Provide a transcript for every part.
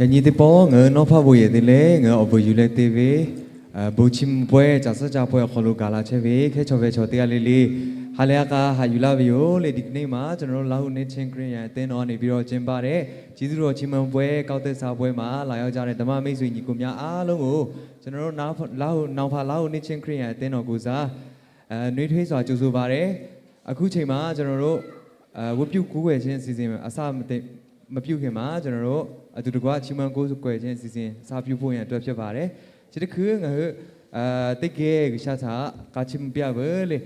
Yaꞈ nyi teˇ pawˆ ngaˬ hui nawˉ hpaˇ bon yehˬ te leh ngaˬ hui awˬ bon yuˬ leh te ve bon chiˇ mvuh pawehˇ caˬ suhˉ caˇ pawehˇ awˬ hk'aw lo gaˬ la chehˇ ve hkehˉ chaw ve chaw teˇ g'aˇ le le ha lehˬ a k'a haꞈ yuˬ laˇ ve yoˬ le. ဒီကနေ့မှာ ကျွန်တော်တို့ Lahu Nation Christian အသင်းတော်ကနေပြီးတော့ ကျင်းပတဲ့ ကျေးဇူးတော်ချီးမွမ်းပွဲ ကောက်သစ်စားပွဲမှာ လာရောက်ကြတဲ့ ဓမ္မမိတ်ဆွေညီအစ်ကိုများအားလုံးကို ကျွန်တော်တို့ Lahu နောင်ဖ Lahu Nation Christian အသင်းတော်ကိုယ်စား အဲ နှွေးထွေးစွာ ကြိုဆိုပါရစေ။ အခုချိန်မှာ ကျွန်တော်တို့ အဲ ဝတ်ပြုကိုးကွယ်ခြင်းအစီအစဉ် အစမတင် မပြုခင်မှာ ကျွန်တော်တို့ အတူတကွ ချီးမွမ်းကိုးကွယ်ခြင်းအစီအစဉ် စပြုဖို့ရန်အတွက် ဖြစ်ပါတယ်။ ခြေတစ်ခု ငါတို့ အဲ teˇ geh G'uiˬsha htaꞈ k'a chiˇ mvuh piˇ-a veuˬ le.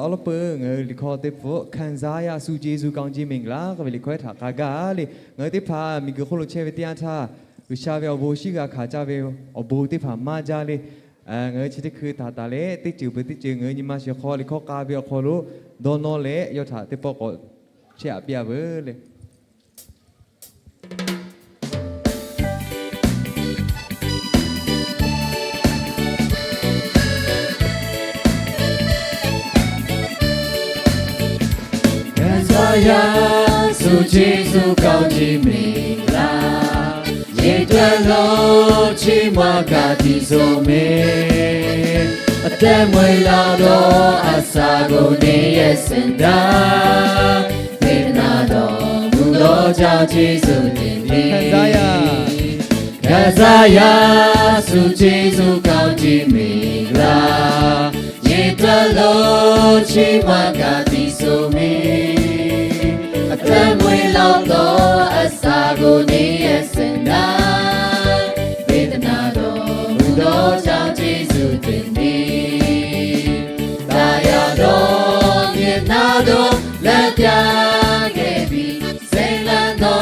Awˉ lawˉ peuˬ ngaˬ hui liꞈ hkawˇ teˇ pfuhˆ ခံစားရစုကျေးဇူးကောင်းခြင်းမင်္ဂလာ k'oˆ ve liꞈ hkawˇ htaꞈ k'a gaˇ le. Ngaˬ hui teˇ hpaˍ miˬguiˬ hk'oˆ lo chehˇ ve teˇ yanˇ htaˇ, G'uiˬsha ve awˬ bon shiˉ g'a hkanˍ caˇ ve awˬ bon teˇ hpaˍ maˇ jaˇ le. Ngaˬ hui chi teˇ hkui htaꞈ taˍ leh, teˇ ceuˬ peuˬ teˇ ceuˬ ngaˬ hui nyi ma shiˍ hk'aw liꞈ hkawˇ k'a ve awˬ hk'aw lo dawˇ nawˇ leh, yawˇ htaꞈ teˇ pawˆ k'awꞈ chehˇ aꞈ piˇ-a veuˬ le. ခံစားရစုကျေးဇူးကောင်းခြင်းမင်္ဂလာ ရေတွက်လို့ချီးမွမ်းဂါသီးဆိုမင်း အသက်မွေးလောက်သောအစာကိုနေရဲ့စင်တာ ပေးသနာတော်မူသောကြောင့်ကျေးဇူးတင်သည် ခံစားရ ခံစားရစုကျေးဇူးကောင်းခြင်းမင်္ဂလာ ရေတွက်လို့ချီးမွမ်းဂါသီးဆိုမင်း အသက်မွေးလောက်သောအစာကိုနေရဲ့စင်တာ ပေးသနာတော်မူသောကြောင့်ကျေးဇူးတင်သည် သာယာသောမျက်နှာတော်လမ်းပြခဲ့ပြီး စိမ်းလန်းသော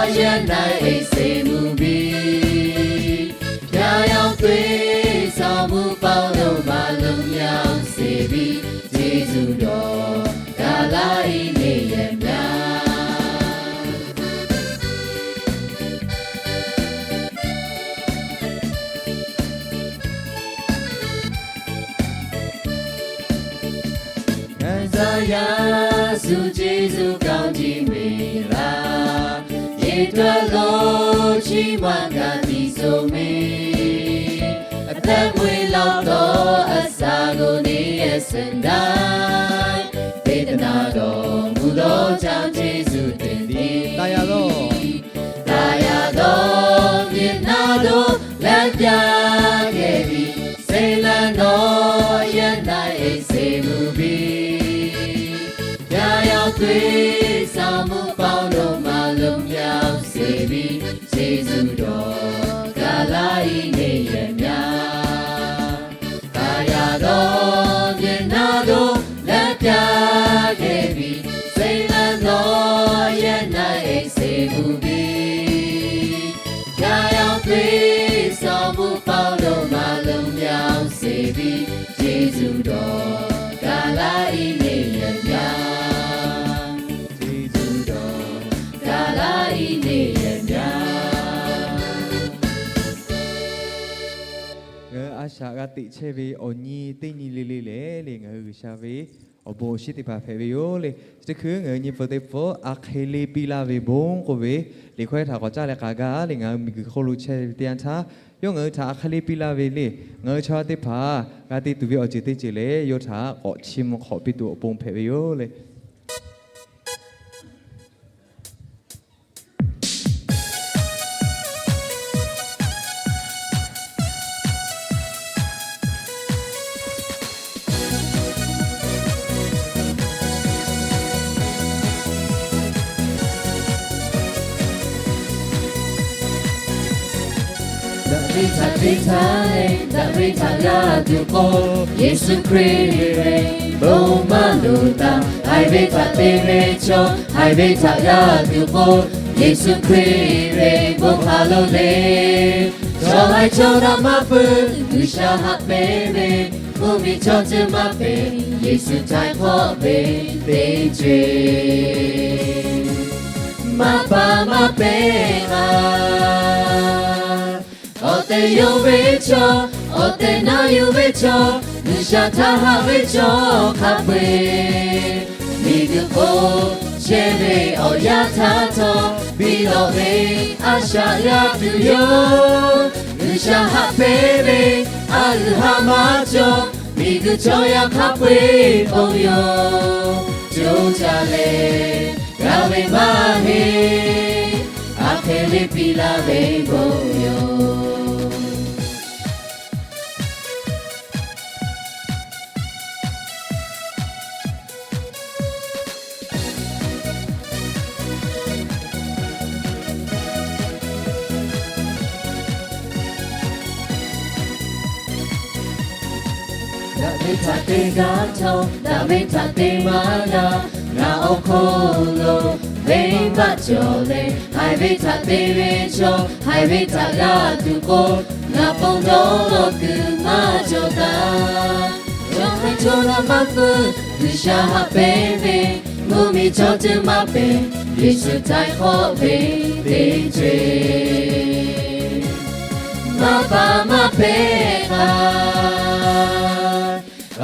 အရပ်၌အိပ်စင်မူပြီး ဖြာရောင်သွေးဆောင်မှုပေါင်းတို့မှလွတ်မြောက်စေပြီး ကျေးဇူးတော်ကာလ၏နေ့ရက်များ ခံစားရစုကျေးဇူးကောင်းခြင်းမင်္ဂလာ ရေတွက်လို့ချီးမွမ်းဂါသီးဆိုမင်း အသက်မွေးလောက်သောအစာကိုနေရဲ့စင်တိုင်း ပေးသနာတော်မူသောကြောင့်ကျေးဇူးတင်သည် သာယာသော သာယာသောမျက်နှာတော်လမ်းပြခဲ့ပြီး စိမ်းလန်းသောအရပ်၌အိပ်စင်မူပြီး ဖြာရောင်သွေးဆောင်မှုပေါင်းတို့မှလွတ်မြောက်စေပြီး ကျေးဇူးတော်ကာလ၏နေ့ရက်များ သာယာသောမျက်နှာတော်လမ်းပြခဲ့ပြီး စိမ်းလန်းသောအရပ်၌အိပ်စင်မူပြီး ဖြာရောင်သွေးဆောင်မှုပေါင်းတို့မှလွတ်မြောက်စေပြီး ကျေးဇူးတော်ကာလ၏နေ့ရက်များ ကျေးဇူးတော်ကာလ၏နေ့ရက်များ Ngaˬ hui a shaꞈ g'a teꞈ chehˇ ve awˬ nyi teˇ nyi le le lehˬ le, ngaˬ hui G'uiˬsha ve awˬ bon awˬ shinˉ teˇ hpaˍ hpehꞈ ve yoˬ le. Chi teˇ hkui ngaˬ hui nyi peuˬ teˇ pfuhˆ a hk'e le piˇ laˇ ve bon k'oˆ ve liꞈ hkawˇ htaꞈ k'awꞈ caˇ leh k'a gaˇ le. Ngaˬ hui miˬguiˬ hk'oˆ lo chehˇ ve teˇ yanˇ htaˇ, yawˇ ngaˬ hui htaꞈ a hk'e le piˇ laˇ ve le. Ngaˬ hui chaw teˇ hpaˍ g'a te tuˬ ve awˬ ceuˬ teˇ ceuˬ lehˬ, yawˇ htaꞈ k'awꞈ chiˇ mvuh hk'awꞈ piˇ tuˬ awˬ pon hpehꞈ ve yoˬ le. Daꞈ ve htaꞈ te htaˇ leh, daꞈ ve htaꞈ g'a tuˬ k'o, Yeˍsuˆ Hkriꞈ ve bon maˇ loˍ taˇ. Haiˬ ve htaꞈ te ve chaw, haiˬ ve htaꞈ g'a tuˬ k'o, Yeˍsuˆ Hkriꞈ ve bon hk'a lo le. Chaw haiˬ chaw htaꞈ maˇ peuˬ, G'uiˬsha haꞈ pehnˇ ve, mvuhˇ miˬ chaw ceuˬ maˇ pehnˇ, Yeˍsuˆ htaiˍ hk'awˆ ve teˇ ceuˬ maˇ pa maˇ pehnˇ a. Awˬ tehˬ yonˍ ve chaw, awˬ tehˬ na yuˬ ve chaw, G'uiˬsha htaꞈ haꞈ ve chaw hk'a peu-eˬ, miˬguiˬ hk'oˆ chehˇ ve awˬ yanˇ htaˇ htawˇ, biˇ lawꞈ ve a shaꞈ g'a tuˬ yoˬ. G'uiˬsha haꞈ pehnˇ ve a uiˍ ha maˇ cawˬ, miˬguiˬ chaw yaˇ hk'a peu-eˬ ponˬ yoˬ. Coˇ caˇ leh g'a ve maˇ heˆ, aˬ hk'e le piˇ laˇ ve bon yoˬ. Daꞈ ve htaꞈ te g'a htawˇ, daꞈ ve htaꞈ te maˇ g'a. Ngaˬ awˬ hk'aw lo venˇbaˆ cawˬ leh, haiˬ ve htaꞈ te ve chaw, haiˬ ve htaꞈ g'a tuˬ k'o, ngaˬ ponˬ dawˇ lawˬ kuiˬ maˇ cawˬ taˍ. Chaw hk'e chaw la maˇ peuˬ, G'uiˬsha haꞈ pehnˇ ve mvuhˇmiˬ chaw ceuˬ maˇ pehˍ, Yeˍsuˆ htaiˍ hk'awꞈ ve teˇ ceuˬ maˇ paˍ maˇ hpehꞈ k'ai.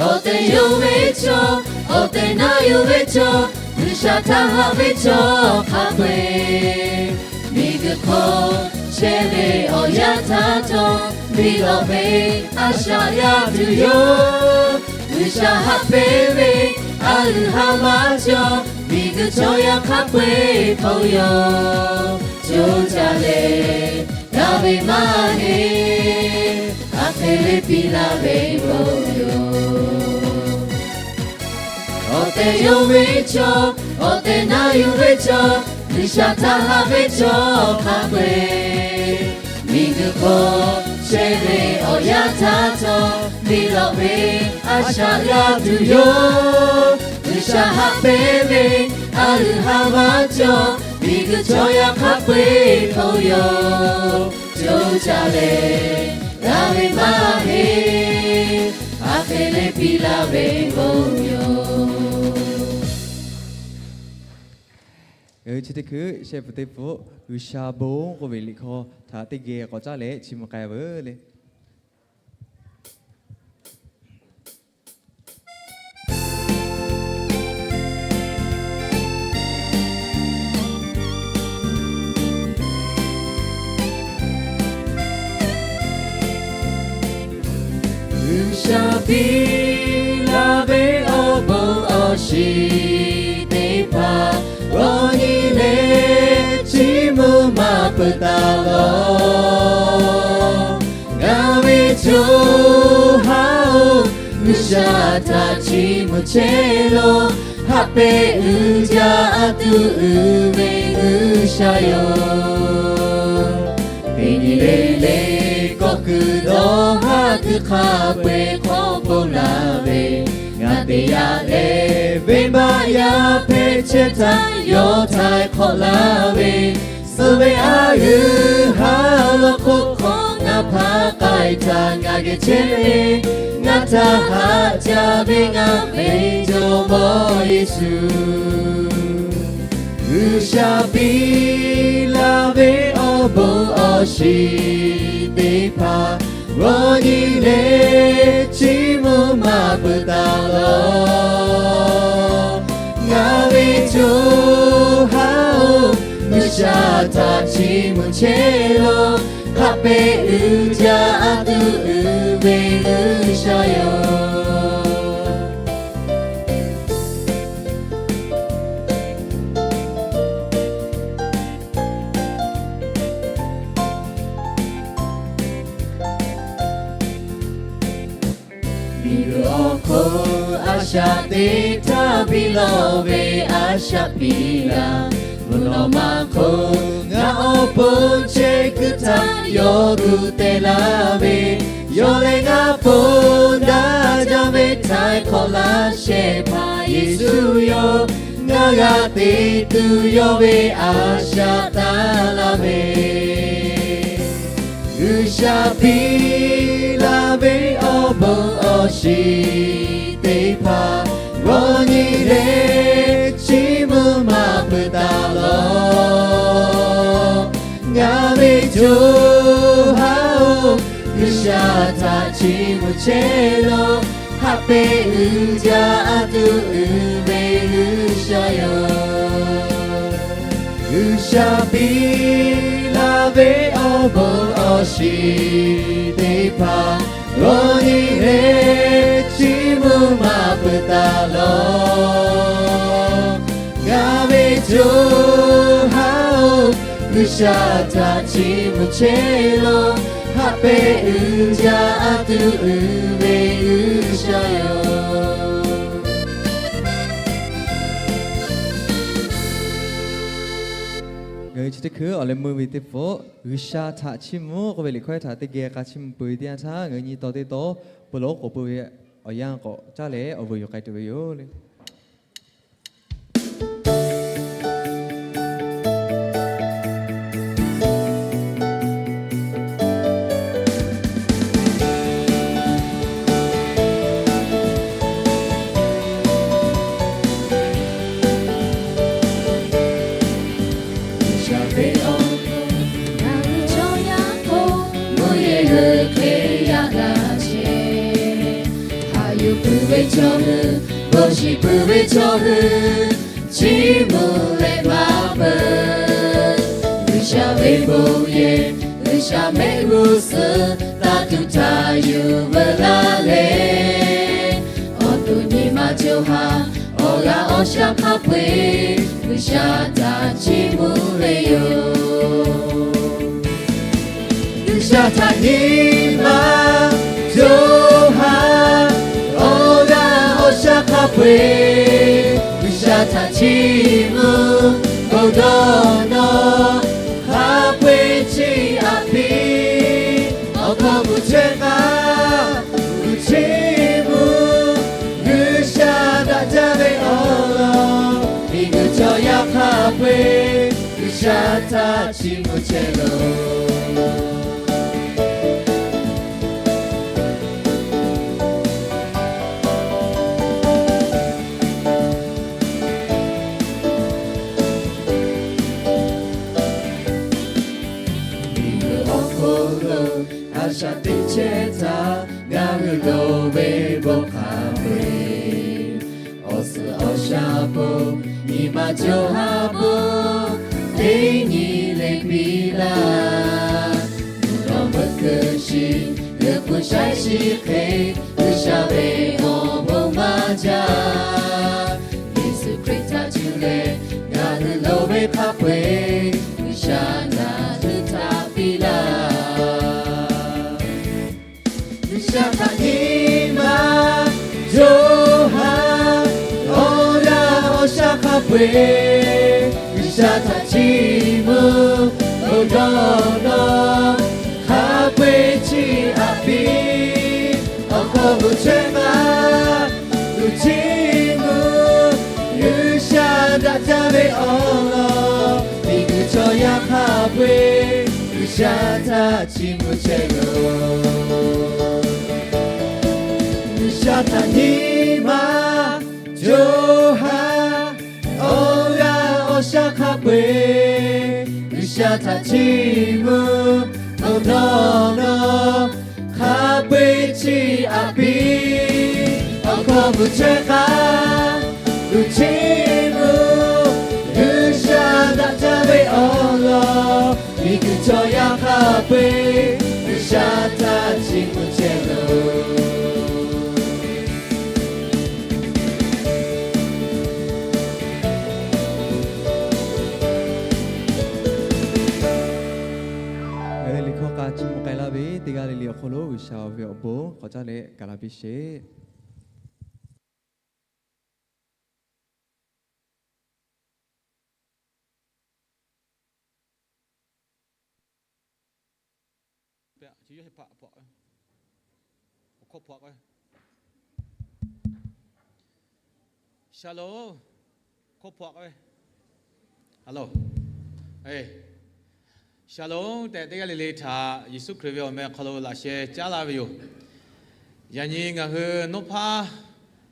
Awˬ tehˬ yonˍ ve chaw, awˬ tehˬ na yuˬ ve chaw, G'uiˬsha htaꞈ haꞈ ve chaw hk'a peu-eˬ, miˬguiˬ hk'aw chehˇ ve awˬ yanˇ htaˇ htawˇ, biˇ lawꞈ ve a shaꞈ g'a tuˬ yoˬ. G'uiˬsha haꞈ pehnˇ ve a uiˍ ha maˇ cawˬ, miˬguiˬ chaw yaˇ hk'a peu-eˬ hk'aw yoˬ. Coˇ caˇ leh g'a ve maˇ heˆ, aˬ hk'e le piˇ laˇ ve bon yoˬ. Awˬ tehˬ yonˍ ve chaw, awˬ tehˬ na yuˬ ve chaw, G'uiˬsha htaꞈ haꞈ ve chaw hk'a peu-eˬ, miˬguiˬ hk'aw chehˇ ve awˬ yanˇ htaˇ htawˇ, biˇ lawꞈ ve a shaꞈ g'a tuˬ yoˬ. G'uiˬsha haꞈ pehnˇ ve a uiˍ ha maˇ cawˬ, miˬguiˬ chaw yaˇ hk'a peu-eˬ hk'aw yoˬ. Coˇ caˇ leh g'a ve maˇ heˆ, aˬ hk'e le piˇ laˇ ve bon yoˬ. Ngaˬ hui chi teˇ hkui sheh peuˬ teˇ pfuhˆ G'uiˬsha bon k'oˆ ve liꞈ hkawˇ htaꞈ teˇ geh k'awꞈ caˉ leh chiˇ mvuh k'ai veuˬ le. G'uiˬsha piˇ laˇ ve awˬ bon awˬ shiˍ teˇ hpaˍ, g'awˇ nyi leh chiˇ mvuh maˇ peuˬ taˍ lawˬ. Ngaˬ ve co ha-oˬ, G'uiˬsha htaꞈ chiˇ mvuh chehˇ lawˬ. Haꞈ pehˇ uiˍ jaˇ a tuˬ uiˍ ve G'uiˬsha yoˬ. Teˇ nyi le le kawˆ kuiˬ dawˇ haˉ kuiˬ hk'a peu-eˬ hk'awꞈ ponˬ laˇ ve, ngaˬ teˇ yanˇ leh venˇbaˆ yaˇ hpehꞈ chehˇ htaˇ yawˇ htaiˍ hk'awꞈ laˇ ve, suh ve a g'euˆ ha lawˬ hk'oˆ hk'awꞈ ngaˬ hpaˍ k'ai htaˇ ngaˬ geh chehˇ ve, ngaˬ htaꞈ haꞈ jaˇ ve ngaˬ ve Jawˇmawˇ Yeˍsuˆ. G'uiˬsha piˇ laˇ ve awˬ bon awˬ shiˍ teˇ hpaˍ, g'awˇ nyi leh chiˇ mvuh maˇ peuˬ taˍ lawˬ. Ngaˬ ve co ha-oˬ, G'uiˬsha htaꞈ chiˇ mvuh chehˇ lawˬ. Haꞈ pehˇ uiˍ jaˇ a tuˬ uiˍ ve G'uiˬsha yoˬ. Miˬguiˬ awˬ hk'oˆ a shaꞈ teꞈ htaˇ biˇ lawꞈ ve a shaꞈ piˇ laˇ. Mvuhˇ naw ma hk'oˆ ngaˬ awˬ pon chehˇ kuiˬ htaˇ yawˇ gu teh laˇ ve, yawˇ leh ngaˬ ponˬ daꞈ jaˇ ve htaiˍ hk'awꞈ laˇ shehˍ hpaˇ Yeˍsuˆ yoˬ. Ngaˬ g'a teꞈ tuˬ yawˇ ve a shaꞈ taˍ laˇ ve, G'uiˬsha piˇ laˇ ve awˬ bon awˬ shiˍ teˇ hpaˍ, g'awˇ nyi leh chiˇ mvuh maˇ peuˬ taˍ lawˬ. Ngaˬ ve co ha-oˬ, G'uiˬsha htaꞈ chiˇ mvuh chehˇ lawˬ. Haꞈ pehˇ uiˍ jaˇ a tuˬ uiˍ ve G'uiˬsha yoˬ. G'uiˬsha piˇ laˇ ve awˬ bon awˬ shiˍ teˇ hpaˍ, awˬ nyi leh chiˇ mvuh maˇ peuˬ taˍ lawˬ. Ngaˬ ve co ha-oˬ, G'uiˬsha htaꞈ chiˇ mvuh chehˇ lawˬ. Haꞈ pehˇ uiˍ jaˇ a tuˬ uiˍ ve G'uiˬsha yoˬ. Ngaˬ hui chi teˇ hkui awˬ leh meuˇ ve teˇ pawˆ G'uiˬsha htaꞈ chiˇ mvuh k'oˆ ve liꞈ hkawˇ htaꞈ teˇ geh k'a chiˇ mvuh peuˬ ve teˇ yanˇ htaˇ, ngaˬ hui nyi taw teˇ taw peuˬ lawˬ k'awꞈ peuˬ ve awˬ yanˇ k'awꞈ caˇ leh awˬ vuiˬ yuˬ k'ai tuˬ ve yoˬ le. G'uiˬsha ve awˬ bon, ngaˬ hui chaw yaˇ hk'oˆ mvuhˇ yehˬ g'uiˬ hk'e yaꞈ la chehˇ. Haꞈ yuˬ peuˬ ve chaw hui, bon shiˍ peuˬ ve chaw hui, chiˇ mvuh leh maˇ peuˬ. G'uiˬsha ve bon yehˬ, G'uiˬsha mehˆ g'uˇ suhˍ taˇ tuˬ htaꞈ yuˬ veuꞈ laˇ leh, awˬ to nyi ma co ha awˬ g'aˇ awˬ shaˉ hk'a peu-eˬ G'uiˬsha htaꞈ chiˇ mvuh ve yoˬ. G'uiˬsha htaꞈ nyi ma co ha awˬ g'aˇ awˬ shaˉ hk'a peu-eˬ G'uiˬsha htaꞈ chiˇ mvuh k'o dawˇ nawˬ, hk'a peu-eˬ chiˇ aꞈ piˇ awˬ hk'aw mvuhˇ chehˇ k'aˇ, g'uiˬ chiˇ mvuh G'uiˬsha daꞈ jaˇ ve awˬ lawn, miˬguiˬ chaw yaˇ hk'a peu-eˬ G'uiˬsha htaꞈ chiˇ mvuh chehˇ loˬ. Miˬguiˬ awˬ hk'oˆ lo a shaꞈ teꞈ chehˇ htaˇ, ngaˬ hui loˍ ve bon hk'a peu-eˬ awˬ suhˍ awˬ shaˍ bon, nyi ma co ha bon teˇ nyi le piˇ laˇ. Mvuhˇ naw meuˇ hkui shiˍ g'uiˬ hpu shaiˉ shiˍ hk'e, G'uiˬsha ve awˬ bon maˇ jaˇ. Yeˍsuˆ Hkriꞈ htaꞈ cuˇ leh ngaˬ hui loˍ ve hk'a peu-eˬ G'uiˬsha htaꞈ tuꞈ htaꞈ piˇ laˇ. G'uiˬsha htaꞈ nyi ma co ha awˬ g'aˇ awˬ shaˉ hk'a peu-eˬ G'uiˬsha htaꞈ chiˇ mvuh k'o dawˇ nawˬ, hk'a peu-eˬ chiˇ aꞈ piˇ awˬ hk'aw mvuhˇ chehˇ k'aˇ, g'uiˬ chiˇ mvuh G'uiˬsha daꞈ jaˇ ve awˬ lawn, miˬguiˬ chaw yaˇ hk'a peu-eˬ G'uiˬsha htaꞈ chiˇ mvuh chehˇ loˬ. G'uiˬsha htaꞈ nyi ma co ha awˬ g'aˇ awˬ shaˉ hk'a peu-eˬ G'uiˬsha htaꞈ chiˇ mvuh k'o dawˇ nawˬ, hk'a peu-eˬ chiˇ aꞈ piˇ awˬ hk'aw mvuhˇ chehˇ k'aˇ, g'uiˬ chiˇ mvuh G'uiˬsha daꞈ jaˇ ve awˬ lawn, miˬguiˬ chaw yaˇ hk'a peu-eˬ G'uiˬsha htaꞈ chiˇ mvuh chehˇ loˬ. Ngaˬ hui liꞈ hkawˇ k'a chiˇ mvuh k'ai laˇ ve teˇ g'aˇ le le awˬ hk'aw lo G'uiˬsha ve awˬ bon k'awꞈ caˇ leh gaˬ la piˇ sheˍ. Shalom. Shalom tehꞈ teˇ g'aˇ le le htaꞈ Yeˍsuˆ Hkriꞈ ve awˬ meh hk'aw lo laꞈ sheh caˉ laˇ ve yoˬ. Yaꞈ nyi ngaˬ hui nawˉ hpaˇ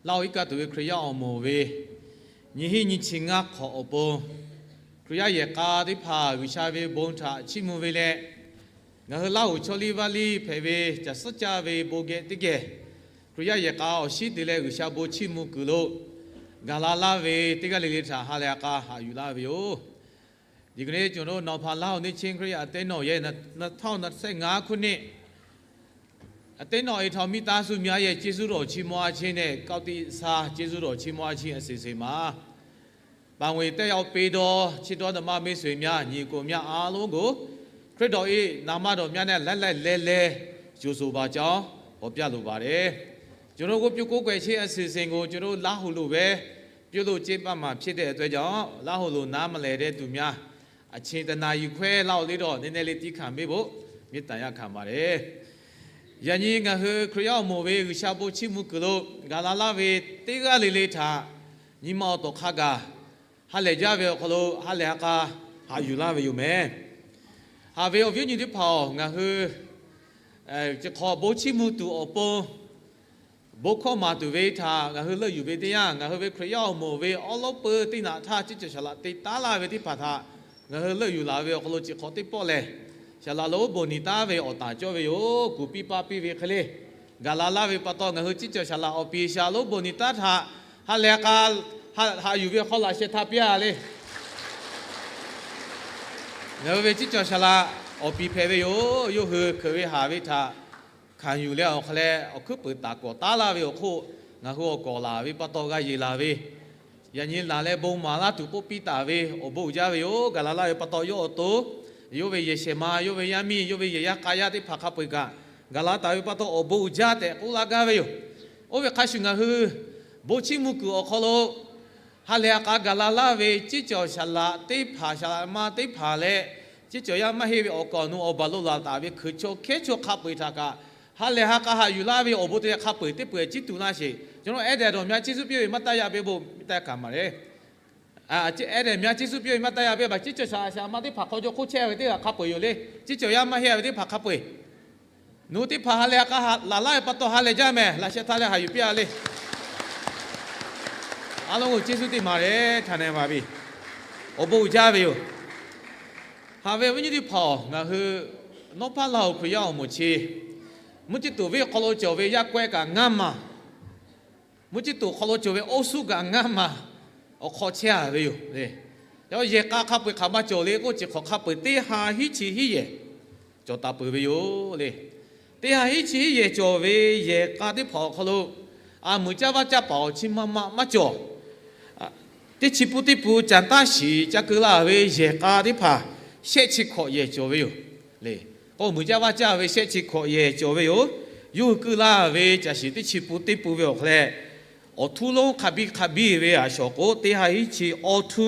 Laˇ huˍ iˉ kaˆ tuˬ ve Hkriꞈ yaˇ awˬ moˍ ve nyiˇ hinˉ nyiˇ chi ngaˇ hk'awꞈ awˬ pon, Hkriꞈ yaˇ yehˬ k'a teˇ hpaˍ G'uiˬsha ve bon htaꞈ chiˇ mvuh ve leh, ngaˬ hui Laˇ huˍ chaw liˇ vaˇ liˇ hpehꞈ ve caˬ suhˉ caˇ ve bon geh teˇ geh, Hkriꞈ yaˇ yehˬ k'a awˬ shinˉ te leh G'uiˬsha bon chiˇ mvuh kuiˬ lo gaˬ la laˇ ve teˇ g'aˇ le le htaꞈ ha lehˬ a k'a haꞈ yuˬ laˇ ve yoˬ. ဒီကနေ့ ကျွန်တော်တို့ နောင်ဖန်လဟောင်းနှစ်ချင်း ခရစ်ယာန်အသင်းတော်ရဲ့ နှစ်ထောင့်နှစ်ဆယ့်ငါးခုနှစ် အသင်းတော်အိမ်ထောင်မိသားစုများရဲ့ ကျေးဇူးတော်ချီးမွမ်းခြင်းနဲ့ ကောက်တီဆာ ကျေးဇူးတော်ချီးမွမ်းခြင်းအစီအစဉ်မှာ ပါဝင်တက်ရောက်ပေးသော ချစ်တော်သမားမိတ်ဆွေများ ညီအစ်ကိုများအားလုံးကို ခရစ်တော်၏နာမတော်များနဲ့ လှိုက်လှိုက်လှဲလှဲ ကြိုဆိုပါကြောင်း ဖော်ပြလိုပါတယ်။ ကျွန်တော်တို့ ဝတ်ပြုကိုးကွယ်ခြင်းအစီအစဉ်ကို ကျွန်တော်တို့ လဟူလိုပဲ ပြုလုပ်ကျင်းပမှာဖြစ်တဲ့အတွက်ကြောင့် လဟူလိုနားမလည်တဲ့သူများ အချိန်တစ်နာရီခွဲလောက်လေးတော့ နည်းနည်းလေးသည်းခံပေးဖို့ မေတ္တာရပ်ခံပါတယ်။ ယၤနံၤ ငါဟု ခရံာ်ယၢ်အိၣ်မိၣ်ဝ့ ဂုၢ်ရှါဘိ ဆံမူကုၢ်လိ ဂၤလၤလါဝ့ တ့ဂၤလံၤလံၤထး ညီမၢအီၤတီၢ်ခါဂၤ ဟးလဲၣ်ယါဝ့ၤအီၤခီလိ ဟးလဲၣ်ဟးကါ ဟးယူၤလါဝ့ၤယိၤမဲာ် ဟးဝ့ၤ အီၤ ဝိညာဉ် သ့ၣ်ဖးအီၤ ငါဟု တခီ ဘိ ဆံမူတုာ်အီၤပိ ဘိ ခီမၤတုာ်ဝ့ထး ငါဟု လၢာ်ယူၤဝ့တယၢ် ငါဟု ဝ့ ခရံာ်ယၢ်အိၣ်မိၣ်ဝ့ အီလီပၢတ့ၢ်နးထး စံၣ်ကၠီၣ်ဆၣ်လး တ့တၢ်လၢဝ့ သ့ၣ်ဖးထး ငါဟု လၢာ်ယူၤလးဝ့အီၤခီလိ စ့ၢ်ကီးတ့ပီၣ်လဲၣ် ဆၣ်လးလၢအိၣ်ဘိၣ်နံၤတၢ်ဝ့ အီၣ်တၢ်ကၠီဝ့ယိၤ ကူၣ်ပံပာ်ပံဝ့ခဲလ့ ဂၤလၤလါဝ့ပတီၢ် ငါဟု စံၣ်ကၠီၣ်ဆၣ်လး အီၣ်ပံၤ ဆၣ်လၢအိၣ်ဘိၣ်နံၤတၢ်ထး ဟးလဲၣ်ဟးကါ ဟးယူၤဝ့အီၤခီ လၢ်ရှဲထါပျၢ်လံ ငါဟု ဝ့ စံၣ်ကၠီၣ်ဆၣ်လး အီၣ်ပံၤဖဲးဝ့ယိၤ ယိၤဟု ခၢၣ်ဝ့ဟးဝ့ထး ခးယူၤလၢအီၤခီလဲ အီၣ်ခုပၢၢ်တၢ်ကီၢ်တၢ်လၢဝ့အီၤခိၣ် ငါဟု အီၣ်ကီၢ်လၢ်ဝ့ပတီၢ် ဂၤယ့ၢ်လၢ်ဝ့ ယၤနံၤလၢ်လၢ ဘိမၤလါတုၤ ကိးပံတၢ်ဝ့ အိၣ်ဘိးယါဝ့ယိၤ ဂၤလၤလါဝ့ပတီၢ် ယိၤအီၣ်တိ ယိၤဝ့ ယဲၢ်ရှဲးမါ ယိၤဝ့ ယါမံ ယိၤဝ့ ယဲၢ်ယါကါယါ သ့ၣ်ဖးခါပှ့ၤကၣ် ဂၤလၤတၢ်ဝ့ပတီၢ် အိၣ်ဘိးယါတဲာ် ကိးလါဂၤဝ့ယိၤ အိၣ်ဝ့ ခါဆူ ငါဟု ဘိ ဆံမူကုၢ်အီၤခီလိ ဟးလဲၣ်ဟးကါ ဂၤလၤလါဝ့ စံၣ်ကၠီၣ်ဆၣ်လး သ့ၣ်ဖး ဆၣ်လးမါ သ့ၣ်ဖးလၢ စံၣ်ကၠီၣ်ယါမးဟ့ၣ်ဝ့ အီၣ်ကီၢ်နူ အီၣ်ဘၣ်လိလၢ်တၢ်ဝ့ ခုၣ်ဆိးခဲဆိး ခါပှ့ၤထးကၣ် ဟးလဲၣ်ဟးကါ ဟးယူၤလါဝ့ အိၣ်ဘိးတယၢ် ခါပှ့ၤတ့ပှ့ၤ စံၣ်တူၤလါရှ့ ကျွန်တော် အဲၣ်ဒိး များကျေးဇူးပြု မ့ၢ်တၢ်ယါဘ့ဘိ မ့ၢ်တၢ်ကမၤရဲ အဲၣ်ဒိး များကျေးဇူးပြု မ့ၢ်တၢ်ယါဘ့ဘၣ် စံၣ်ကၠီၣ်ဆၣ် ဆၣ်မါ သ့ၣ်ဖး ခီကၠိခိၣ်ဆဲးဝ့ သ့ၣ်ဖး ခါပှ့ၤယိၤလံ စံၣ်ကၠီၣ်ယါမးဟ့ၣ်ဝ့ သ့ၣ်ဖး ခါပှ့ၤ နူ သ့ၣ်ဖး ဟးလဲၣ်ဟးကါ လၢ်လါဝ့ပတီၢ် ဟးလဲၣ်ယါမဲာ် လၢ်ရှဲထါလၢ ဟးယူၤပျၢ်လံ အားလုံးကို ကျေးဇူးတင်ပါတယ် ထါနဲၣ်ဘၣ်ဘံ အိၣ်ဘိးယါဝ့ယိၤ ဟးဝ့ ဝိညာဉ် သ့ၣ်ဖးအီၤ ငါဟု နီၢ်ဖးလဟောင်း ခရံာ်ယၢ်အိၣ်မိၣ်ဆ့ မူၢ်ကၠံၣ်တူၣ်ဝ့အီၤခီလိ ကၠီၣ်ဝ့ ယါကွဲးကၣ် ငါးမၤ မူၢ်ကၠံၣ်တူၣ်ခီလိ ကၠီၣ်ဝ့ အိၣ်ဆူၣ်ကၣ် ငါးမၤ အီၣ်ခီဆဲးဝ့ယိၤ ယဲၢ်ကါ ခါပှ့ၤ ခးမးကၠီၣ်လံ ကိးစ့ၢ်ကီး ခါပှ့ၤ တ့ဟးဟံးဆံးဟံးယဲၢ် ကၠီၣ်တၢ်ပၢၢ်ဝ့ယိၤလံ တ့ဟးဟံးဆံးဟံးယဲၢ် ကၠီၣ်ဝ့ ယဲၢ်ကါ သ့ၣ်ဖးအီၤခီလိ အမုၢ်ကၠါဝါကၠါပာ်အီၤ ဆံမးမး မးကၠီၣ် တ့ဆံးပူတ့ပူ ကၠၣ်တၢ်ဆံး ကၠၢ်ကုလၢဝ့ ယဲၢ်ကါ သ့ၣ်ဖး ရှဲးဆံးခိးယဲၢ် ကၠီၣ်ဝ့ယိၤ လံ ကိးမုၢ်ကၠါဝါကၠါဝ့ ရှဲးဆံးခိးယဲၢ် ကၠီၣ်ဝ့ယိၤ ယိၤဟု ကုလၢဝ့ ကၠၣ်ဆံး တ့ဆံးပူတ့ပူဝ့အီၤခီလဲ အီၣ်ထူလီၤ ခးဘံခးဘံဝ့ အဆှီၣ်ကိး တ့ဟးဟံးဆံး အီထူ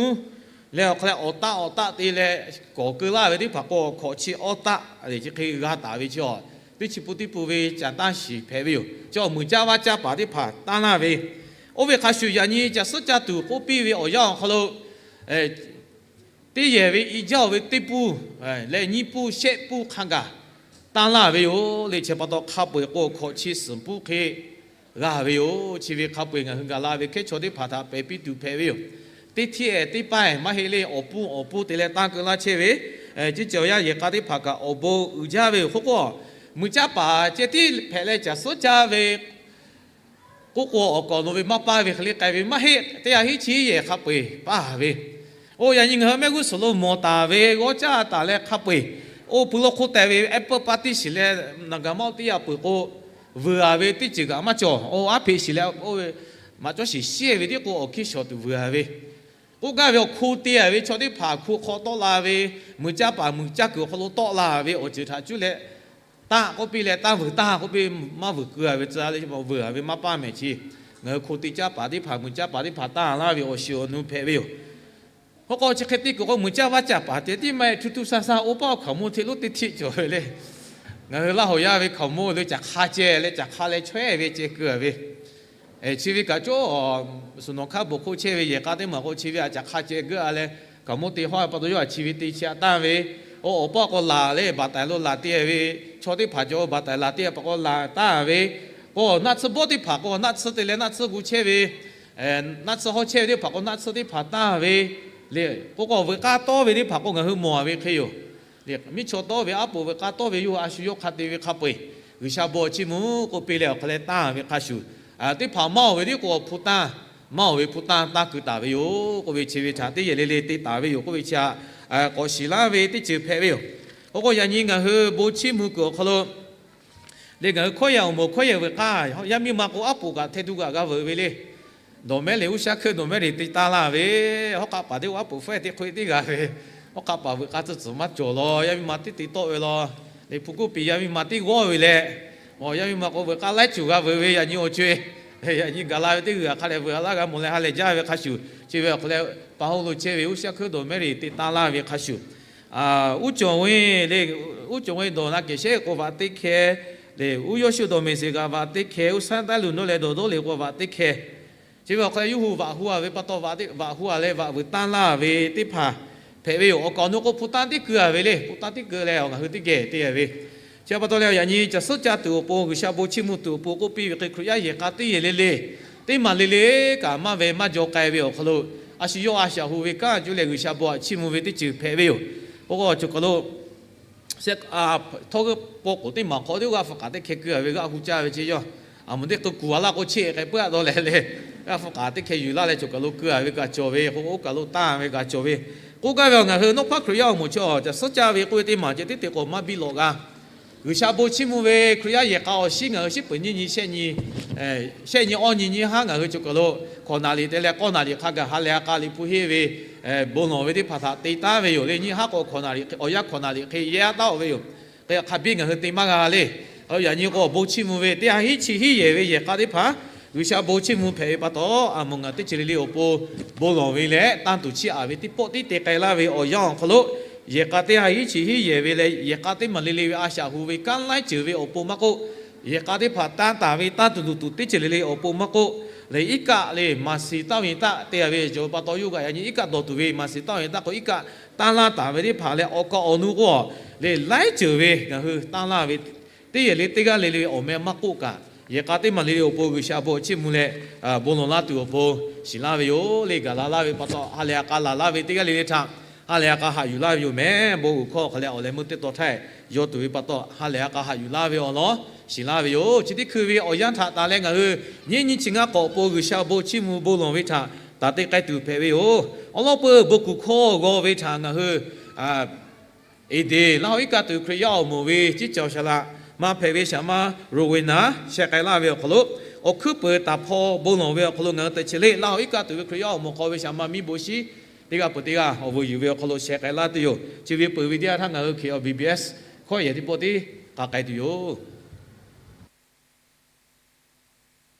လၢအီၤခီလဲ အီၣ်တၢ်အီၣ်တၢ် တ့လၢ ကီၢ်ကုလၢဝ့ သ့ၣ်ဖး ကိးအီၤ ခိးဆံးအီတၢ် လံ ကၠံၣ်ဃ့ဂၤတၢ်ဝ့ဆံးအီၤ တ့ဆံးပူတ့ပူဝ့ ကၠၣ်တၢ်ဆံးဖဲးဝ့ယိၤ ကၠီၣ်မုၢ်ကၠါဝါကၠါပာ် သ့ၣ်ဖး တၢ်လၢဝ့ အိၣ်ဝ့ ခါဆူ ယၤနံၤ ကၠၣ်စိကၠၢ်တူၢ် ကိးပံဝ့ အီၣ်ယၢ်အီၤခီလိ တ့ယဲၢ်ဝ့ အံၤယၢ်အီၤဝ့ တ့ပူ လၢနံၣ်ပူ ရှဲးပူ ခါဂၤ တၢ်လၢဝ့ယိၤလံ ဆဲးပတီၢ် ခါပှ့ၤ ကိးခိးဆံး စုၣ်ပူ ဃ့ ဂၤဝ့ယိၤ ဆံးဝ့ ခါပှ့ၤ ငါဟု ဂၤလၢဝ့ ခဲဆီၣ် သ့ၣ်ဖးထး ပဲာ်ပံတူၢ်ဖဲးဝ့ယိၤ တ့ထံအဲၣ်တ့ပၢ်အဲၣ် မးဟ့ၣ်လံ အီၣ်ပူ အီၣ်ပူ တ့လၢတၢ်ကုလါဆဲးဝ့ ကၠံၣ်ကၠီၣ်ယါယဲၢ်ကါ သ့ၣ်ဖး ကၣ်အီၣ်ဘိ အုၣ်ယါဝ့ယိၤ ခိၣ်ကိး မုၢ်ကၠါပာ် ကဲတံၢ်ဖဲးလၢ ကၠၣ်စိကၠၢ်ဝ့ ကိးကိး အီၣ်ကီၢ်လိၤဝ့ မၤပၢ်ဝ့ ကလ့ကဲဝ့ မးဟ့ၣ် တ့ဟးဟံးဆံးယဲၢ် ခါပှ့ၤ ပၢ်ဝ့ အိၣ် ယၤနံၤ ငါဟု မ့ၢ်ဂုၢ်စိလိၤမိၢ်တၢ်ဝ့ ဂီၤကၢ်တၢ်လၢ ခါပှ့ၤ အိၣ်ပုၤလိာ်ခိၣ်တဲာ်ဝ့ apple party ဆံးလၢ နဂၤမီၣ်တ့ယၤပှ့ၤကိး ဝုၢ်ဂၤဝ့ တ့စ့ၢ်ကီး မးကၠီၣ် အိၣ် အါဖ့းဆံးလၢ အိၣ်ဝ့ မးကၠီၣ်ဆံး ရှဲးဝ့ တ့ကိး အီၣ်ခံဆီၣ်တုၤ ဝုၢ်ဂၤဝ့ ကိးဂၤဝ့ အီၣ်ခိးတ့ၢ်ဝ့ ဆီၣ်သ့ၣ်ဖး ခိးခီတီၣ်လၢဝ့ မုၢ်ကၠါပာ် မုၢ်ကၠါကုၢ် ခီလိတီၣ်လၢဝ့ အီၣ်စၢၤထး ကူလဲ တၢ်ကိးပံလၢ တၢ်ဝုၢ်တၢ်ကိးပံ မၤဝုၢ်ကုၢ်ဝ့ တြါလၢ ဝုၢ်ဂၤဝ့ မၤပၢ်မဲာ်ဆံး ငါဟုခိးတ့ၢ်ကၠါပာ်သ့ၣ်ဖး မုၢ်ကၠါပာ်သ့ၣ်ဖး တၢ်လၢဝ့ အီၣ်ဆံးအီၣ်နူဖဲးဝ့ယိၤ ဟီၣ်ကီၢ် ဆံးဃ့တ့ကိး မုၢ်ကၠါဝါကၠၢ်ပာ် တဲတံၢ်မး ထူထူဆါဆါ အိၣ်ပၢ် ခီၣ်မိၢ်ထံးလိ တ့ထံးကၠီၣ်ဝဲလၢ ငါဟုလၢဟီၣ်ယါဝ့ ခီၣ်မိၢ်လၢ ကၠၣ်ခါကဲလၢ ကၠၣ်ခါလၢ ဆွဲဝ့ ကဲကုၢ်ဝ့ ဆံးဝ့ ကၠီၣ် စူၢ်နီၤခါဘိၣ်ခိၣ်ဆဲးဝ့ ယဲၢ်ကါတ့ၢ်မၤကိး ဆံးဝ့ အကၠၣ်ခါကဲကုၢ်အါလၢ ခီၣ်မိၢ်တ့ဟီၣ် ပှၤတယီ ဆံးဝ့ တ့ဆံးအတၢ်ဝ့ အိၣ် အီၣ်ပၢ်ကိးလၢ်လၢ ဘၣ်တၢ်လိလၢ်တ့ဝ့ ဆီၣ်သ့ၣ်ဖးကၠီ ဘၣ်တၢ်လၢ်တ့ ပှၤကိးလၢ်တၢ်ဝ့ ကိးနၢ်ထၢဘီသ့ၣ်ဖး ကိးနၢ်ထၢတ့လၢ နၢ်ထၢဂူာ်ဆဲးဝ့ နၢ်ထၢဟီၣ်ဆဲးဝ့သ့ၣ်ဖး ကိးနၢ်ထၢသ့ၣ်ဖးတၢ်ဝ့ လၢ ကိးကိးဝ့ၢ်ကါတီဝ့သ့ၣ်ဖး ကိးငါဟုမိၢ်ဝ့ခ့ယိၤ လၢ မ့ၢ်ဆီၣ်တီဝ့အါပူၤ ဝ့ၢ်ကါတီဝ့ယိၤ အါဆူယိၤခးတ့ဝ့ ခါပှ့ၤ ဂုၢ်ဆါဘိအီၤဆံမူ ကိးပံလၢ အီၣ်ခီလဲတၢ်ဝ့ခါဆူ သ့ၣ်ဖးမၤအီၣ်ဝ့သ့ၣ်ကိးအီၤ ဖူတၢ် မၤအီၣ်ဝ့ဖူတၢ် တၢ်ကုၢ်တၢ်ဝ့ယိၤ ကိးဝ့ဆံးဝ့ ထးတ့ယဲၢ်လ့လ့ တ့တၢ်ဝ့ယိၤ ကိးဝ့ဆံး k'awꞈ shiˍ laˇ ve teˇ ceuˬ hpehꞈ ve yoˬ. K'o k'o, yaꞈ nyi ngaˬ hui bon chiˇ mvuh kuiˬ awˬ hk'aw lo le, ngaˬ hui hkawˉ yehˬ awˬ moˍ hkawˉ yehˬ veuꞈ k'aˇ yaˇ miˇ ma k'o, aˉ poꞈ kaꞈ hteˇ tuˬ g'a g'a veuꞈ ve le. Dawˬ mehˉ le, uˉ shaˉ hkuiˇ dawˬ mehˉ le te taˇ laˇ ve, hawˉ k'aˆ paˍ teˇ g'aˇ aˉ poꞈ faiˇ teˇ hk'oˆ teˇ g'a ve, hawˉ k'aˆ paˍ veuꞈ k'aˇ tcuhˉ tcuhˍ maˇ cawˬ law, yaˇ miˇ ma teˇ te tawˆ ve law, liꞈ hpu k'oˆ piˇ yaˇ miˇ ma teˇ g'awˇ ve leh, yaˇ miˇ ma k'o veuꞈ k'aˇ laiˉ ceuˬ g'a veuꞈ ve, yaꞈ nyi awˬ co-e, yaꞈ nyi gaˬ la ve teˇ g'uiˬ hk'a leh veuꞈ laˇ g'a mawˬ leh ha lehˬ jaˇ ve hk'a shuˍ, chi ve awˬ hk'aw leh pa hawˇ lo chehˇ ve uˉ shaˉ hkuiˇ dawˬ mehˉ le te taˇ laˇ ve hk'a shuˍ, uˉ cawˬ ve le, uˉ cawˬ ve dawˬ na kehˬ shehˉ k'o vaꞈ teˇ hkeh le, uˉ yawˇ shu dawˬ mehˍ seˍ g'a vaꞈ teˇ hkeh, uˉ shaˉ taˉ luˬ nawˇ leh dawˬ dawˇ le k'o vaꞈ teˇ hkeh, chi ve awˬ hk'aw leh yawˇ hui vaꞈ hu a ve pa taw, vaꞈ hu a leh vaꞈ veuꞈ taˇ laˇ ve teˇ hpaˍ hpehꞈ ve yoˬ. Awˬ kaˍ awˬ nu k'o hpu tanˇ tiˉ keu a ve le, hpu tanˇ tiˉ keu leh ngaˬ hui teˇ geh te a ve. Chi pa taw leh yaꞈ nyi caˬ suhˉ caˇ tuˬ awˬ pon, G'uiˬsha bon chiˇ mvuh tuˬ awˬ pon k'oˆ piˇ ve hk'e, Hkriꞈ yaˇ yehˬ k'a teˇ yehˬ le le, teˇ maˬ le le kaꞈ maˇ ve maˇ jaw k'ai ve awˬ hk'aw lo, a shu yawˇ a shaꞈ hu ve kanˉ cuˇ leh G'uiˬsha bon htaꞈ chiˇ mvuh ve teˇ ceuˬ hpehꞈ ve yoˬ. K'o k'o, choˬ kaˬ lo htawˇ g'euˆ paw k'oˍ teˇ maˬ hk'aw teˇ g'aˇ hpu k'aˍ teˇ hkeh keu a ve g'aˇ hu caˇ ve chi yawˇ, a moˍ teˇ k'o kuˬ a laˇ k'o cheˇ k'ai puiˉ a dawˇ leh le, g'aˇ hpu k'aˍ teˇ hkeh yuˬ laˇ leh choˬ kaˬ lo keu a ve kaꞈ cawˬ ve, k'o oˇ kaˬ lo tanˇ ve kaꞈ cawˬ ve, k'oˆ gaˇ ve awˬ ngaˬ hui nawˇ hpaˇ Hkriꞈ yaˇ awˬ moˍ chi caˬ suhˉ caˇ ve k'oˆ ve teˇ maˬ ceh teˇ te k'o maˇ biˇ lawꞈ g'a. G'uiˬsha bon chiˇ mvuh ve Hkriꞈ yaˇ yehˬ k'a awˬ shinˉ ngaˬ hui shiˉ peuˬ nyiˇ nyi, shehˆ nyi, shehˆ nyi awˇ nyi nyiˇ haˉ ngaˬ hui choˬ kaˬ lo hkawꞈ naˍ riˍ te leh k'awˇ naˍ riˍ hk'a gaˬ ha lehˬ a k'a liꞈ hpu henˇ ve bon lawˬ ve teˇ hpaˍ htaꞈ te taˉ ve yoˬ le. Nyiˇ haˉ k'o hkawꞈ naˍ riˍ hk'e, awˬ yanˇ hkawꞈ naˍ riˍ hk'e yehˇ aˉ taˉ-oꞈ ve yoˬ. Hk'e hk'a biˇ ngaˬ hui te maˇ g'a le. Yaꞈ nyi k'o awˬ bon chiˇ mvuh ve teˇ ha hiˉ chi hiˉ yehˬ ve yehˬ k'a teˇ hpaˍ G'uiˬsha bon chiˇ mvuh hpehꞈ ve pa taw, a moˍ ngaˬ teˇ ceuˬ le le awˬ pon bon lawˬ ve leh tanˇ tuˬ chiˇ aꞈ ve teˇ pawˆ tiˉ te k'ai laˇ ve awˬ yanˇ awˬ hk'aw lo, yehˬ k'a teˇ ha hiˉ chi hiˉ yehˬ ve leh yehˬ k'a teˇ maˬ le le ve a shaꞈ hu ve kanˉ laiˉ ceuˬ ve awˬ pon maˇ k'oˆ, yehˬ k'a teˇ hpaˍ tanˇ taˍ ve tanˇ tuˬ luˬ tuˬ teˇ ceuˬ le le awˬ pon maˇ k'oˆ, leh iˉ kaˆ le maˍ siˍ taˇ ve taˇ te a ve cawˬ ve pa taw, yawˇ kaꞈ yaꞈ nyi iˉ kaˆ dawˬ tuˬ ve maˍ siˍ taˇ ve taˇ k'o iˉ kaˆ tanˇ laˇ taˍ ve teˇ hpaˍ leh awˬ kaˍ awˬ nu k'o le laiˉ ceuˬ ve ngaˬ hui tanˇ laˇ ve teˇ yehˬ le teˇ g'aˇ le le ve awˬ meh maˇ k'oˆ kaꞈ, yehˬ k'a teˇ maˬ le le awˬ pon G'uiˬsha bon chiˇ mvuh leh bon lawˬ laˇ tuˬ awˬ pon shiˍ laˇ ve yoˬ le. Gaˬ la laˇ ve pa taw ha lehˬ a k'a laˬ laˇ ve teˇ g'aˇ le le htaꞈ ha lehˬ a k'a haꞈ yuˬ laˇ ve yoˬ mehˍ. Bon g'uiˬ hkawˇ hk'aˬ leh awˬ leh meuˇ teˇ taw htaˇ yawˇ tuˬ ve pa taw ha lehˬ a k'a haꞈ yuˬ laˇ ve awˬ lawn shiˍ laˇ ve yoˬ. Chi teˇ hkui ve awˬ yanˇ htaꞈ taˍ leh ngaˬ hui nyiˇ nyi chi ngaˇ k'awꞈ awˬ pon G'uiˬsha bon chiˇ mvuh bon lawˬ ve htaꞈ taˍ te k'ai tuˬ hpehꞈ ve yoˬ. Awˬ lawn peuˬ bon kuˬ hkawˇ g'aw ve htaꞈ ngaˬ hui Eˍdeˍ Laˇ hoꞈ iˉ kaˆ tuˬ Hkriꞈ yaˇ awˬ moˍ ve ciˉ cawˬ shaˍ laꞈ ma hpehꞈ ve shaˍ ma Roˍ ve naˍ sheh k'ai laˇ ve awˬ hk'aw lo, awˬ hkuiˉ peuˍ taˍ hpaw bon lawˬ ve awˬ hk'aw lo ngaˬ hui teꞈ chehˇ le. Laˇ hoꞈ iˉ kaˆ tuˬ ve Hkriꞈ yaˇ awˬ moˍ hk'aw ve shaˍ ma miˇ bon shiˉ teˇ g'aˇ peuˬ teˇ g'aˇ awˬ veuˬ yuˬ ve awˬ hk'aw lo sheh k'ai laˇ tuˬ yoˬ. Chi ve peuˬ ve teˇ yanˇ htaˇ ngaˬ hui K B B S hkawˇ yehˬ teˇ pawˆ tiˉ k'a k'ai tuˬ yoˬ.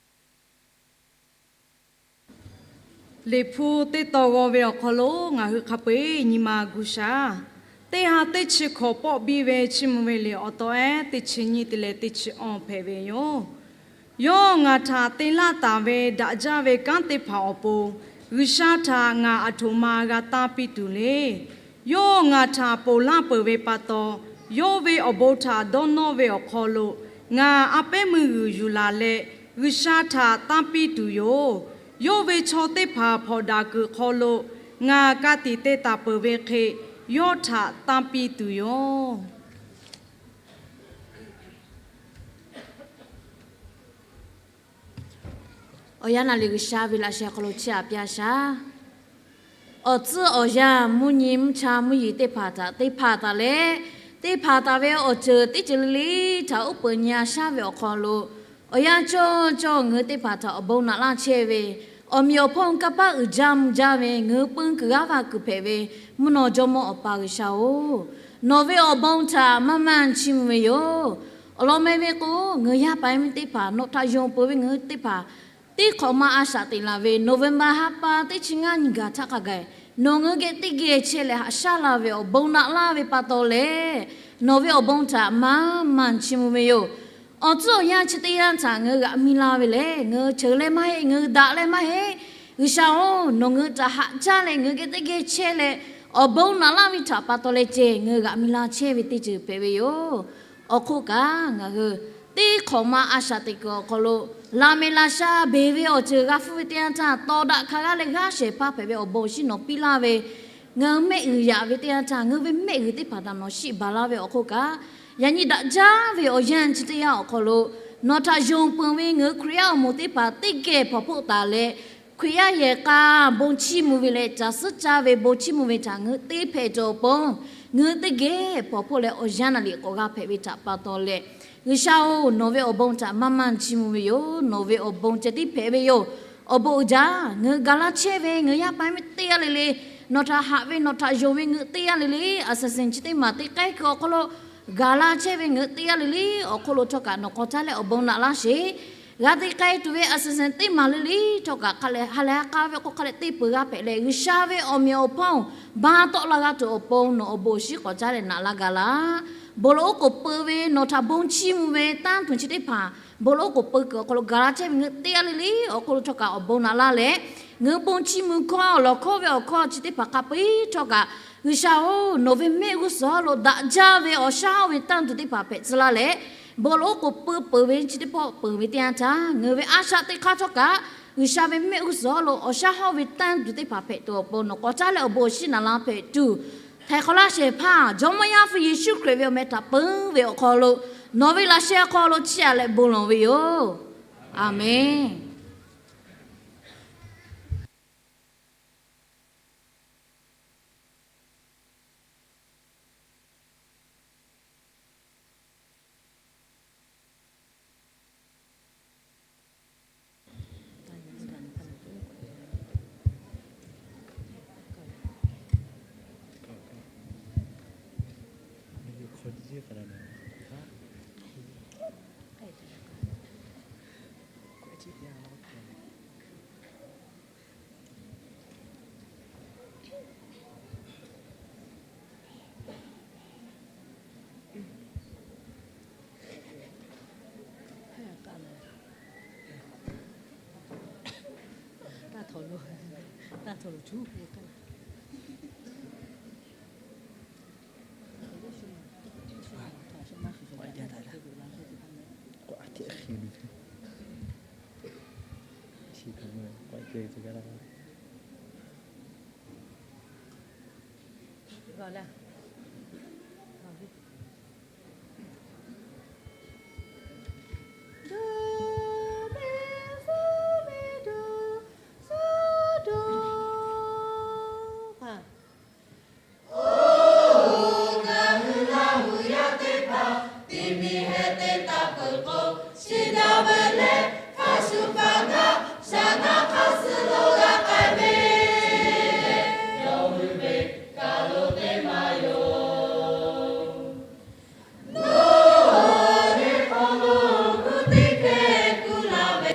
Liꞈ hpu teˇ tawn g'aw ve awˬ hk'aw lo ngaˬ hui hk'a peu-eˬ nyi ma gu shaˍ. Teˇ ha teˇ chi hkawꞈ pawˆ biˇ ve chiˇ mvuh ve liꞈ awˬ taw ehˉ teˇ chi nyiˇ te leh teˇ chi awˇ hpehꞈ ve yoˬ. Yawˇ ngaˬ htaꞈ te laˇ taˍ ve daꞈ jaˇ ve kanˉ teˇ hpaˍ awˬ pon, G'uiˬsha htaꞈ ngaˬ aˬ htoꞈ ma g'a tanˇ piˇ tuˬ le. Yawˇ ngaˬ htaꞈ ponˬ laˇ peuˬ ve pa taw, yawˇ ve awˬ bon htaꞈ dawˇ nawˇ ve awˬ hk'aw lo, ngaˬ a pehˉ meuˇ g'uiˬ yuˬ laˬ leh G'uiˬsha htaꞈ tanˇ piˇ tuˬ yoˬ. Yawˇ ve chaw teˇ hpaˍ hpawnˬ daꞈ kuiˬ hk'aw lo ngaˬ ka tiꞈ te taˍ peuˬ ve hk'e, yawˇ htaꞈ tanˇ piˇ tuˬ yoˬ. Awˬ yanˇ naˍ riˍ G'uiˬsha ve laꞈ sheh hk'aw lo chiˇ aꞈ piˇ a shaˍ. Awˬ tcuhˉ awˬ yanˇ mvuhˇ nyi mvuhˇ cha mvuhˇ yeˬ teˇ hpaˍ htaꞈ te hpanˍ taˍ leh, te hpanˍ taˍ ve awˬ ceuˬ teˇ ceuˬ le le htaꞈ uˉ peunˍ nyi a shaˉ ve awˬ hk'aw lo, awˬ yanˇ cawˇ cawˇ ngaˬ hui teˇ hpaˍ htaꞈ awˬ bon naꞈ laˇ chehˇ ve, awˬ meꞈ awˬ hponˇ kanˇ paˆ uiˍ jaˇ mvuh jaˇ ve ngaˬ hui puiˇ kuiˬ g'aˇ va kuiˬ hpehꞈ ve mvuhˇ naw Jawˇmawˇ Awˬ pa G'uiˬsha-oˬ, nawˬ ve awˬ bon htaꞈ maˇ maˇ chiˇ mvuh ve yoˬ. Awˬ lawn meh ve k'o, ngaˬ hui yaˇ paˍ yaˇ miˇ teˇ hpaˍ nawˬ htaꞈ yonˍ peuˬ ve ngaˬ hui teˇ hpaˍ teˇ hk'awꞈ ma a shaꞈ teꞈ laˬ ve November ha pa teˇ chi ngaˇ nyi gaˬ htaˇ hk'a gaˬ, nawˬ ngaˬ hui geh teˇ geh chehˇ leh haꞈ shaˉ la ve awˬ bon naꞈ laˇ ve pa taw lehˬ, nawˬ ve awˬ bon htaꞈ maˇ maˇ chiˇ mvuh ve yoˬ. Awˬ tcuhˉ awˬ yanˇ chi teˇ yanˇ htaꞈ ngaˬ hui g'aꞈ mi la ve lehˬ, ngaˬ hui cheuˬ leh maˇ heˆ, ngaˬ hui daꞈ leh maˇ heˆ. G'uiˬsha-oˬ, nawˬ ngaˬ hui htaꞈ haꞈ jaˇ leh ngaˬ hui geh teˇ geh chehˇ leh, awˬ bon naꞈ laˇ ve htaꞈ pa taw leh ceh ngaˬ hui g'aꞈ mi la chehˇ ve teˇ ceuˬ hpehꞈ ve yoˬ. Awˬ hk'oˆ kaꞈ ngaˬ hui teˇ hk'awꞈ ma a shaꞈ teꞈ kuiˬ awˬ hk'aw lo, laꞈ mehˍ laꞈ sha beˬ ve awˬ ceuˬ g'a hpfuhˇ ve teˇ yanˇ htaˇ, tawˍ daꞈ hk'a g'aˇ leh g'aˇ shehˍ hpaˇ hpehꞈ ve awˬ bon awˬ shinˉ nawˬ piˇ laˇ ve, ngaˬ hui mehˆ g'uiˬ yaꞈ ve teˇ yanˇ htaˇ, ngaˬ hui ve mehˆ g'uiˬ teˇ hpaˍ htaꞈ nawˬ shiˆ baˬ laˇ ve awˬ hk'oˆ kaꞈ, yaꞈ nyi daꞈ jaˇ ve awˬ yanˇ chi teˇ yanˇ awˬ hk'aw lo, nawˬ htaꞈ yonˍ peuˬ ve ngaˬ hui Hkriꞈ yaˇ awˬ moˍ teˇ hpaˍ teˇ geh hpawnˬ hpoˆ taˍ leh, Hkriꞈ yaˇ yehˬ k'a bon chiˇ mvuh ve leh, caˬ suhˉ caˇ ve bon chiˇ mvuh ve htaꞈ ngeuꞈ teˇ hpehꞈ tuˬ awˬ pon, ngeuꞈ teˇ geh hpawnˬ hpawˇ leh awˬ yanˇ naꞈ liꞈ k'awꞈ g'a hpehꞈ ve htaꞈ pa taw leh, G'uiˬsha-oˬ, nawˬ ve awˬ bon htaꞈ maˇ maˇ chiˇ mvuh ve yoˬ. Nawˬ ve awˬ bon ceh tiˉ hpehꞈ ve yoˬ. Awˬ bon uiˍ jaˇ, ngeuꞈ gaˬ la chehˇ ve ngeuꞈ yaˇ paˍ yaˇ miˇ teˇ g'aˇ le le, nawˬ htaꞈ haꞈ ve nawˬ htaꞈ yonˍ ve ngeuꞈ teˇ g'aˇ le le, a suhˍ suhˍ chi teˇ maˬ teˇ k'ai kuiˬ awˬ hk'aw lo gaˬ la chehˇ ve ngeuꞈ teˇ g'aˇ le le awˬ hk'aw lo htawˇ kaꞈ nawˬ k'awꞈ caˉ leh awˬ bon naꞈ laˇ sheˍ. G'a te k'ai tuˬ ve a suhˍ suhˍ teˇ maˬ le le htawˇ kaꞈ hk'a leh ha lehˬ ha k'a ve k'o hk'a leh teˇ peuˬ g'a hpehꞈ leh, G'uiˬsha ve awˬ meꞈ awˬ hponˇ ba tawˆ la g'a tuˬ awˬ pon nawˬ awˬ bon awˬ shinˉ k'awꞈ caˉ leh naꞈ laˇ gaˬ laˇ. Bon lawˬ oˉ k'oˍ peu ve nawˬ htaꞈ bon chiˇ mvuh ve tanˇ tuˬ chi teˇ hpaˍ, bon lawˬ oˉ k'oˍ peu kuiˬ awˬ hk'aw lo gaˬ la chehˇ ve ngeuꞈ teˇ g'aˇ le le awˬ hk'aw lo htawˇ kaꞈ awˬ bon naꞈ laˇ leh, ngeuꞈ bon chiˇ mvuh hkawˇ lawˬ hkawˇ ve awˬ hkawˇ chi teˇ hpaˍ hk'a peu-eˬ htawˇ kaꞈ, G'uiˬsha-oˬ, nawˬ ve mehˆ g'uˇ suhˍ lo daꞈ jaˇ ve awˬ shaˉ hawˇ ve tanˇ tuˬ teˇ hpaˍ hpehꞈ tcuh laˇ leh, bon lawˬ oˉ k'oˍ peu peuˬ ve chi teˇ pawˆ peuˬ ve teˇ yanˇ htaˇ, ngeuꞈ ve a shaꞈ teˇ hk'aˇ htawˇ kaꞈ G'uiˬsha ve mehˆ g'uˇ suhˍ lo awˬ shaˉ hawˇ ve tanˇ tuˬ teˇ hpaˍ hpehꞈ tuˬ awˬ pon nawˬ k'awꞈ caˉ leh awˬ bon awˬ shinˉ naꞈ laˇ hpehꞈ tuˬ, htaiˍ hk'awꞈ laˇ shehˍ hpaˇ Jawˇmawˇ Yaˇ hpu Yeˍsuˆ Hkriꞈ ve awˬ meh htaꞈ peu ve awˬ hk'aw lo, nawˬ ve laꞈ sheh awˬ hk'aw lo chiˇ aꞈ leh bon lawˬ ve yoˬ. Aˍmenˍ. Oˬ, ngaˬ hui Laˇ huˍ yaˇ teˇ hpaˍ, ti mi heh te taˇ peuˬ k'o, shiˍ daꞈ ve leh hk'a shuˍ hpaˍ g'aˇ shaˍ naˆ hk'aˇ suh lo g'a k'ai ve, yawˇ hui ve kaˬ lo teˇ maˇ yoˬ. Nawˬ ve hk'aw lo gu teˇ hkeh kuˬ laˬ ve,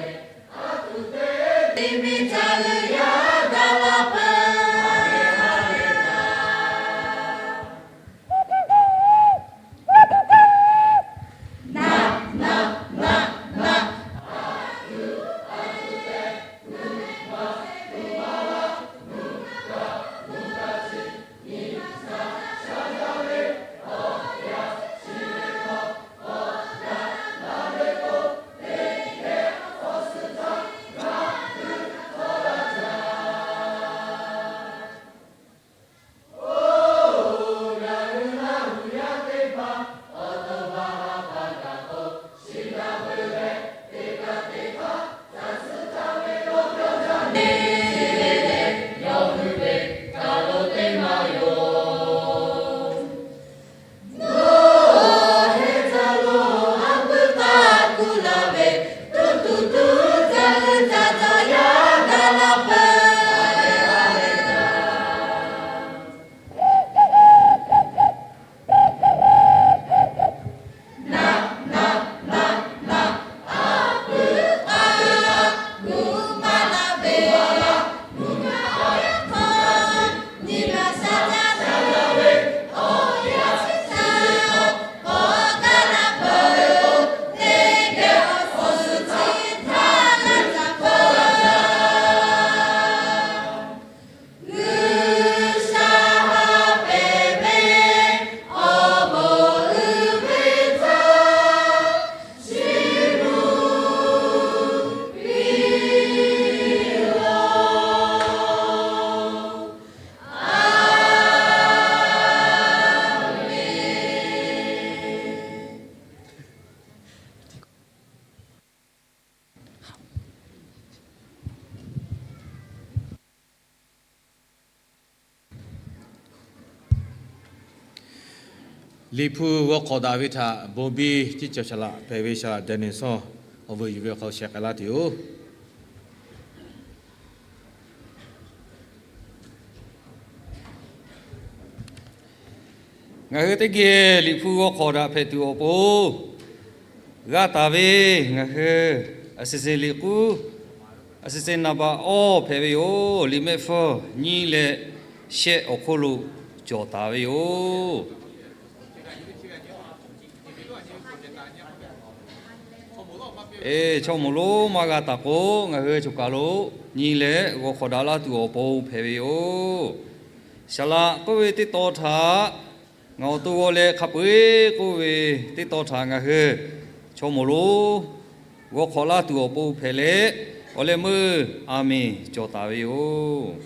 a tuˬ te te mi ca leuˬ yaˇ daꞈ la peuˬ. Naˆ, naˆ, naˆ, naˆ. Liꞈ hpu g'aw hk'awꞈ daꞈ ve htaꞈ bon biˇ ciˉ cawˬ saˍ laꞈ hpehꞈ ve saˍ laꞈ Daniel Sawˇ awˬ vuiˬ yuˬ ve awˬ hk'aw sheh k'ai laˇ tuˬ yoˬ. Ngaˬ hui teˇ geh Liꞈ hpu g'aw hk'awꞈ daꞈ hpehꞈ tuˬ awˬ pon g'a taˍ ve, ngaˬ hui a se se liꞈ k'uˉ, a se se naˍ baꞈ awˇ hpehꞈ ve yoˬ. Liꞈ mehˆ hpfuhˇ nyiˇ leh shehˆ awˬ hk'oˆ lo cawˬ taˍ ve yoˬ. Eˬ, chaw moˍ lonˉ maˇ g'a taˍ k'o, ngaˬ hui choˬ kaˬ lo nyi leh g'aw hk'awꞈ daꞈ laˇ tuˬ awˬ pon hpehꞈ ve yoˬ. Saˍ laꞈ k'oˆ ve teˇ tawn htaꞈ ngaˬ awˬ to g'aw leh hk'a peu-eˬ k'oˆ ve teˇ tawn htaꞈ ngaˬ hui chaw moˍ lonˉ g'aw hk'awꞈ laˇ tuˬ awˬ pon hpehꞈ leh, awˬ leh meuˇ aˬ miˍ cawˬ taˍ ve yoˬ.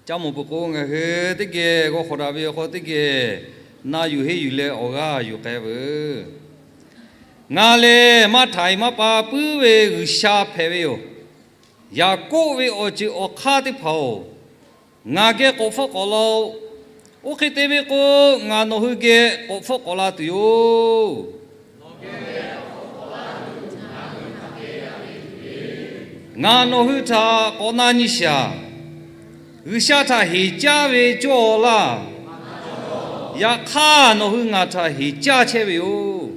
Ca moˍ peuˬ k'o, ngaˬ hui teˇ geh g'aw hk'awꞈ daꞈ ve awˬ hk'aw teˇ geh na yuˬ henˇ yuˬ leh awˬ g'aˇ yuˬ k'ai veuˬ. Ngaˬ lehˬ maˇ htaiˍ maˇ pa puiˉ ve G'uiˬsha hpehꞈ ve yoˬ. Yaˍkoˆ ve awˬ ceuˬ awˬ hk'aˇ teˇ hpaˍ-oˬ, ngaˬ geh k'awꞈ hpfuhˆ k'awꞈ la-oˆ. Oˇ hk'e te ve k'o, ngaˬ nawˬ hui geh k'awꞈ hpfuhˆ k'awꞈ la tuˬ yoˬ. Ngaˬ nawˬ hui htaꞈ k'awꞈ na nyi shaˍ. G'uiˬsha htaꞈ heˍ caˇ ve cawˇ laˇ. Yaꞈ hk'aˇ, nawˬ hui ngaˬ htaꞈ heˍ caˇ chehˇ ve yoˬ.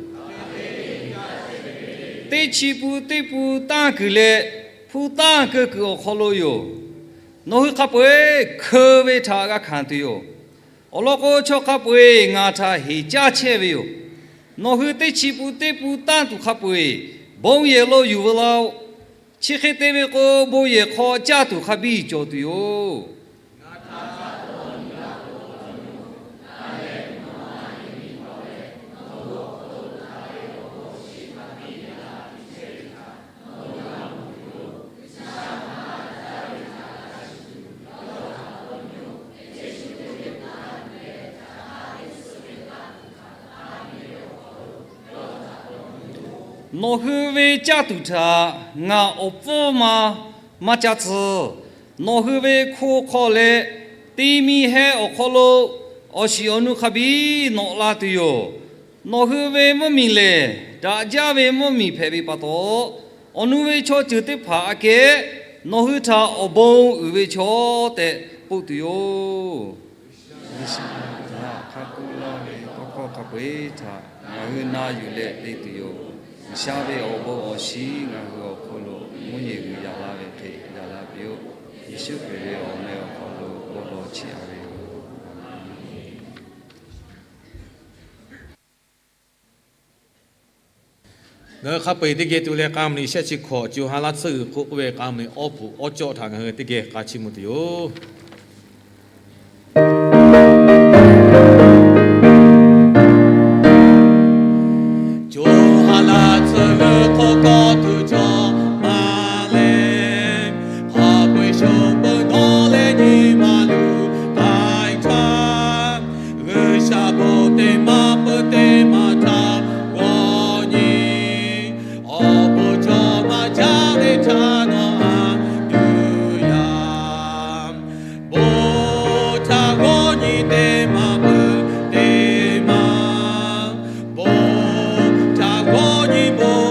Teˇ chi pun teˇ pun tanˇ kuiˬ leh hpu tanˇ keu kuiˬ awˬ hk'aw lo yoˬ. Nawˬ hui hk'a peu-eˬ hkeu ve htaꞈ g'a hkanˍ tuˬ yoˬ. Awˬ lawn k'o, chaw hk'a peu-eˬ ngaˬ htaꞈ heˍ caˇ chehˇ ve yoˬ. Nawˬ hui teˇ chi pun teˇ pun tanˇ tuˬ hk'a peu-eˬ bon yehˬ lo yuˬ veu laˇ-oˆ. Chi hk'e te ve k'o, bon yehˬ hk'aw caˇ tuˬ hk'a biˇ cawˬ tuˬ yoˬ. Nawˬ hui ve caˇ tuˬ htaꞈ ngaˬ awˬ pfuhˇ ma maˇ caˇ tcuh. Nawˬ hui ve hko hk'aw leh teˇ miˇ hehˉ awˬ hk'aw lo awˬ shiˍ awˬ nu hk'a biˇ nawꞈ la tuˬ yoˬ. Nawˬ hui ve mvuhˇmiˬ lehˬ, daꞈ jaˇ ve mvuhˇmiˬ hpehꞈ ve pa taw, awˬ nu ve chaw ceuˬ teˇ hpaˍ aꞈ kehˉ nawˬ hui htaꞈ awˬ bon uiˍ ve chaw tehꞈ k'oˆ tuˬ yoˬ. G'uiˬsha htaꞈ hk'a k'oˆ laˇ ve tawˇ hkawˇ hk'a peu-eˬ htaꞈ ngaˬ hui na yuˬ leh te tuˬ yoˬ. G'uiˬsha ve awˬ bon awˬ shiˍ ngaˬ hui awˬ hk'aw lo mvuhˇ yeˬ g'uiˬ yaꞈ la ve hk'e yaꞈ la piˇ-oˆ. Yeˍsuˆ Hkriꞈ ve awˬ meh awˬ hk'aw lo bon lawˬ chiˇ aꞈ ve yoˬ. Ngaˬ hui hk'a peu-eˬ teˇ geh tu leh k'a mvuhˇmiˬ shehˆ chi hkawꞈ co ha laˇ tsuhˇ g'uiˬ hk'oˆ k'oˆ ve k'a mvuhˇmiˬ awˇ puˍ awˇ cawˆ htaꞈ ngaˬ hui teˇ geh k'a chiˇ mvuh tuˬ yoˬ. Co ha laˇ tsuhˇ g'uiˬ hk'oˆ kawˆ tuˬ cawˬ ma leh, hk'a peu-eˬ shuˍ peuˬ nawˉ leh nyi ma luˬ k'ai htaˇ, G'uiˬsha bon teˇ maˇ peuˬ teˇ maˇ htaꞈ g'awˇ nyi. Awˬ bon cawˬ maˇ jaˇ ve htaꞈ nawˬ a tuˬ yaˇ. Bon htaꞈ g'awˇ nyi teˇ maˇ peuˬ teˇ maˇ. Bon htaꞈ g'awˇ nyi bon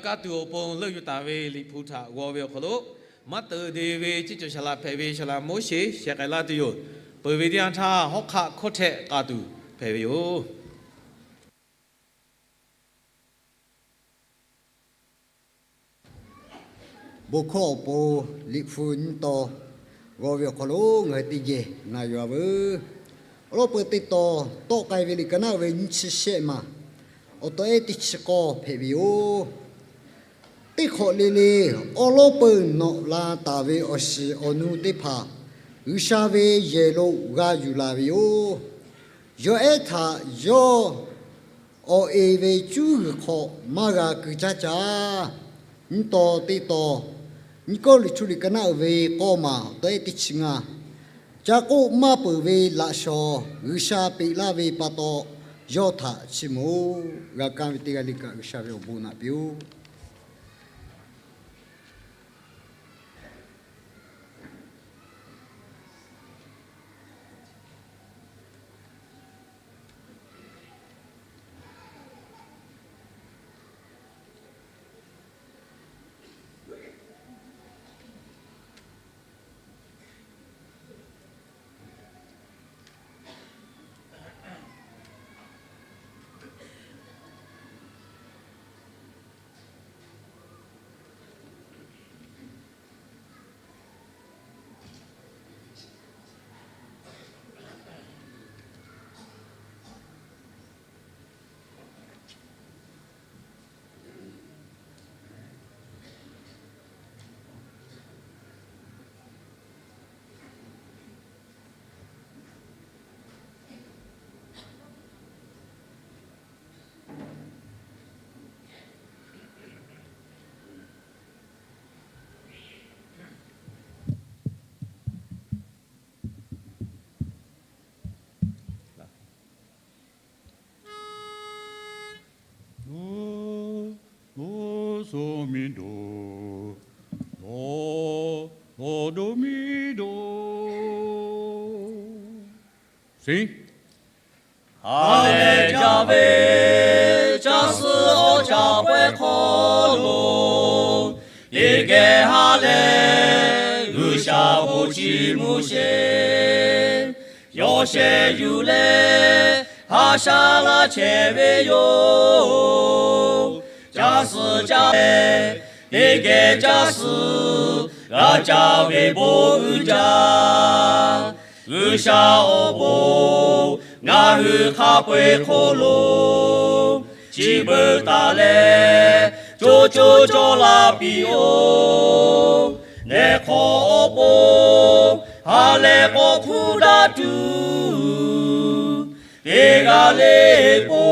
Kaˇ tuˬ awˬ pon leuˆ yuˬ taˍ ve Liꞈ hpu htaꞈ g'aw ve awˬ hk'aw lo, maˇ teuꞈ de ve ciˉ cawˬ shaˍ laꞈ hpehꞈ ve shaˍ laꞈ Moˉseˍ shehˍ k'ai laˇ tuˬ yoˬ. Peuˬ ve teˇ yanˇ htaˇ, hawˉ hk'aˆ hkawˇ htehꞈ k'a tuˬ hpehꞈ ve yoˬ. Bon hkawˇ awˬ pon Liꞈ hpu nyiˇ taw g'aw ve awˬ hk'aw lo ngaˬ hui teˇ geh na yuˬ-a veuˬ. Awˬ lawn peuˬ teˇ taw, tawˆ k'ai ve liꞈ ka naˆ ve nyiˇ chi shehˆ maˬ, awˬ taw ehˉ teˇ chi k'awˇ hpehꞈ ve yoˬ. Teˇ hk'awꞈ le le awˬ lawn peuˬ nawꞈ la taˍ ve awˬ shiˍ awˬ nu teˇ hpaˍ G'uiˬsha ve yehˬ lo g'a yuˬ la ve yoˬ. Yawˬ ehˉ htaꞈ yawˇ awˬ e ve cuˉ g'uiˬ hk'aw maˇ g'a keu caˇ caˇ. Nyiˇ taw teˇ taw, Nyiˇ Kawˇrenˍhtuˆ liꞈ ka naˆ ve k'awˇ maˬ awˬ taw ehˉ teˇ chi ngaˇ, ca k'oˆ maˇ peuˬ ve laꞈ shawˍ G'uiˬsha peꞈ laˇ ve pa taw, yawˇ htaꞈ chiˇ mvuh-oˬ. G'a kaˇ ve teˇ g'aˇ le kaꞈ G'uiˬsha ve awˬ bon naꞈ piˇ-oˆ. Ha lehˬ jaˇ ve, caˇ suh awˬ caˇ pawehˇ hk'aw lo, teˇ geh ha lehˬ G'uiˬsha bon chiˇ mvuh sheˍ. Yawˇ shehˍ yuˬ leh haꞈ sha laˇ chehˇ ve yoˬ. Caˇ suh caˇ leh teˇ geh caˇ suh g'a caˇ ve bon uiˍ jaˇ. G'uiˬsha awˬ bon ngaˬ hui hk'a peu-eˬ hk'oˆ lo chi beuꞈ taˍ leh, co co cawˬ la piˇ-oˆ. Nehˬ hk'awꞈ awˬ pon ha lehˬ k'awꞈ hpuˇ daꞈ tuˬ, teˇ g'aˇ le po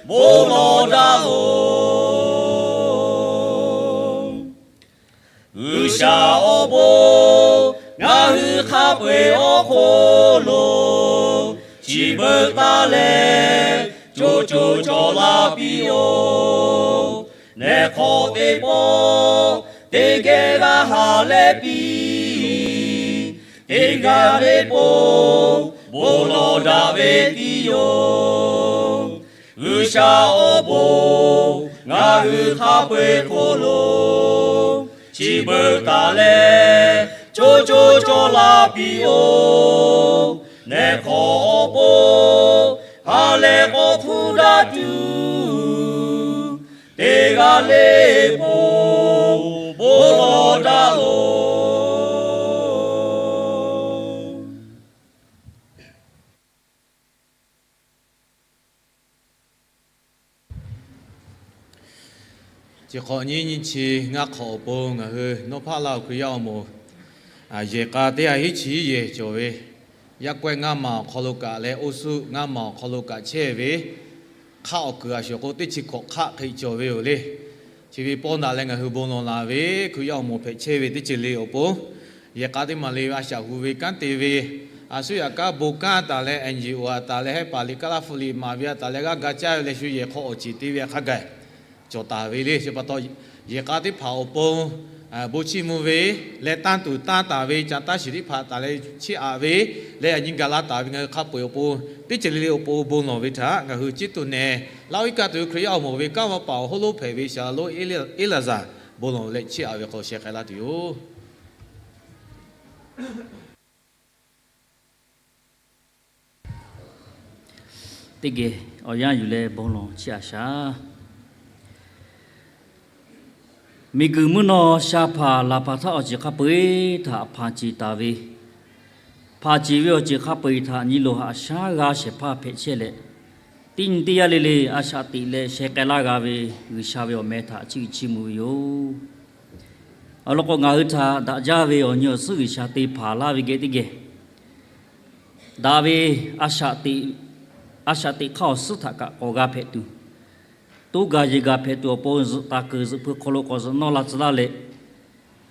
bon lawˬ daꞈ-oˬ. G'uiˬsha awˬ bon ngaˬ hui hk'a peu-eˬ awˬ hk'oˆ lo chi beuꞈ taˍ leh, co co cawˬ la piˇ-oˆ. Nehˬ hk'awꞈ teˇ pawˆ teˇ geh g'a ha lehˬ piˇ, teˇ g'aˇ le po bon lawˬ daꞈ ve tiˉ yoˬ. G'uiˬsha awˬ bon ngaˬ hui hk'a peu-eˬ hk'oˆ lo chi beuꞈ taˍ leh, co co cawˬ la piˇ-oˆ. Nehˬ hk'awꞈ awˬ pon ha lehˬ k'awꞈ hpuˇ daꞈ tuˬ, teˇ g'aˇ le po bon lawˬ daꞈ-oˬ. Chi hk'awꞈ nyiˇ nyiˇ chi ngaˇ hk'awꞈ awˬ pon ngaˬ hui nawˇ hpaˆ laˇ-oˬ Hkriꞈ yaˇ awˬ moˍ, yehˬ k'a teˇ ha hiˉ chi hiˉ yehˬ cawˬ ve, yaˇ kawehˇ ngaˇ maˬ awˬ hk'aw lo kaꞈ leh oˇ suhˆ ngaˇ maˬ awˬ hk'aw lo kaꞈ chehˇ ve, hk'aˆ awˬ kuiˬ a shuˍ k'o teˇ chi hkawꞈ hk'aˆ hk'e cawˬ ve yoˬ le. Chi ve pawˇ daꞈ leh ngaˬ hui bon lawˬ laˬ ve Hkriꞈ yaˇ awˬ moˍ hpehꞈ chehˇ ve teˇ ceuˬ le awˬ pon, yehˬ k'a teˇ maˬ le ve a shaꞈ hu ve kanˉ te ve, a suˉ yaꞈ kanˉ bon kanˉ taˍ leh, N G O a taˍ leh, hehˉ paˍ liꞈ kaˉ laˇ hpu liꞈ maˍ ve a taˍ leh, g'aˇ ga caˇ ve leh shu yehˬ hk'aw awˬ ceˬ te ve hk'a gaˬ cawˬ taˍ ve le. Chi pa taw, yehˬ k'a teˇ hpaˍ awˬ pon bon chiˇ mvuh ve leh tanˇ tuˬ tanˇ taˍ ve ca taˇ shiˍ teˇ hpaˍ taˍ leh chiˇ aꞈ ve leh yaꞈ nyi gaˬ la taˍ ve ngaˬ hui hk'a peu-eˬ awˬ pon teˇ ceuˬ le le awˬ pon bon lawˬ ve htaꞈ ngaˬ hui ciˉ to neh, Laˇ-oˇ iˉ kaˆ tuˬ ve Hkriꞈ yaˇ awˬ moˍ ve kanˉ vaˇ paˍ awˬ hawˉ lonˉ hpehꞈ ve Saˍ laꞈ lonˉ Eˇlaˍzaˍ bon lawˬ leh chiˇ aꞈ ve hk'aw sheh k'ai laˇ tuˬ yoˬ. Teˇ geh awˬ yanˇ yuˬ leh bon lawˬ chiˇ aꞈ shaˍ. Miˬguiˬ mvuhˇ naw sha hpaˍ laˬ hpaˍ htaˇ awˬ ceuˬ hk'a peu-eˬ htaꞈ hpanˍ ceˬ taˍ ve, hpanˍ ceˬ ve awˬ ceuˬ hk'a peu-eˬ htaꞈ nyi loˬ haꞈ shaˉ g'a shehˍ hpaˇ hpehꞈ chehˇ leh, teˇ nyi teˇ yanˇ le le a shaꞈ teꞈ leh sheh k'ai laˇ g'a ve G'uiˬsha ve awˬ meh htaꞈ chiˇ uiˍ chiˇ mvuh ve yoˬ. Awˬ lawn k'o, ngaˬ hui htaꞈ daꞈ jaˇ ve awˬ nyi awˬ suhˉ G'uiˬsha te hpanˍ laˇ ve geh teˇ geh, daꞈ ve a shaꞈ teꞈ hk'aˇ awˬ suhˉ htaꞈ kaꞈ k'awꞈ g'a hpehꞈ tuˬ, toˇ gaˬ yeˬ gaˬ hpehꞈ tuˬ awˬ pon zuhꞈ taˍ kuiˬ zuhꞈ hpu hk'aw lo k'awꞈ zuhꞈ nawˇ la tcuh laˇ leh,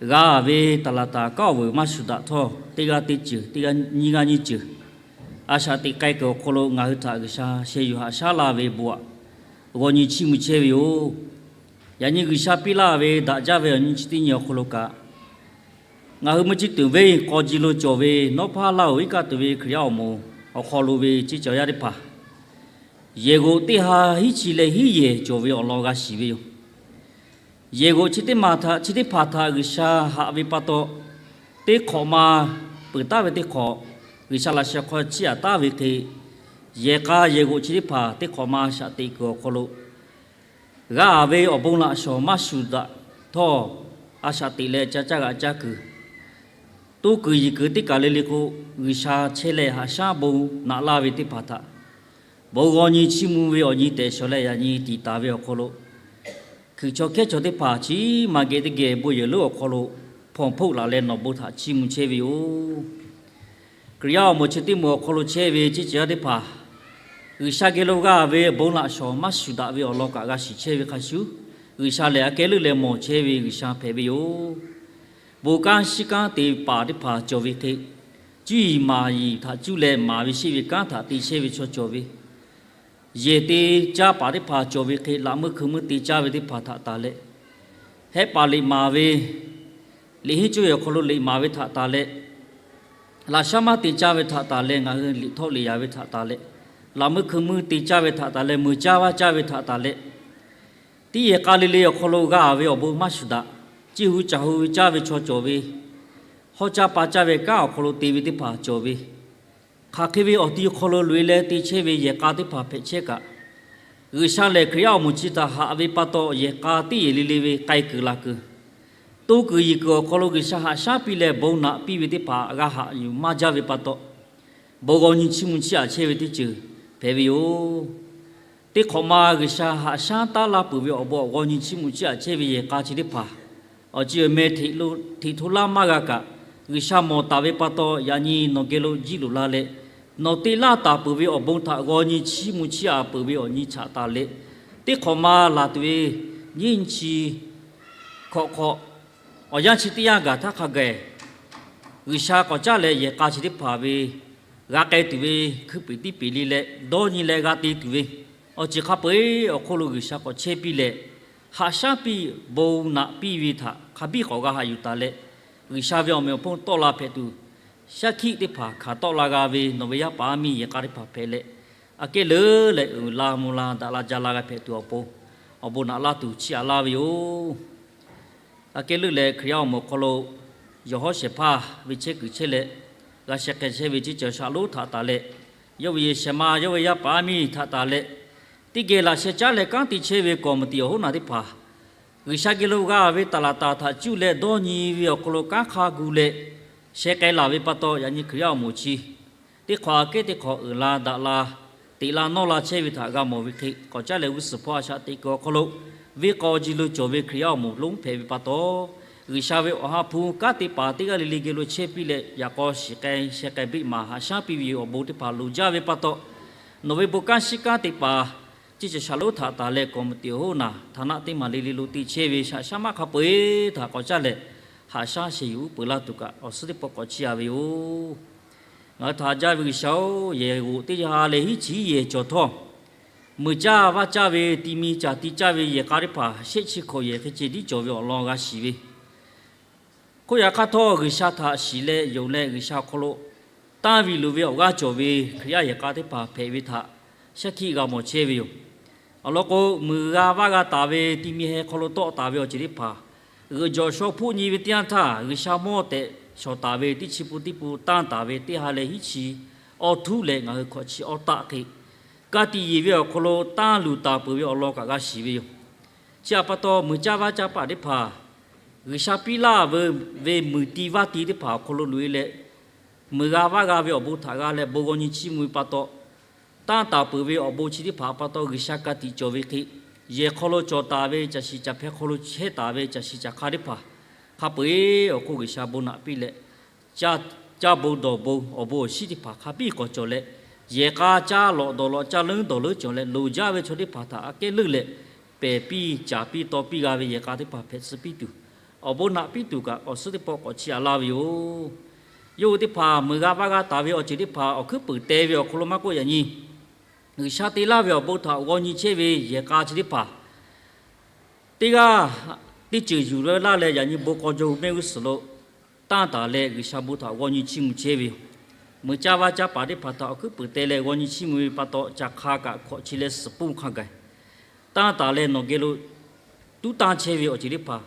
g'a ve taˍ laˍ taˍ kanˉ awˬ vuiˬ maˇ shuˍ daꞈ htawˇ, teˇ g'aˇ teˇ ceuˬ, teˇ g'aˇ nyiˇ g'aˇ nyiˇ ceuˬ a shaꞈ teꞈ k'ai kuiˬ awˬ hk'aw lo ngaˬ hui htaꞈ G'uiˬsha sheh yuˬ haꞈ shaˉ laˇ ve bon aꞈ g'aw nyi chiˇ mvuh chehˇ ve yoˬ. Yaꞈ nyi G'uiˬsha piˇ laˇ ve daꞈ jaˇ ve awˬ nyi chi teˇ nyi awˬ hk'aw lo kaꞈ, ngaˬ hui mvuhˇ ciˇ tuˬ venˇ k'aw ji lo cawˬ ve nawˉ hpaˇ Laˇ-oˬ iˉ kaˆ tuˬ ve Hkriꞈ yaˇ awˬ moˍ awˬ hk'aw lo ve ceˇ cawˬ yaˇ teˇ hpaˍ, yehˬ g'oꞈ teˇ ha hiˉ chi leh hiˉ yehˬ cawˬ ve awˬ lawn g'a shiˍ ve yoˬ. Yehˬ g'oꞈ chi teˇ maˬ htaꞈ, chi teˇ hpaˍ htaꞈ G'uiˬsha haꞈ ve pa taw, teˇ hk'awꞈ ma peuˬ taˉ ve teˇ hk'awꞈ, G'uiˬsha laꞈ sheh hk'aw chiˇ aꞈ taˉ ve hk'e, yehˬ k'a yehˬ g'oꞈ chi teˇ hpaˍ teˇ hk'awꞈ ma a shaꞈ teꞈ kuiˬ awˬ hk'aw lo g'a ve awˬ bon laꞈ shawˍ maˇ shuˍ daꞈ htawˇ, a shaꞈ teꞈ leh ca caˇ g'aꞈ caˇ kuiˬ, toˇ kuiˬ yiˬ kuiˬ teˇ kaˬ le le k'o, G'uiˬsha chehˇ leh haꞈ shaˉ bon naꞈ laˇ ve teˇ hpaˍ htaꞈ bon g'aw nyi chiˇ mvuh ve awˬ nyi tehꞈ shawˍ leh yaꞈ nyi tiˍ taˍ ve awˬ hk'aw lo, hkuiꞈ chaw hkehˉ chaw teˇ hpaˍ chi maˇ geh teˇ geh bon yehˬ lonˉ awˬ hk'aw lo hpawnˬ hpoˆ laˬ leh nawˬ bon htaꞈ chiˇ mvuh chehˇ ve yoˬ. Hkriꞈ yaˇ awˬ moˍ chi teˇ moˍ awˬ hk'aw lo chehˇ ve ceˇ cawˬ yaˇ teˇ hpaˍ, G'uiˬsha geh lo g'a ve bon laꞈ shawˍ maˇ shuˍ daꞈ ve awˬ lawn kaꞈ g'a shiˍ chehˇ ve hk'a shuˍ, G'uiˬsha lehˬ aꞈ kehˉ leuˆ leh mawˬ chehˇ ve G'uiˬsha hpehꞈ ve yoˬ. Bon kanˉ shiˉ kanˉ te paˍ teˇ hpaˍ cawˬ ve hk'e, cuˇ yiˍ maˍ yiˍ htaꞈ cuˇ leh maˍ ve sheˆ ve kanˉ htaꞈ te chehˇ ve chaw cawˬ ve, yehˬ te caˇ paˍ teˇ hpaˍ cawˬ ve hk'e, laꞈ meuˇ hkui meuˇ te caˇ ve teˇ hpaˍ htaꞈ taˍ leh, hehˆ paˍ liꞈ maˍ ve, liꞈ henˇ cuˇ yehˬ awˬ hk'aw lo liꞈ maˍ ve htaꞈ taˍ leh, laꞈ shaˉ maˇ te caˇ ve htaꞈ taˍ leh, ngaˬ hui liꞈ htawˆ liꞈ yaˍ ve htaꞈ taˍ leh, laꞈ meuˇ hkui meuˇ te caˇ ve htaꞈ taˍ leh, meuˬ caˇ vaˇ caˇ ve htaꞈ taˍ leh, teˇ yehˬ k'a le le awˬ hk'aw lo g'a ve awˬ bon maˇ shuˍ daꞈ, ciˇ hu caˬ hu ve caˇ ve chaw cawˬ ve, hawˉ caˇ pa caˇ ve kanˉ awˬ hk'aw lo te ve teˇ hpaˍ cawˬ ve, hk'aˬ hk'e ve awˬ ti hk'aw lo loꞈ-e leh te chehˇ ve yehˬ k'a teˇ hpaˍ hpehꞈ chehˇ kaꞈ, G'uiˬsha lehˬ Hkriꞈ yaˇ awˬ moˍ chi htaꞈ haꞈ ve pa taw, yehˬ k'a teˇ yehˬ le le ve k'ai kuiˬ laˬ kuiˬ, toˇ kuiˬ yiˬ kuiˬ awˬ hk'aw lo G'uiˬsha haꞈ shaˉ piˇ leh bon naꞈ piˇ ve teˇ hpaˍ g'a haꞈ yuˬ maˇ jaˇ ve pa taw, bon g'aw nyi chiˇ mvuh chiˇ aꞈ chehˇ ve teˇ ceuˬ hpehꞈ ve yoˬ. Teˇ hk'awꞈ ma G'uiˬsha haꞈ shaˉ taˉ laˇ peuˬ ve awˬ bon awˬ g'aw nyi chiˇ mvuh chiˇ aꞈ chehˇ ve yehˬ k'a chi teˇ hpaˍ, awˬ ceuˬ awˬ meh hteꞈ hto laˇ maˇ g'a kaꞈ, G'uiˬsha mawˬ taˍ ve pa taw, yaꞈ nyi nawˬ geh lo jiˇ loꞈ la leh, nawˬ te laˇ taˍ peuˬ ve awˬ bon htaꞈ g'aw nyi chiˇ mvuh chiˇ aꞈ peuˬ ve awˬ nyi chaꞈ taˍ leh, teˇ hk'awꞈ ma laˬ tuˬ ve nyiˇ nyi chi hkawꞈ hk'awꞈ awˬ yanˇ chi teˇ yanˇ gaˬ htaˇ hk'a gaˬ, G'uiˬsha k'awꞈ caˉ leh yehˬ k'a chi teˇ hpaˍ ve g'a k'ai tuˬ ve hkui peˍ tiˇ peˍ le leh dawˇ nyi leh g'a te tuˬ ve awˬ ceuˬ hk'a peu-eˬ awˬ hk'oˆ lo G'uiˬsha k'awꞈ chehˇ piˇ leh, haꞈ shaˉ piˇ bon naꞈ piˇ ve htaꞈ hk'a biˇ k'awꞈ g'a haꞈ yuˬ taˍ leh, G'uiˬsha ve awˬ meꞈ awˬ hponˇ tawˆ la hpehꞈ tuˬ, shaˉ hkiˆ teˇ hpaˍ hkanˍ tawˆ la g'a ve nawˬ ve yaˇ paˍ yaˇ miˇ yehˬ k'a teˇ hpaˍ hpehꞈ leh, aꞈ kehˉ leuˉ leh uiˍ la mvuh la daꞈ la ja la g'a hpehꞈ tuˬ awˬ pon, awˬ bon naꞈ laˇ tuˬ chiˇ aꞈ laˇ ve yoˬ. Aꞈ kehˉ leuˉ leh Hkriꞈ yaˇ awˬ moˍ awˬ hk'aw lo yawˬ hawˉ shehˍ hpaˇ ve chehˇ kuiˬ chehˇ leh, g'a sheh k'ai chehˇ ve ceˇ cawˬ Saˍ laꞈ lonˉ htaꞈ taˍ leh, yawˇ ve yehˬ shehˍ ma yawˇ ve yaˇ paˍ yaˇ miˇ htaꞈ taˍ leh, teˇ geh laꞈ sheh caˉ leh kanˉ te chehˇ ve kawˍ muˍ tiꞈ awˬ hoˉ naˬ teˇ hpaˍ, G'uiˬsha geh lo g'a ve taˍ laˍ taˍ htaꞈ cuˇ leh dawˇ nyi ve awˬ hk'aw lo kanˉ hk'a gu leh sheh k'ai laˬ ve pa taw, yaꞈ nyi Hkriꞈ yaˇ awˬ moˍ chi teˇ hk'awꞈ aꞈ kehˉ teˇ hk'awꞈ uiˍ la daꞈ la, teꞈ la nawˇ la chehˇ ve htaꞈ g'a mawˬ ve hk'e, k'awꞈ caˉ leh g'uˇ suhˍ hpawˇ a shaꞈ teꞈ kuiˬ awˬ hk'aw lo venˇ k'aw ji lo cawˬ ve Hkriꞈ yaˇ awˬ moˍ lonˉ hpehꞈ ve pa taw, G'uiˬsha ve awˬ ha hpu kanˉ te paˍ teˇ g'aˇ le le geh lo chehˇ piˇ leh, yaꞈ k'aw shiˍ k'ai sheh k'ai beˆ maˍ haꞈ shaˉ piˇ ve awˬ bon teˇ hpaˍ loˍ jaˇ ve pa taw, nawˬ ve bon kanˉ shiˉ kanˉ te paˍ ceˇ cawˬ Saˍ laꞈ lonˉ htaꞈ taˍ leh kawˍ muˍ tiꞈ awˬ hoˉ naˬ htaˍ naˆ teˇ maˬ le le lo te chehˇ ve shaꞈ shaˉ maˇ hk'a peu-eˬ htaꞈ k'awꞈ caˉ leh, haꞈ shaˉ sheh yuˬ uˉ peunˍ laˇ tuˬ kaꞈ awˬ suhˉ teˇ pawˆ k'awꞈ chiˇ aꞈ ve yoˬ. Ngaˬ hui htaꞈ haꞈ jaˇ ve G'uiˬsha-oˬ, yehˬ g'oꞈ teˇ yanˇ leh hiˉ chi hiˉ yehˬ cawˬ htawˇ, meuˬ caˇ vaˇ caˇ ve ti mi caˬ ti caˇ ve yehˬ k'a teˇ hpaˍ shehˆ chi hkawꞈ yehˬ hk'e ceh tiˉ cawˬ ve awˬ lawn g'a shiˍ ve, Hk'oˆ yaꞈ hk'aˇ htawˇ, G'uiˬsha htaꞈ shiˍ leh yonˍ leh G'uiˬsha awˬ hk'aw lo tanˇ ve luˬ ve awˬ g'aˇ cawˬ ve Hkriꞈ yaˇ yehˬ k'a teˇ hpaˍ hpehꞈ ve htaꞈ shaˉ hkiˆ g'a mawˬ chehˇ ve yoˬ. Awˬ lawn k'o, meuˍ g'a vaˇ g'a taˍ ve ti mi heh hk'aw lo tawˆ taˍ ve awˬ ceuˬ teˇ hpaˍ, g'euꞈ jawˬ shaw hpoˆ nyi ve teˇ yanˇ htaˇ, G'uiˬsha mawˇ tehꞈ shawˍ taˍ ve teˇ chi pun teˇ pun tanˇ taˍ ve teˇ ha leh hiˉ chi awˇ htuˉ leh ngaˬ hui hkawꞈ chi awˇ taˆ hk'e, ka tiꞈ yeˬ ve awˬ hk'aw lo tanˇ luˬ taˍ peuˬ ve awˬ lawn kaꞈ g'a shiˍ ve yoˬ. Chi htaꞈ pa taw, meuˍ caˇ vaˇ caˇ paˍ teˇ hpaˍ, G'uiˬsha piˇ laˇ ve, ve meuˍ ti vaˇ ti teˇ hpaˍ awˬ hk'aw lo loꞈ e leh, meuˍ g'a vaˇ g'a ve awˬ bon htaꞈ g'a leh bon g'aw nyi chiˇ mvuh ve pa taw, tanˇ taˍ peuˬ ve awˬ bon chi teˇ hpaˍ pa taw G'uiˬsha ka tiꞈ cawˬ ve hk'e, yehˬ hk'aw lo cawˬ taˍ ve caˬ shiˍ caˬ hpeh hk'aw lo chehˇ taˍ ve caˬ shiˍ caˬ hk'a teˇ hpaˍ hk'a peu eˬ awˬ hk'oˆ G'uiˬsha bon naꞈ piˇ leh, caˇ bon dawˬ bon awˬ bon awˬ shinˉ teˇ hpaˍ hk'a biˇ k'awꞈ cawˬ leh, yehˬ k'a caˇ lawꞈ dawˬ lawꞈ, caˇ leuˉ dawˬ leuˉ cawˬ leh, loˍ jaˇ ve chaw teˇ hpaˍ htaꞈ aꞈ kehˉ leuˆ leh, pehˬ piˇ caˍ piˇ taw piˇ g'a ve yehˬ k'a teˇ hpaˍ hpehꞈ tcuh piˇ tuˬ, awˬ bon naꞈ piˇ tuˬ kaꞈ awˬ suhˉ teˇ pawˆ k'awꞈ chiˇ aꞈ laˇ ve yoˬ. Yawˇ hui teˇ hpaˍ meuˍ g'a vaˇ g'a taˍ ve awˬ ceuˬ teˇ hpaˍ awˬ hkuiˉ puiˍ teh ve awˬ hk'aw lo maˇ k'oˆ, yaꞈ nyi G'uiˬsha te laˇ ve awˬ bon htaꞈ g'aw nyi chehˇ ve yehˬ k'a chi teˇ hpaˍ teˇ g'aˇ teˇ ceuˬ yuˬ laˇ leh, yaꞈ nyi bon k'aw jaw mehˆ g'uˇ suhˍ lo tanˇ taˍ leh G'uiˬsha bon htaꞈ g'aw nyi chiˇ mvuh chehˇ ve yoˬ. Meuˍ caˇ vaˇ caˇ paˍ teˇ hpaˍ htaꞈ awˬ hkuiˉ puiˍ teh leh g'aw nyi chiˇ mvuh ve pa taw, caˬ hk'a kaꞈ hkawꞈ chi leh suhˍ puˇ hk'a gaˬ tanˇ taˍ leh nawˬ geh lo tuˉ tanˇ chehˇ ve awˬ ceuˬ teˇ hpaˍ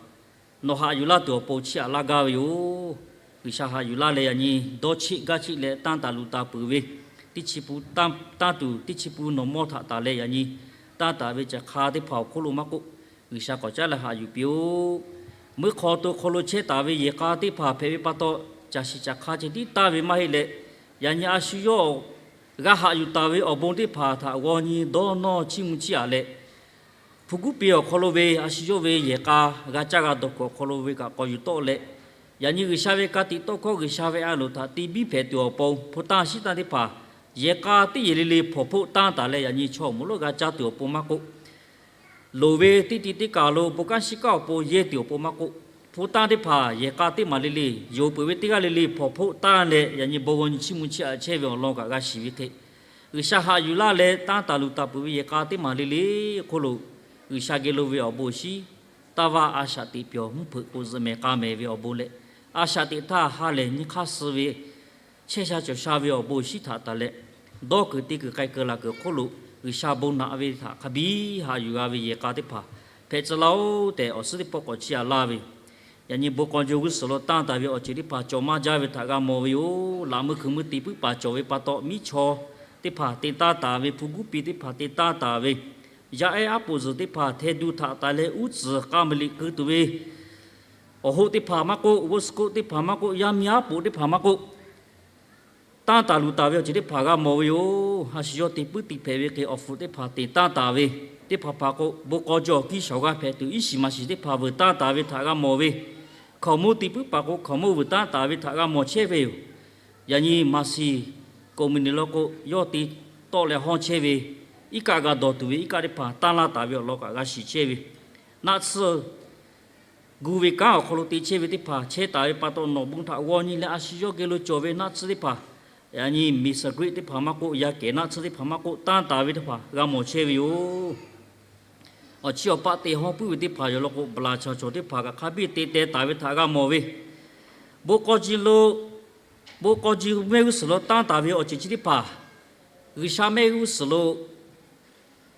nawˬ haꞈ yuˬ laˇ tuˬ awˬ pon chiˇ aꞈ laˇ gaˇ ve yoˬ. G'uiˬsha haꞈ yuˬ laˇ leh, yaꞈ nyi dawˇ cheˆ gaˇ cheˆ leh tanˇ taˍ luˬ taˍ peuˬ ve teˇ chi pun, tanˇ tuˬ teˇ chi pun nawˬ mawˇ htaꞈ taˍ leh, yaꞈ nyi tanˇ taˍ ve caˬ hk'a teˇ hpaˍ awˬ hk'oˆ lo maˇ k'oˆ, G'uiˬsha k'awꞈ caˉ leh haꞈ yuˬ piˇ-oˆ. Meuˇ hk'aw to hk'aw lo chehˇ taˍ ve yehˬ k'a teˇ hpaˍ hpehꞈ ve pa taw, caˬ shiˍ caˬ hk'a ceh tiˉ taˇ ve maˇ heˆ leh, yaꞈ nyi a shu yawˇ g'a haꞈ yuˬ taˍ ve awˬ bon teˇ hpaˍ htaꞈ g'aw nyi dawˇ nawˇ chiˇ mvuh chiˇ aꞈ leh, hpu guˉ pi awˬ hk'aw lo ve a shu yawˇ ve yehˬ k'a g'a caˇ g'a dawˬ kuiˬ awˬ hk'aw lo ve kaꞈ k'awꞈ yuˬ tawˆ leh, yaꞈ nyi G'uiˬsha ve ka tiꞈ tawˇ hkawˇ G'uiˬsha ve a loˍ htaꞈ te biˇ hpehꞈ tuˬ awˬ pon hpu tanˇ shiˉ tanˇ teˇ hpaˍ yehˬ k'a teˇ yehˬ le le hpawnˬ hpoˆ tanˇ taˍ leh, yaꞈ nyi chaw awˬ moˍ lonˉ g'a caˇ tuˬ awˬ pon maˇ k'oˆ, loˍ ve teˇ ti teˇ kaˬ lo bon kanˉ shiˉ kanˉ awˬ pon yehˇ tuˬ awˬ pon maˇ k'oˆ, hpu tanˇ teˇ hpaˍ yehˬ k'a teˇ maˬ le le yonˍ peuˬ ve teˇ g'aˇ le le hpawnˬ hpoˆ tanˇ leh, yaꞈ nyi bon g'aw nyi chiˇ mvuh chiˇ aꞈ chehˇ ve awˬ lawn kaꞈ g'a shiˍ ve hk'e, G'uiˬsha haꞈ yuˬ laˇ leh tanˇ taˍ luˬ taˍ peuˬ ve yehˬ k'a teˇ maˬ le le hk'oˆ lo, G'uiˬsha geh lo ve awˬ bon awˬ shinˉ, taˇ vaˇ a shaꞈ teꞈ pyawˬ mvuhˇ hpeuꞈ k'o zuhꞈ mehˍ k'a mehˍ ve awˬ bon leh, a shaꞈ teꞈ htaˇ ha lehˬ nyiˇ hk'aˇ suh ve chehˇ sha cawˬ sha ve awˬ bon awˬ shinˉ htaꞈ taˍ leh, dawˇ kuiˬ te kuiˬ k'ai kuiˬ laˬ kuiˬ hk'oˆ lo G'uiˬsha bon naꞈ ve htaꞈ hk'a biˇ haꞈ yuˬ g'a ve yehˬ k'a teˇ hpaˍ hpehꞈ tcuh laˇ-oˆ tehꞈ, awˬ suhˉ teˇ pawˆ k'awꞈ chiˇ aꞈ laˇ ve yoˬ. Yaꞈ nyi bon k'aw jaw g'uˇ suhˍ lo tanˇ taˍ ve awˬ ceuˬ teˇ hpaˍ cawˬ maˇ jaˇ ve htaꞈ g'a mawˬ ve yoˬ. Laꞈ meuˇ hkui meuˇ te puiˉ paˍ cawˬ ve pa taw, miˉ chaw teˇ hpaˍ te tanˇ taˍ ve, hpu guˉ pi teˇ hpaˍ te tanˇ taˍ ve, yaˇ ehˉ aˉ poꞈ zuhˬ teˇ hpaˍ hteh du htaꞈ taˍ leh uˉ tcuhˍ k'a maˍ liꞈ keu tuˬ ve awˬ hoˆ teˇ hpaˍ maˇ k'oˆ, g'oˇ suhˍ k'oˆ teˇ hpaˍ maˇ k'oˆ, yaˇ miˇ aˉ poꞈ teˇ hpaˍ maˇ k'oˆ, tanˇ taˍ luˬ taˍ ve awˬ ceuˬ teˇ hpaˍ g'a mawˬ ve yoˬ. A shu yawˇ te puiˉ te hpehꞈ ve hk'e awˬ hpfuhꞈ teˇ hpaˍ te tanˇ taˍ ve teˇ hpaˍ hpaˍ k'o, bon k'aw jaw awˬ kiˇ shawˍ g'aˇ hpehꞈ tuˬ iˉ shiˍ maˍ shiˍ teˇ hpaˍ vuiˬ tanˇ taˍ ve htaꞈ g'a mawˬ ve, hkaoˍmonˇ te puiˉ paˍ k'o, hkaoˍmonˇ vuiˬ tanˇ taˍ ve htaꞈ g'a mawˬ chehˇ ve yoˬ. Yaꞈ nyi maˍ shiˍ koˍ miˬ niˬ law k'o, yawˇ te tawˆ leh hawˇ chehˇ ve, iˉ kaˆ g'a dawˬ tuˬ ve iˉ kaˆ teˇ hpaˍ tanˇ laˇ taˍ ve awˬ lawn kaꞈ g'a shiˍ chehˇ ve, naˆ tsuhˇ gu ve kanˉ awˬ hk'aw lo te chehˇ ve teˇ hpaˍ chehˇ taˍ ve pa taw, nawˬ bon htaꞈ g'aw nyi leh a shu yawˇ geh lo cawˬ ve naˆ tsuhˇ teˇ hpaˍ, yaꞈ nyi miˬ saˍ griˆ teˇ hpaˍ maˇ k'oˆ, yaˇ kehˬ naˆ tsuhˇ teˇ hpaˍ maˇ k'oˆ, tanˇ taˍ ve teˇ hpaˍ g'a mawˬ chehˇ ve yoˬ. Awˬ chi awˬ paˆ te hawˇ puiˉ ve teˇ hpaˍ yoˬ law k'o, baˬ laˬ chaw cawˬ teˇ hpaˍ kaꞈ hk'a biˇ te teh taˍ ve htaꞈ g'a mawˬ ve, bon k'aw ji lo, bon k'aw ji mehˆ g'uˇ suhˍ lo tanˇ taˍ ve awˬ ceuˬ chi teˇ hpaˍ, G'uiˬsha mehˆ g'uˇ suhˍ lo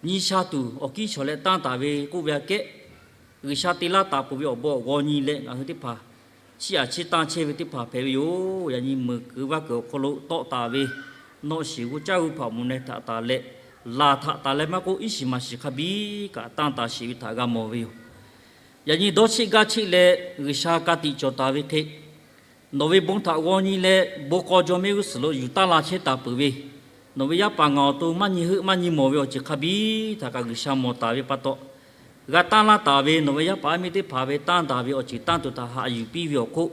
nyi sha tuˬ awˬ kiˇ shawˍ leh tanˇ taˍ ve k'oˆ ve aꞈ kehˉ, G'uiˬsha te laˇ taˍ peuˬ ve awˬ bon awˬ g'aw nyi leh ngaˬ hui teˇ hpaˍ chiˇ aꞈ chiˇ tanˇ chehˇ ve teˇ hpaˍ hpehꞈ ve yoˬ. Yaꞈ nyi meuˍ kuiˬ vaˇ kuiˬ awˬ hk'aw lo tawˆ taˍ ve nawˆ shiˍ g'uˇ caˇ g'uˇ hpaꞈ mvuhꞈ neh htaꞈ taˍ leh, laˬ htaꞈ taˍ leh maˇ k'oˆ, iˉ shiˍ maˍ shiˍ hk'a biˇ kaꞈ tanˇ taˍ sheˍ ve htaꞈ g'a mawˬ ve yoˬ. Yaꞈ nyi dawˇ cheˆ gaˇ cheˆ leh G'uiˬsha ka tiꞈ cawˬ taˍ ve hk'e, nawˬ ve bon htaꞈ g'aw nyi leh bon k'aw jaw mehˆ g'uˇ suhˍ lo yuˬ taˇ la chehˇ taˍ peuˬ ve, nawˬ ve yaˇ paˍ ngaˬ awˬ to maˇ nyi heuˆ maˇ nyi mawˬ ve awˬ ceuˬ hk'a biˇ htaꞈ kaꞈ G'uiˬsha mawˬ taˍ ve pa taw, g'a tanˇ laˇ taˍ ve nawˬ ve yaˇ paˍ yaˇ miˇ teˇ hpaˍ ve tanˇ taˍ ve awˬ ceuˬ tanˇ tuˬ htaꞈ haꞈ yuˬ piˇ ve awˬ hk'oˆ,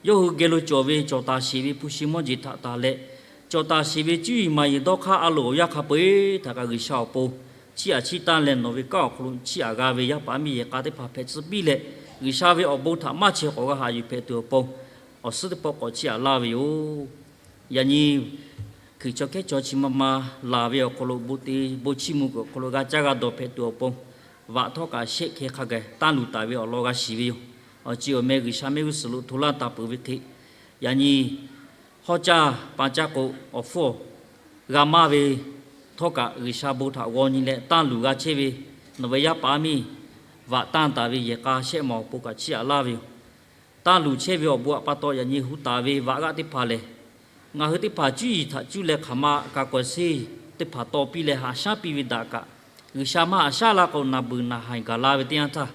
yawˇ hui geh lo cawˬ ve cawˬ taˍ sheˍ ve hpu shi mawˇ jeˬ htaꞈ taˍ leh, cawˬ taˍ sheˍ ve cuˇ yiˍ maˍ yiˍ dawˇ hk'aˇ a loˍ awˬ yanˇ hk'a peu-eˬ htaꞈ kaꞈ G'uiˬsha awˬ pon chiˇ aꞈ chiˇ tanˇ leh nawˬ ve kanˉ awˬ hk'aw lo chiˇ aꞈ g'a ve yaˇ paˍ yaˇ miˇ yehˬ k'a teˇ hpaˍ hpehꞈ tcuh piˇ leh, G'uiˬsha ve awˬ bon htaꞈ maˇ chehˇ k'awꞈ g'a haꞈ yuˬ hpehꞈ tuˬ awˬ pon awˬ suhˉ teˇ pawˆ k'awꞈ chiˇ aꞈ laˇ ve yoˬ. Yaꞈ nyi hkui chaw hkehˉ chaw chi ma ma laˬ ve awˬ hk'aw lo bon te bon chiˇ mvuh kuiˬ awˬ hk'aw lo g'a caˇ g'a dawˬ hpehꞈ tuˬ awˬ pon, vaꞈ htawˇ kaꞈ shehˆ hkeh hk'a gaˬ tanˇ luˬ taˍ ve awˬ lawn g'a shiˍ ve yoˬ. awˬ ceˬ awˬ meh G'uiˬsha mehˆ g'uˇ suhˍ lo hto laˇ taˍ peuˬ ve hk'e, yaꞈ nyi hawˉ caˇ pa caˇ k'o, awˬ hpfuhˇ g'a maˇ ve htawˇ kaꞈ, G'uiˬsha bon htaꞈ g'aw nyi leh tanˇ luˬ g'a chehˇ ve, nawˬ ve yaˇ paˍ miˇ vaꞈ tanˇ taˍ ve yehˬ k'a shehˆ ma awˬ pon kaꞈ chiˇ aꞈ laˇ ve yoˬ. Tanˇ luˬ chehˇ ve awˬ bon htaꞈ pa taw, yaꞈ nyi hu taˍ ve vaꞈ g'aˆ teˇ hpaˍ lehˬ, ngaˬ hui teˇ hpaˍ cuˇ yiˍ htaꞈ cuˇ leh hk'aˬ ma ka kawehˬ seˇ teˇ hpaˍ taw piˇ leh haꞈ shaˉ piˇ ve daꞈ kaꞈ, G'uiˬsha maˇ haꞈ shaˉ la k'o, naˬ beuˬ naˬ haiˬ gaˬ la ve teˇ yanˇ htaˇ,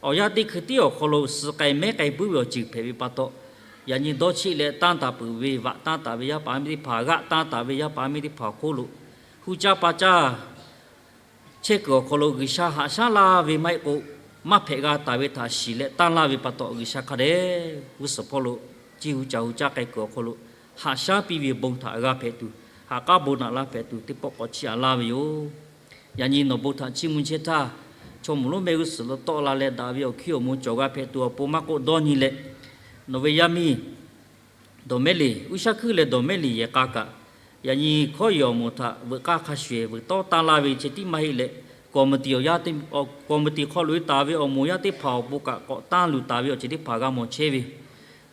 awˬ yanˇ teˇ hkui tiˉ awˬ hk'aw lo suh k'ai mehˉ k'ai puiˉ ve awˬ ceuˬ hpehꞈ ve pa taw, yaꞈ nyi dawˇ cheˆ leh tanˇ taˍ peuˬ ve vaꞈ tanˇ taˍ ve yaˇ paˍ miˇ teˇ hpaˍ, g'aˆ tanˇ taˍ ve yaˇ paˍ miˇ teˇ hpaˍ awˬ hk'oˆ lo, hu caˇ pa caˇ chehˇ kuiˬ awˬ hk'aw lo G'uiˬsha haꞈ shaˉ laˇ ve maˇ heˆ k'o, maˇ hpehꞈ g'a taˍ ve htaꞈ shiˍ leh tanˇ laˇ ve pa taw, G'uiˬsha hk'a dehꞈ g'uˇ suhˍ hpawˇ lo ceˇ hu caˬ hu caˇ k'ai kuiˬ awˬ hk'aw lo haꞈ shaˉ piˇ ve bon htaꞈ g'a hpehꞈ tuˬ, ha k'aˉ bon naꞈ laˇ hpehꞈ tuˬ teˇ pawˆ k'awꞈ chiˇ aꞈ laˇ ve yoˬ. Yaꞈ nyi nawˬ bon htaꞈ chiˇ mvuh chehˇ htaˇ, chaw moˍ lonˉ mehˆ g'uˇ suhˍ lo tawˆ la leh daꞈ ve awˬ hkiˇ awˬ mo cawˬ g'a hpehꞈ tuˬ awˬ pon maˇ k'oˆ dawˇ nyi leh, nawˬ ve yaˇ miˇ Dawˬ mehˉ liꞈ, G'uiˬsha hkuiˇ leh Dawˬ mehˉ liꞈ yehˬ k'a kaꞈ, yaꞈ nyi hkawˇ yehˬ awˬ moˍ htaꞈ veuꞈ k'aˇ hk'a shuˍ ehˬ veuꞈ tawˉ tanˇ laˇ ve ceh tiˉ maˇ heˆ leh, committee awˬ yanˇ, committee hk'aw loꞈ e taˍ ve awˬ moˍ yaˇ teˇ hpaˍ awˬ pon kaꞈ k'awꞈ tanˇ luˬ taˍ ve awˬ ceuˬ teˇ hpaˍ g'a mawˬ chehˇ ve,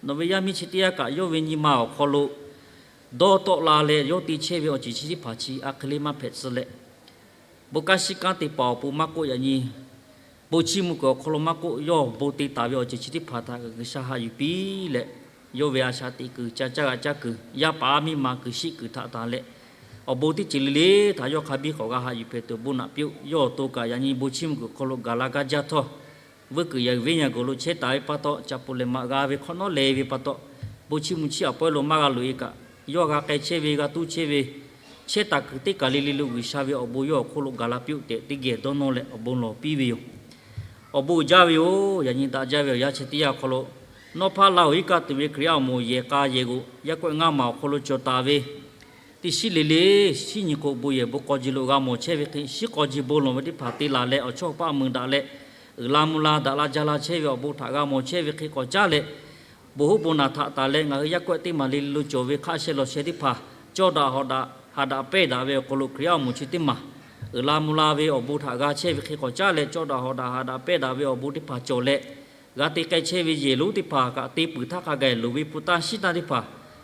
nawˬ ve yaˇ miˇ chi teˇ yanˇ kaꞈ yawˇ ve nyi ma awˬ hk'aw lo dawˇ tawˆ la leh yawˇ te chehˇ ve awˬ ceuˬ chi teˇ hpaˍ chi a hk'e le maˇ hpehꞈ tcuh leh, bon kanˉ shiˉ kanˉ te paˍ awˬ pon maˇ k'oˆ, yaꞈ nyi bon chiˇ mvuh kuiˬ awˬ hk'aw lo maˇ k'oˆ, yawˇ bon te taˍ ve awˬ ceuˬ chi teˇ hpaˍ htaꞈ G'uiˬsha haꞈ yuˬ piˇ leh, yawˇ ve a shaꞈ teꞈ kuiˬ ca caˇ g'a caˇ kuiˬ, yaˇ paˍ miˇ ma kuiˬ shiˆ kuiˬ htaꞈ tanˬ leh, awˬ bon teˇ ceuˬ le le htaꞈ yawˇ hk'a biˇ k'awꞈ g'a haꞈ yuˬ hpehꞈ tuˬ bon naꞈ piˇ-oˆ. Yawˇ awˬ to kaꞈ yaꞈ nyi bon chiˇ mvuh kuiˬ awˬ hk'aw lo gaˬ la gaˇ jaˇ htawˇ, vuiˇ kuiˬ yaꞈ venˇ yaꞈ gawˬ lo chehˇ taˍ ve pa taw, ca pu leh maꞈ g'a ve hk'awꞈ nawˉ leh ve pa taw, bon chiˇ mvuh chiˇ aꞈ pawehˇ lo maˇ g'a loꞈ e kaꞈ, yawˇ g'a k'ai chehˇ ve, g'a tuˇ chehˇ ve, chehˇ taˍ kuiˬ teˇ kaˬ le le lo G'uiˬsha ve awˬ bon yawˇ awˬ hk'oˆ lo gaˬ la piˇ-oˆ tehꞈ teˇ geh dawˇ nawˇ leh awˬ bon lawˬ piˇ ve yoˬ. Awˬ bon uiˍ jaˇ ve yoˬ. Yaꞈ nyi daꞈ jaˇ ve awˬ yanˇ chi teˇ yanˇ awˬ hk'aw lo, Nawˇ hpaˇ Laˇ huˍ iˉ kaˆ tuˬ ve Hkriꞈ yaˇ awˬ moˍ yehˬ k'a yehˬ g'oꞈ yaˇ kawehˆ ngaˇ maˬ awˬ hk'aw lo cawˬ taˍ ve, teˇ shiˉ le le, shiˉ nyi k'o bon yehˬ bon k'aw ji lo g'a mawˬ chehˇ ve hk'e, shiˉ k'aw ji bon lawˬ ve teˇ hpaˍ te laˬ leh awˬ chawˇ paˆ mui daꞈ leh, uiˍ la mvuh la daꞈ la jaˇ la chehˇ ve awˬ bon htaꞈ g'a mawˬ chehˇ ve hk'e k'awꞈ caˉ leh, bon hoˉ bon naˬ htaꞈ taˍ leh ngaˬ hui yaˇ kawehˆ teˇ maˬ le le lo cawˬ ve hk'aˆ sheh lawˬ sheh teˇ hpaˍ cawˇ daꞈ hawꞈ daꞈ haꞈ daꞈ pehnˇ daꞈ ve awˬ hk'aw lo Hkriꞈ yaˇ awˬ moˍ chi teˇ maˬ uiˍ la mvuh la ve awˬ bon htaꞈ g'a chehˇ ve hk'e k'awꞈ caˉ leh, cawˇ daꞈ hawꞈ daꞈ haꞈ daꞈ pehnˇ daꞈ ve awˬ bon teˇ hpaˍ cawˬ leh, g'a te k'ai chehˇ ve yehˬ lonˉ teˇ hpaˍ kaꞈ te puiˬ htaˇ hk'a gaˬ loˍ ve hpu tanˇ shiˉ tanˇ teˇ hpaˍ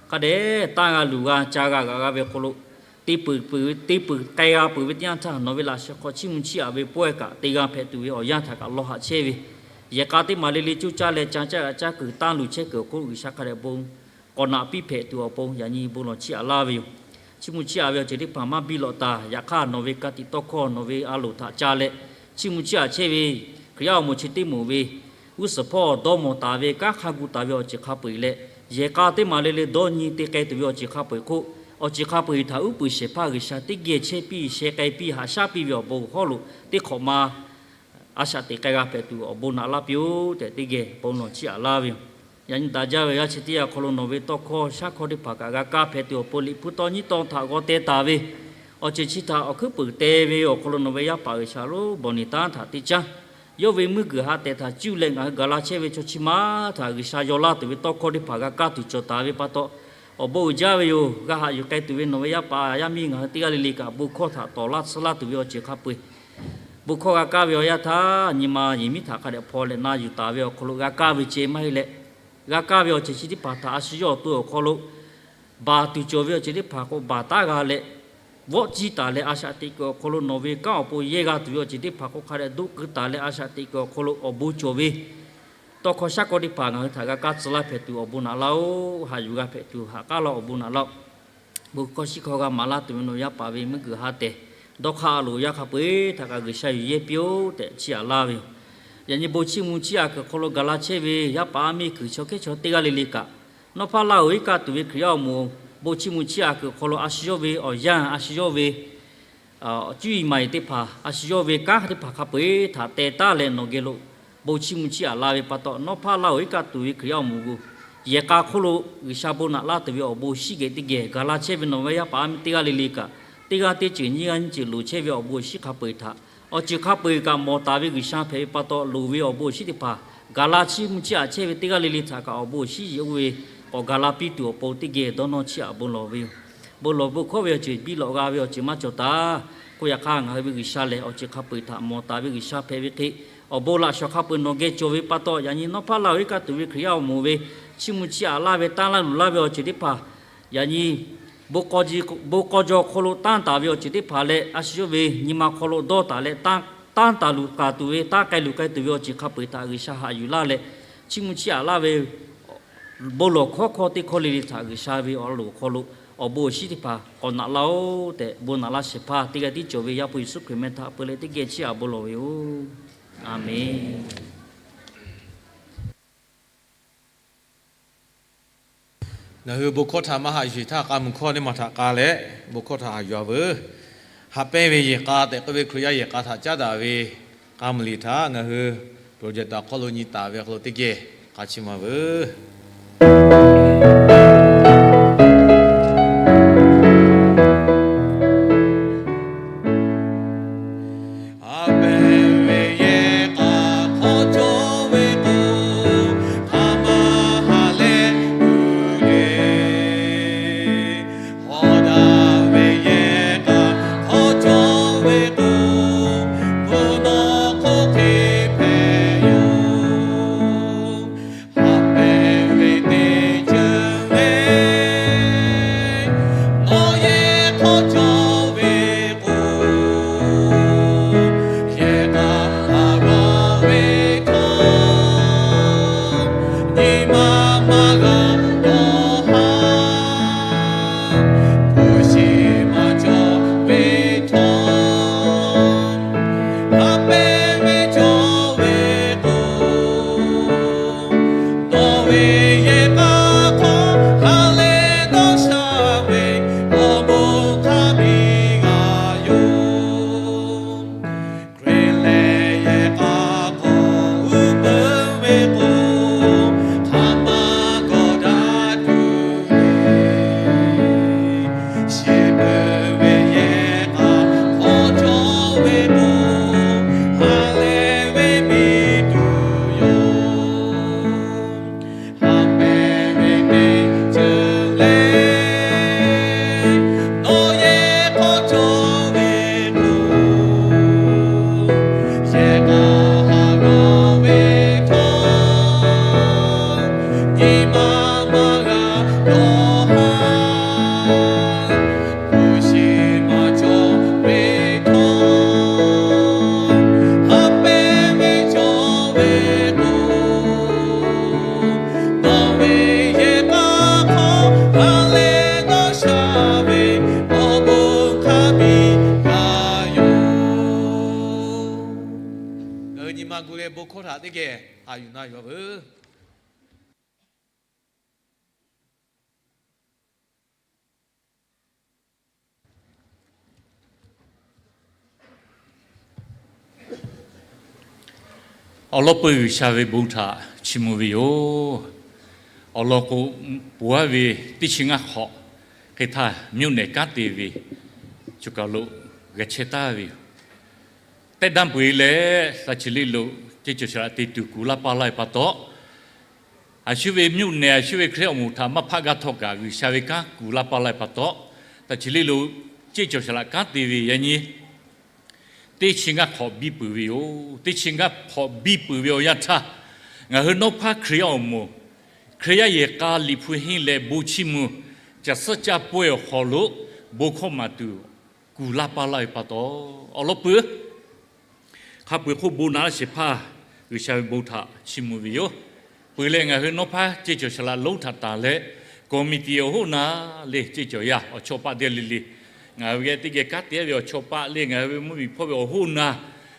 hk'a dehꞈ tanˇ g'a luˬ g'a ca g'a g'aꞈ g'a ve awˬ hk'aw lo, te puiˬ, te puiˬ k'ai g'a peuˬ ve teˇ yanˇ htaˇ, nawˬ ve laꞈ sheh hk'aw chiˇ mvuh chiˇ aꞈ ve pawehˇ kaꞈ te g'a hpehꞈ tuˬ ve awˬ yanˇ htaꞈ kaꞈ lawˇ haꞈ chehˇ ve, yehˬ k'a teˇ maˬ le le coˇ caˇ leh ca caˇ g'aꞈ caˇ kuiˬ tanˇ luˬ chehˇ kuiˬ awˬ hk'oˆ G'uiˬsha hk'a dehꞈ bon k'awꞈ naꞈ piˇ hpehꞈ tuˬ awˬ pon yaꞈ nyi bon lawˬ chiˇ aꞈ laˇ ve yoˬ. Chiˇ mvuh chiˇ aꞈ ve awˬ ceuˬ teˇ hpaˍ maˇ biˇ lawꞈ taˍ. Yaꞈ hk'aˇ nawˬ ve ka tiꞈ tawˇ hkawˇ nawˬ ve a loˍ htaꞈ ca leh, chiˇ mvuh chiˇ aꞈ chehˇ ve Hkriꞈ yaˇ awˬ moˍ chi teˇ moˍ ve g'uˇ suhˍ hpawˇ dawˇ mawˬ taˍ ve kanˉ hk'a gu taˍ ve awˬ ceuˬ hk'a peu-eˬ leh, yehˬ k'a teˇ maˬ le le dawˇ nyi te k'ai tuˬ ve awˬ ceuˬ hk'a peu-eˬ hk'oˆ, awˬ ceuˬ hk'a peu-eˬ htaꞈ uˉ peunˍ shehˍ hpaˇ G'uiˬsha teˇ geh chehˇ piˇ sheh k'ai piˇ haꞈ shaˉ piˇ ve awˬ bon hawˉ lo teˇ hk'awꞈ ma a shaꞈ teꞈ k'ai g'a hpehꞈ tuˬ awˬ bon naꞈ laˇ piˇ-oˆ tehꞈ teˇ geh bon lawˬ chiˇ aꞈ laˇ ve yoˬ. Yaꞈ nyi daꞈ jaˇ ve awˬ yanˇ chi teˇ yanˇ awˬ hk'aw lo nawˬ ve tawˇ hkawˇ shaˉ hkawˇ teˇ hpaˍ kaꞈ g'a kaˇ hpehꞈ tuˬ awˬ pon Liꞈ hpu tawˇ nyiˉ tawˇ htaꞈ g'aw teh taˍ ve awˬ ceuˬ chi htaꞈ awˬ hkuiˉ peunˍ te ve awˬ hk'aw lo nawˬ ve yaˇ paˍ G'uiˬsha lonˉ Bawˬ niˍ tanˉ htaꞈ teˇ caˉ yawˇ ve meuˇ guiˬ ha tehˬ htaꞈ cuˇ leh ngaˬ hui gaˬ la chehˇ ve chaw chi maˇ htaꞈ G'uiˬsha yaw laˇ tuˬ ve tawˇ hkawˇ teˇ hpaˍ g'a kaˇ tuˬ cawˬ taˍ ve pa taw, awˬ bon uiˍ jaˇ ve yoˬ. G'a haꞈ yuˬ k'ai tuˬ ve nawˬ ve yaˇ paˍ yaˇ miˇ ngaˬ hui teˇ g'aˇ le le kaꞈ bon hkawˇ htaꞈ tawˍ laˇ tsuhˇ laˇ tuˬ ve awˬ ceuˬ hk'a peu-eˬ bon hkawˇ g'a kaˇ ve awˬ yanˇ htaˇ, nyi ma yehˬ miˉ htaꞈ hk'a dehꞈ hpaw leh na yuˬ taˍ ve awˬ hk'aw lo g'a kaˇ ve ceh maˇ heˆ leh, g'a kaˇ ve awˬ ceuˬ chi teˇ hpaˍ htaꞈ a shu yawˇ awˬ to awˬ hk'aw lo baˬ tuˬ cawˬ ve awˬ ceuˬ teˇ hpaˍ k'o baˬ taˉ g'a leh, vawˆ ciˇ taˍ leh a shaꞈ teꞈ kuiˬ awˬ hk'aw lo nawˬ ve kanˉ awˬ pon yehˇ g'a tuˬ ve awˬ ceuˬ teˇ hpaˍ k'o hk'a dehꞈ doˆ keu taˍ leh a shaꞈ teꞈ kuiˬ awˬ hk'aw lo awˬ bon cawˬ ve tawˇ hkawˇ shaˉ hkawˇ teˇ hpaˍ ngaˬ hui htaꞈ g'a kaˇ tcuh laˇ hpehꞈ tuˬ awˬ bon naꞈ laˇ-oˆ. Haꞈ yuˬ g'a hpehꞈ tuˬ haꞈ k'aˉ laˇ awˬ bon naꞈ laˇ-oˆ. Bon hkawˇ shiˉ hkawˇ g'a maˍ laˇ tuˬ ve nawˬ yaˇ paˍ ve meuˇ guiˬ ha tehˬ dawˇ hk'aˇ a loˍ yaˇ hk'a peu-eˬ htaꞈ kaꞈ G'uiˬsha yuˬ yehˇ piˇ-oˆ tehꞈ chiˇ aꞈ laˇ ve yoˬ. Yaꞈ nyi bon chiˇ mvuh chiˇ aꞈ kuiˬ hk'aw lo gaˬ la chehˇ ve yaˇ paˍ yaˇ miˇ kuiˬ chaw hkehˉ chaw teˇ g'aˇ le le kaꞈ, Nawˇ hpaˇ Laˇ huˍ iˉ kaˆ tuˬ ve Hkriꞈ yaˇ awˬ moˍ bon chiˇ mvuh chiˇ aꞈ kuiˬ awˬ hk'aw lo a shu yawˇ ve awˬ yanˇ, a shu yawˇ ve cuˇ yiˍ maˍ yiˍ teˇ hpaˍ, a shu yawˇ ve kanˉ teˇ hpaˍ hk'a peu-eˬ htaꞈ teh taˉ leh nawˬ geh lo bon chiˇ mvuh chiˇ aꞈ la ve pa taw, nawˇ hpaˇ Laˇ huˍ iˉ kaˆ tuˬ ve Hkriꞈ yaˇ awˬ moˍ g'uˇ yehˬ k'a hk'oˆ lo G'uiˬsha bon naꞈ laˇ tuˬ ve awˬ bon awˬ shinˉ geh teˇ geh gaˬ la chehˇ ve nawˬ ve yaˇ paˍ yaˇ miˇ teˇ g'aˇ le le kaꞈ, teˇ g'aˇ teˇ ceuˬ nyiˇ g'aˇ nyiˇ ceuˬ loˍ chehˇ ve awˬ bon awˬ shinˉ hk'a peu-eˬ htaꞈ, awˬ ceuˬ hk'a peu-eˬ kaꞈ mawˬ taˍ ve G'uiˬsha hpehꞈ ve pa taw, loˍ ve awˬ bon awˬ shinˉ teˇ hpaˍ gaˬ la chiˇ mvuh chiˇ aꞈ chehˇ ve teˇ g'aˇ le le htaꞈ kaꞈ awˬ bon awˬ shinˉ yeˬ oˇ ve k'awꞈ gaˬ la piˇ tuˬ awˬ pon teˇ geh dawˇ nawˇ chiˇ aꞈ bon lawˬ ve yoˬ. Bon lawˬ bon hkawˇ ve awˬ ceuˬ biˇ lawꞈ g'a ve awˬ ceuˬ maˇ cawˬ taˍ. K'oˆ yaꞈ hk'aˇ, ngaˬ hui ve G'uiˬsha lehˬ, awˬ ceuˬ hk'a peu-eˬ htaꞈ mawˬ taˍ ve G'uiˬsha hpehꞈ ve hk'e, awˬ bon laꞈ shawˍ hk'a peuˬ nawˬ geh cawˬ ve pa taw, yaꞈ nyi nawˉ hpaˇ laˇ ve iˉ kaˆ tuˬ ve Hkriꞈ yaˇ awˬ moˍ ve chiˇ mvuh chiˇ aꞈ laˇ ve tanˇ laˇ luˬ laˇ ve awˬ ceuˬ teˇ hpaˍ, yaꞈ nyi bon k'aw jaw hk'aw lo tanˇ taˍ ve awˬ ceuˬ teˇ hpaˍ leh, a shu yawˇ ve nyi ma hk'aw lo dawˇ taˍ leh tanˇ taˍ luˬ k'ai tuˬ ve, tanˇ k'ai luˬ k'ai tuˬ ve awˬ ceuˬ hk'a peu-eˬ htaꞈ G'uiˬsha haꞈ yuˬ laˇ leh, chiˇ mvuh chiˇ aꞈ laˇ ve bon lawˬ hkawˉ hkawˇ teˇ hkawˇ le le htaꞈ G'uiˬsha ve awˬ lawn awˬ hk'aw lo awˬ bon awˬ shinˉ teˇ hpaˍ k'awꞈ naꞈ laˇ-oˆ tehꞈ, bon naꞈ laˇ shehˍ hpaˇ teˇ g'aˇ tiˉ cawˬ ve Yaˇ hpu Yeˍsuˆ Hkriꞈ meh htaꞈ peu leh teˇ geh chiˇ aꞈ bon lawˬ ve yoˬ. A menˬ. Ngaˬ hui bon hkawˇ htaꞈ maˇ haꞈ yuˬ sheˍ htaˇ, k'a mui hkawˇ teˇ maˬ htaꞈ k'a leh bon hkawˇ htaꞈ haꞈ yuˬ-a veuˬ. Haꞈ pehnˇ ve yehˬ k'a tehꞈ k'oˆ ve Hkriꞈ yaˇ yehˬ k'a htaꞈ caˉ daꞈ ve k'a mui liꞈ htaꞈ ngaˬ hui projector hk'aw lo nyi taˍ ve hk'aw lo teˇ geh k'a chiˇ mvuh veuˬ. Haꞈ pehnˇ ve yehˬ k'a hk'aw cawˇ ve k'o, hk'a maˇ ha leh tuˬ le. Hawˉ daꞈ ve yehˬ k'a hk'aw cawˇ ve k'o, mvuhˇ naw hk'oˆ hk'e hpehꞈ yoˬ. Haꞈ pehnˇ ve teˇ ceuˬ le, nawˬ yehˬ hk'aw cawˇ ve k'o, yehˬ k'a haꞈ g'awˇ ve htawˇ, nyi ma maˇ g'a dawˇ haˍ. Hpu shi maˇ cawˬ ve htawˇ, haꞈ pehnˇ ve cawˇ ve k'o, nawˬ ve yehˬ k'a hk'aw ha leh dawˇ sha ve awˬ bon hk'a biˇ g'a yoˬ. Hkriꞈ leh yehˬ k'a hk'aw uˉ peunˍ ve k'o, hk'a maˇ gawˬ daꞈ tuˬ le. Shiˍ peuˬ ve yehˬ k'a hk'aw cawˇ ve k'o, ha leh ve biˇ tuˬ yoˬ. Haꞈ pehnˇ ve teˇ ceuˬ le, nawˬ yehˬ hk'aw cawˇ ve k'o, yehˬ k'a haꞈ g'awˇ ve htawˇ, nyi ma maˇ g'a dawˇ haˍ. Hpu shi maˇ cawˬ ve htawˇ, haꞈ pehnˇ ve cawˇ ve k'o, nawˬ ve yehˬ k'a hk'aw ha leh dawˇ sha ve awˬ bon hk'a biˇ g'a yoˬ. Ngaˬ hui nyi ma gu leh bon hkawˇ htaꞈ teˇ geh haꞈ yuˬ na yuˬ-a veuˬ. Awˬ lawn peuˬ G'uiˬsha ve bon htaꞈ chiˇ mvuh ve yoˬ. Awˬ lawn k'o, poˬ-aˉ ve teˇ chi ngaˇ hk'awꞈ hk'e htaˇ မြို့နယ် kanˉ te ve choˬ kaˬ lo g'a chehˇ taˍ ve yoˬ. Tehˆ daˇ peuˬ-e leh, htaˇ chi le lo ceˇ cawˬ shaˍ laꞈ te tuˬ kuˬ laˇ paˇ laˇ ve pa taw, a shu ve မြို့နယ် a shu ve Hkriꞈ awˬ moˍ htaꞈ maˇ hpaˆ gaˇ htawˇ kaꞈ G'uiˬsha ve kanˉ kuˬ laˇ paˇ laˇ ve pa taw, htaˇ chi le lo ceˇ cawˬ shaˍ laꞈ kanˉ te ve yaꞈ nyi teˇ chi ngaˇ hk'awꞈ biˇ peuˬ ve yoˬ. Teˇ chi ngaˇ hk'awꞈ biˇ peuˬ ve awˬ yanˇ htaˇ, ngaˬ hui nawˉ hpaˇ Hkriꞈ awˬ moˍ, Hkriꞈ yaˇ yehˬ k'a Liꞈ hpu henˇ leh bon chiˇ mvuh, caˬ suhˉ caˇ pawehˇ awˬ hk'aw lo bon hkawˇ maˍ tuˬ kuˬ laˇ paˇ laˇ ve pa taw, awˬ lawn peuˬ hk'a peu-eˬ hk'oˆ bon naꞈ laˇ shehˍ hpaˇ G'uiˬsha ve bon htaꞈ chiˇ mvuh ve yoˬ. Peuˬ leh ngaˬ hui nawˉ hpaˇ ceˇ cawˬ shaˍ laꞈ lonˉ htaꞈ tanˬ leh, committee awˬ hoˉ na le ceˇ cawˬ yaˇ awˬ chawˇ paˆ teˇ g'aˇ le le, ngaˬ hui geh teˇ geh kanˉ te ve awˬ chawˇ paˆ le, ngaˬ hui ve mvuhˇmiˬ hpawˇ ve awˬ hoˉ na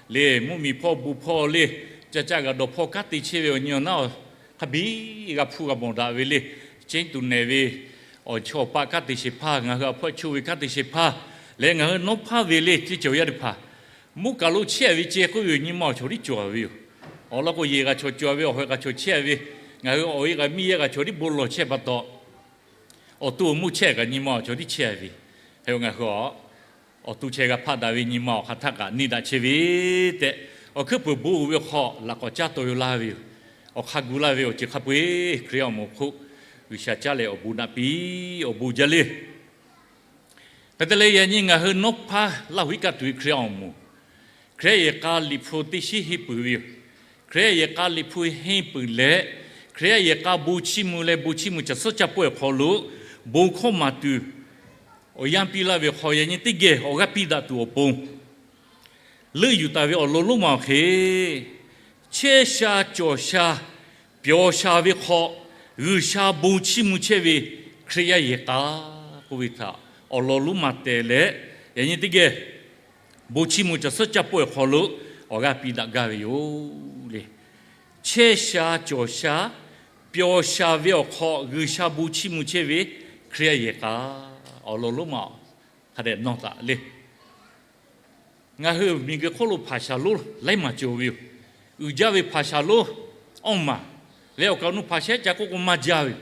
le, mvuhˇmiˬ hpawˇ bon hpawˇ le, caˇ caˇ g'aꞈ dawˬ hpawˇ kanˉ te chehˇ ve awˬ nyi awˬ naˉ hk'a biˇ g'a hpuˇ g'a mawˬ daꞈ ve le, ceˇ tuˬ nehˬ ve awˬ chawˇ paˆ kanˉ te shehˍ hpaˇ, ngaˬ hui a hpawehˇ choˇ ve kanˉ te shehˍ hpaˇ leh ngaˬ hui nawˉ hpaˇ ve le ceˇ cawˬ yaˇ teˇ hpaˍ, mvuhˇ kaˬ lo chehˇ ve ceh k'oˆ ve awˬ nyi ma awˬ chawˬ tiˉ cawˬ ve yoˬ. Awˬ lawn k'o, yehˬ g'a chaw cawˬ ve, awˬ hawehˬ g'a chaw chehˇ ve, ngaˬ hui awˬ e g'a miˇ yehˇ g'a chaw tiˉ bon lawˬ chehˇ pa taw, awˬ to awˬ moˇ chehˇ kaꞈ nyi ma awˬ chawˬ tiˉ chehˇ ve, hk'e ngaˬ hui awˬ to chehˇ g'a hpaˆ daꞈ ve nyi ma awˬ hk'aˬ htaˇ kaꞈ neˇ daꞈ chehˇ ve tehꞈ, awˬ hkuiˉ peuˬ bon uiˍ ve hk'aw laꞈ k'awꞈ caˉ taw ve laˇ ve yoˬ. Awˬ hk'aˇ gu laˇ ve awˬ ceuˬ hk'a peu-eˬ Hkriꞈ awˬ moˍ hk'oˆ G'uiˬsha caˉ leh awˬ bon naꞈ piˇ, awˬ bon jaˇ le. Hk'e te leh yaꞈ nyi ngaˬ hui nawˉ hpaˇ Laˇ huˍ iˉ kaˆ tuˬ ve Hkriꞈ awˬ moˍ, Hkriꞈ yehˬ k'a Liꞈ hpu teˇ shinˉ henˇ peuˬ ve yoˬ. Hkriꞈ yaˇ yehˬ k'a Liꞈ hpu henˇ peuˬ leh, Hkriꞈ yaˇ yehˬ k'a bon chiˇ mvuh leh bon chiˇ mvuh caˬ suhˉ caˇ pawehˇ awˬ hk'aw lo, bon hkawˇ maˍ tuˬ awˬ yanˇ piˇ laˇ ve hk'aw, yaꞈ nyi teˇ geh awˬ g'aˇ piˇ daꞈ tuˬ awˬ pon leuˆ yuˬ taˍ ve awˬ lawn lonˉ ma awˬ hk'e, chehˇ sha cawˬ sha pyawˬ sha ve hk'aw, G'uiˬsha bon chiˇ mvuh chehˇ ve Hkriꞈ yaˇ yehˬ k'a k'oˆ ve htaꞈ awˬ lawn lonˉ ma teh leh, yaꞈ nyi teˇ geh bon chiˇ mvuh caˬ suhˉ caˇ pawehˇ awˬ hk'aw lo awˬ g'aˇ piˇ daꞈ gaˇ ve yoˬ le. Chehˇ sha cawˬ sha pyawˬ sha ve awˬ hk'aw G'uiˬsha bon chiˇ mvuh chehˇ ve Hkriꞈ yaˇ yehˬ k'a awˬ lawn lonˉ ma hk'a dehꞈ nawˇ taˍ le. Ngaˬ hui miˬguiˬ hk'oˆ lo hpaˍ shaˍ lonˉ laiˉ maˬ cawˬ ve yoˬ. Uiˍ jaˇ ve hpaˍ shaˍ lonˉ awˇ maˬ leh awˬ kaˍ awˬ nu hpaˍ shaˍ ca k'oˆ k'o maˇ jaˇ ve yoˬ.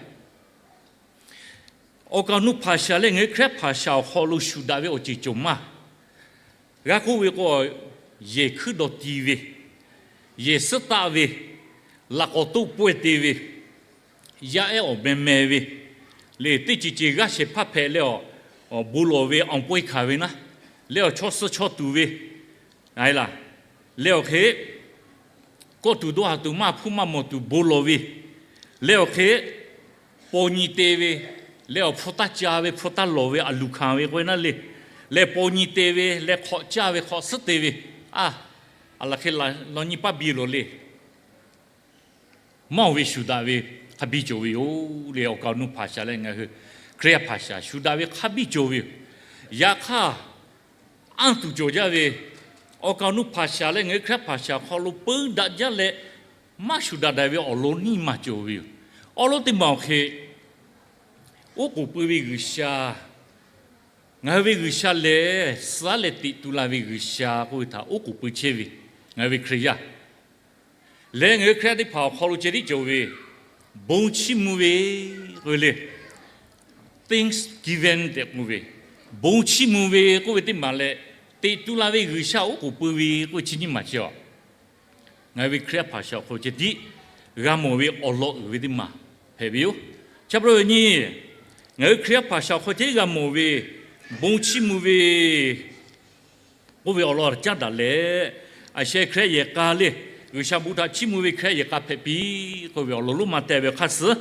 Awˬ kaˍ awˬ nu hpaˍ shaˍ leh ngaˬ hui Hkriꞈ yaˇ hpaˍ shaˍ awˬ hk'aw lo shuˍ daꞈ ve awˬ ceuˬ cawˬ maˇ g'a k'oˆ ve k'o, yehˬ hkuiˉ dawˬ ti ve, yehˬ suhˉ taˆ ve, laꞈ k'awꞈ toˆ pawehˇ te ve, yaˇ ehˉ awˬ meh meh ve, lehˬ teˇ ceuˬ ceuˬ g'aˇ shehˍ hpaˇ hpehꞈ leh awˬ bon lawˬ ve awˬ pawehˇ hkanˍ ve naˉ, leh awˬ chaw suh chaw tuˬ ve, a laˬ, leh awˬ hk'e kawˆ tuˬ dawˇ haˍ tuˬ maˇ hpuˇ maˇ mawˬ tuˬ bon lawˬ ve, leh awˬ hk'e paw nyi te ve, leh awˬ hpu taˇ ca ve hpu taˇ lawˬ ve a luˬ hkanˍ ve k'oˆ ve naˉ le, leh paw nyi te ve leh hk'awꞈ caˇ ve hk'awꞈ suhˉ te ve, a, a laˬ hk'e laˬ law nyi paˇ biˇ loˬ le. Mawˇ ve shuˍ daꞈ ve hk'a biˇ cawˬ ve yoˬ le. Awˬ kaˍ awˬ nu hpaˍ shaˍ leh ngaˬ hui Hkriꞈ yaˇ hpaˍ shaˍ shuˍ daꞈ ve hk'a biˇ cawˬ ve yoˬ. Yaꞈ hk'aˇ, anˇ tuˬ cawˬ jaˇ ve, awˬ kaˍ awˬ nu hpaˍ shaˍ leh ngaˬ hui Hkriꞈ yaˇ hpaˍ shaˍ hk'aw lo peu daꞈ jaˇ leh maˇ shuˍ daꞈ daꞈ ve awˬ lawn nyiˇ maˬ cawˬ ve yoˬ. Awˉ lawˉ teˇ maˬ awˬ hk'e, oˉ k'oˍ pui ve G'uiˬsha, ngaˬ hui ve G'uiˬsha lehˬ suh aˉ leh teꞈ tu la ve G'uiˬsha k'oˆ ve htaꞈ oˉ k'oˍ pui chehˇ ve ngaˬ hui ve Hkriꞈ yaˇ leh ngaˬ hui Hkriꞈ yaˇ teˇ hpaˍ awˬ hk'aw lo ceh tiˉ cawˬ ve, bon chiˇ mvuh ve k'oˆ ve le, thanksgiving tehꞈ k'oˆ ve, bon chiˇ mvuh ve k'oˆ ve teˇ maˬ leh, teꞈ tu la ve G'uiˬsha oˉ k'oˍ pui ve k'oˆ ve chi nyiˇ maˬ chi a, ngaˬ hui ve Hkriꞈ yaˇ hpaˍ shaˍ awˬ hk'aw lo ceh tiˉ g'a mawˬ ve awˬ lawn uiˍ ve teˇ maˬ hpehꞈ ve yoˬ. Chi pa taw yaꞈ nyi ngaˬ hui Hkriꞈ yaˇ hpaˍ shaˍ awˬ hk'aw lo ceh tiˉ g'a mawˬ ve bon chiˇ mvuh ve k'oˆ ve awˬ lawn caˉ daꞈ leh, a sheh Hkriꞈ yaˇ yehˬ k'a le, G'uiˬsha bon htaꞈ chiˇ mvuh ve Hkriꞈ yaˇ yehˬ k'a hpehꞈ piˇ k'oˆ ve awˬ lawn lonˉ ma teh ve hk'aˇ suh,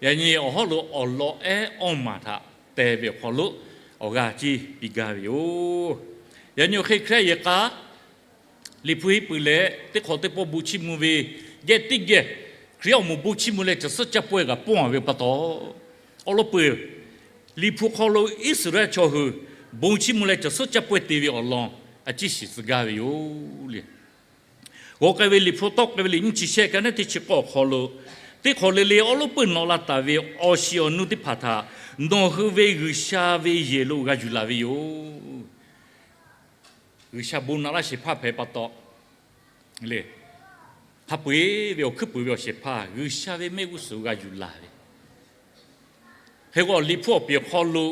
yaꞈ nyi awˬ hawˉ lo awˬ lawn ehˉ awˇ maˬ htaꞈ teh ve awˬ hk'aw lo awˬ g'aˇ ciˇ piˇ gaˇ ve yoˬ. Yaꞈ nyi awˬ hk'e Hkriꞈ yaˇ yehˬ k'a Liꞈ hpu henˇ peuˬ leh teˇ hk'awꞈ teˇ pawˆ bon chiˇ mvuh ve, yehˬ teˇ geh Hkriꞈ yaˇ awˬ moˍ bon chiˇ mvuh leh caˬ suhˉ caˇ pawehˇ g'a pawˇ ve pa taw, awˉ lawˉ peuˬ Liꞈ hpu hk'aw lo Iˉsaˍreˍlaˆ chaw hui bon chiˇ mvuh leh caˬ suhˉ caˇ pawehˇ te ve awˬ lawn a ciˉ shiˍ tcuh gaˇ ve yoˬ le. G'aw k'ai ve Liꞈ hpu tawˆ k'ai ve Liꞈ nyiˇ chi shehˆ ka naˉ teˇ chi k'awˇ awˬ hk'aw lo, teˇ hk'awꞈ le le awˉ lawˉ peuˬ nawꞈ la taˍ ve awˬ shiˍ awˬ nu teˇ hpaˍ htaꞈ nawˬ hui ve G'uiˬsha ve yehˬ lo g'a yuˬ laˬ ve yoˬ. G'uiˬsha bon naꞈ laˇ shehˍ hpaˇ hpehꞈ pa taw le, hk'a peu-eˬ ve awˬ hkuiˉ puiˍ ve awˬ shehˍ hpaˇ G'uiˬsha ve mehˆ g'uˇ suhˍ g'a yuˬ laˬ ve hk'e k'o, Liꞈ hpu awˬ pehˍ awˬ hk'aw lo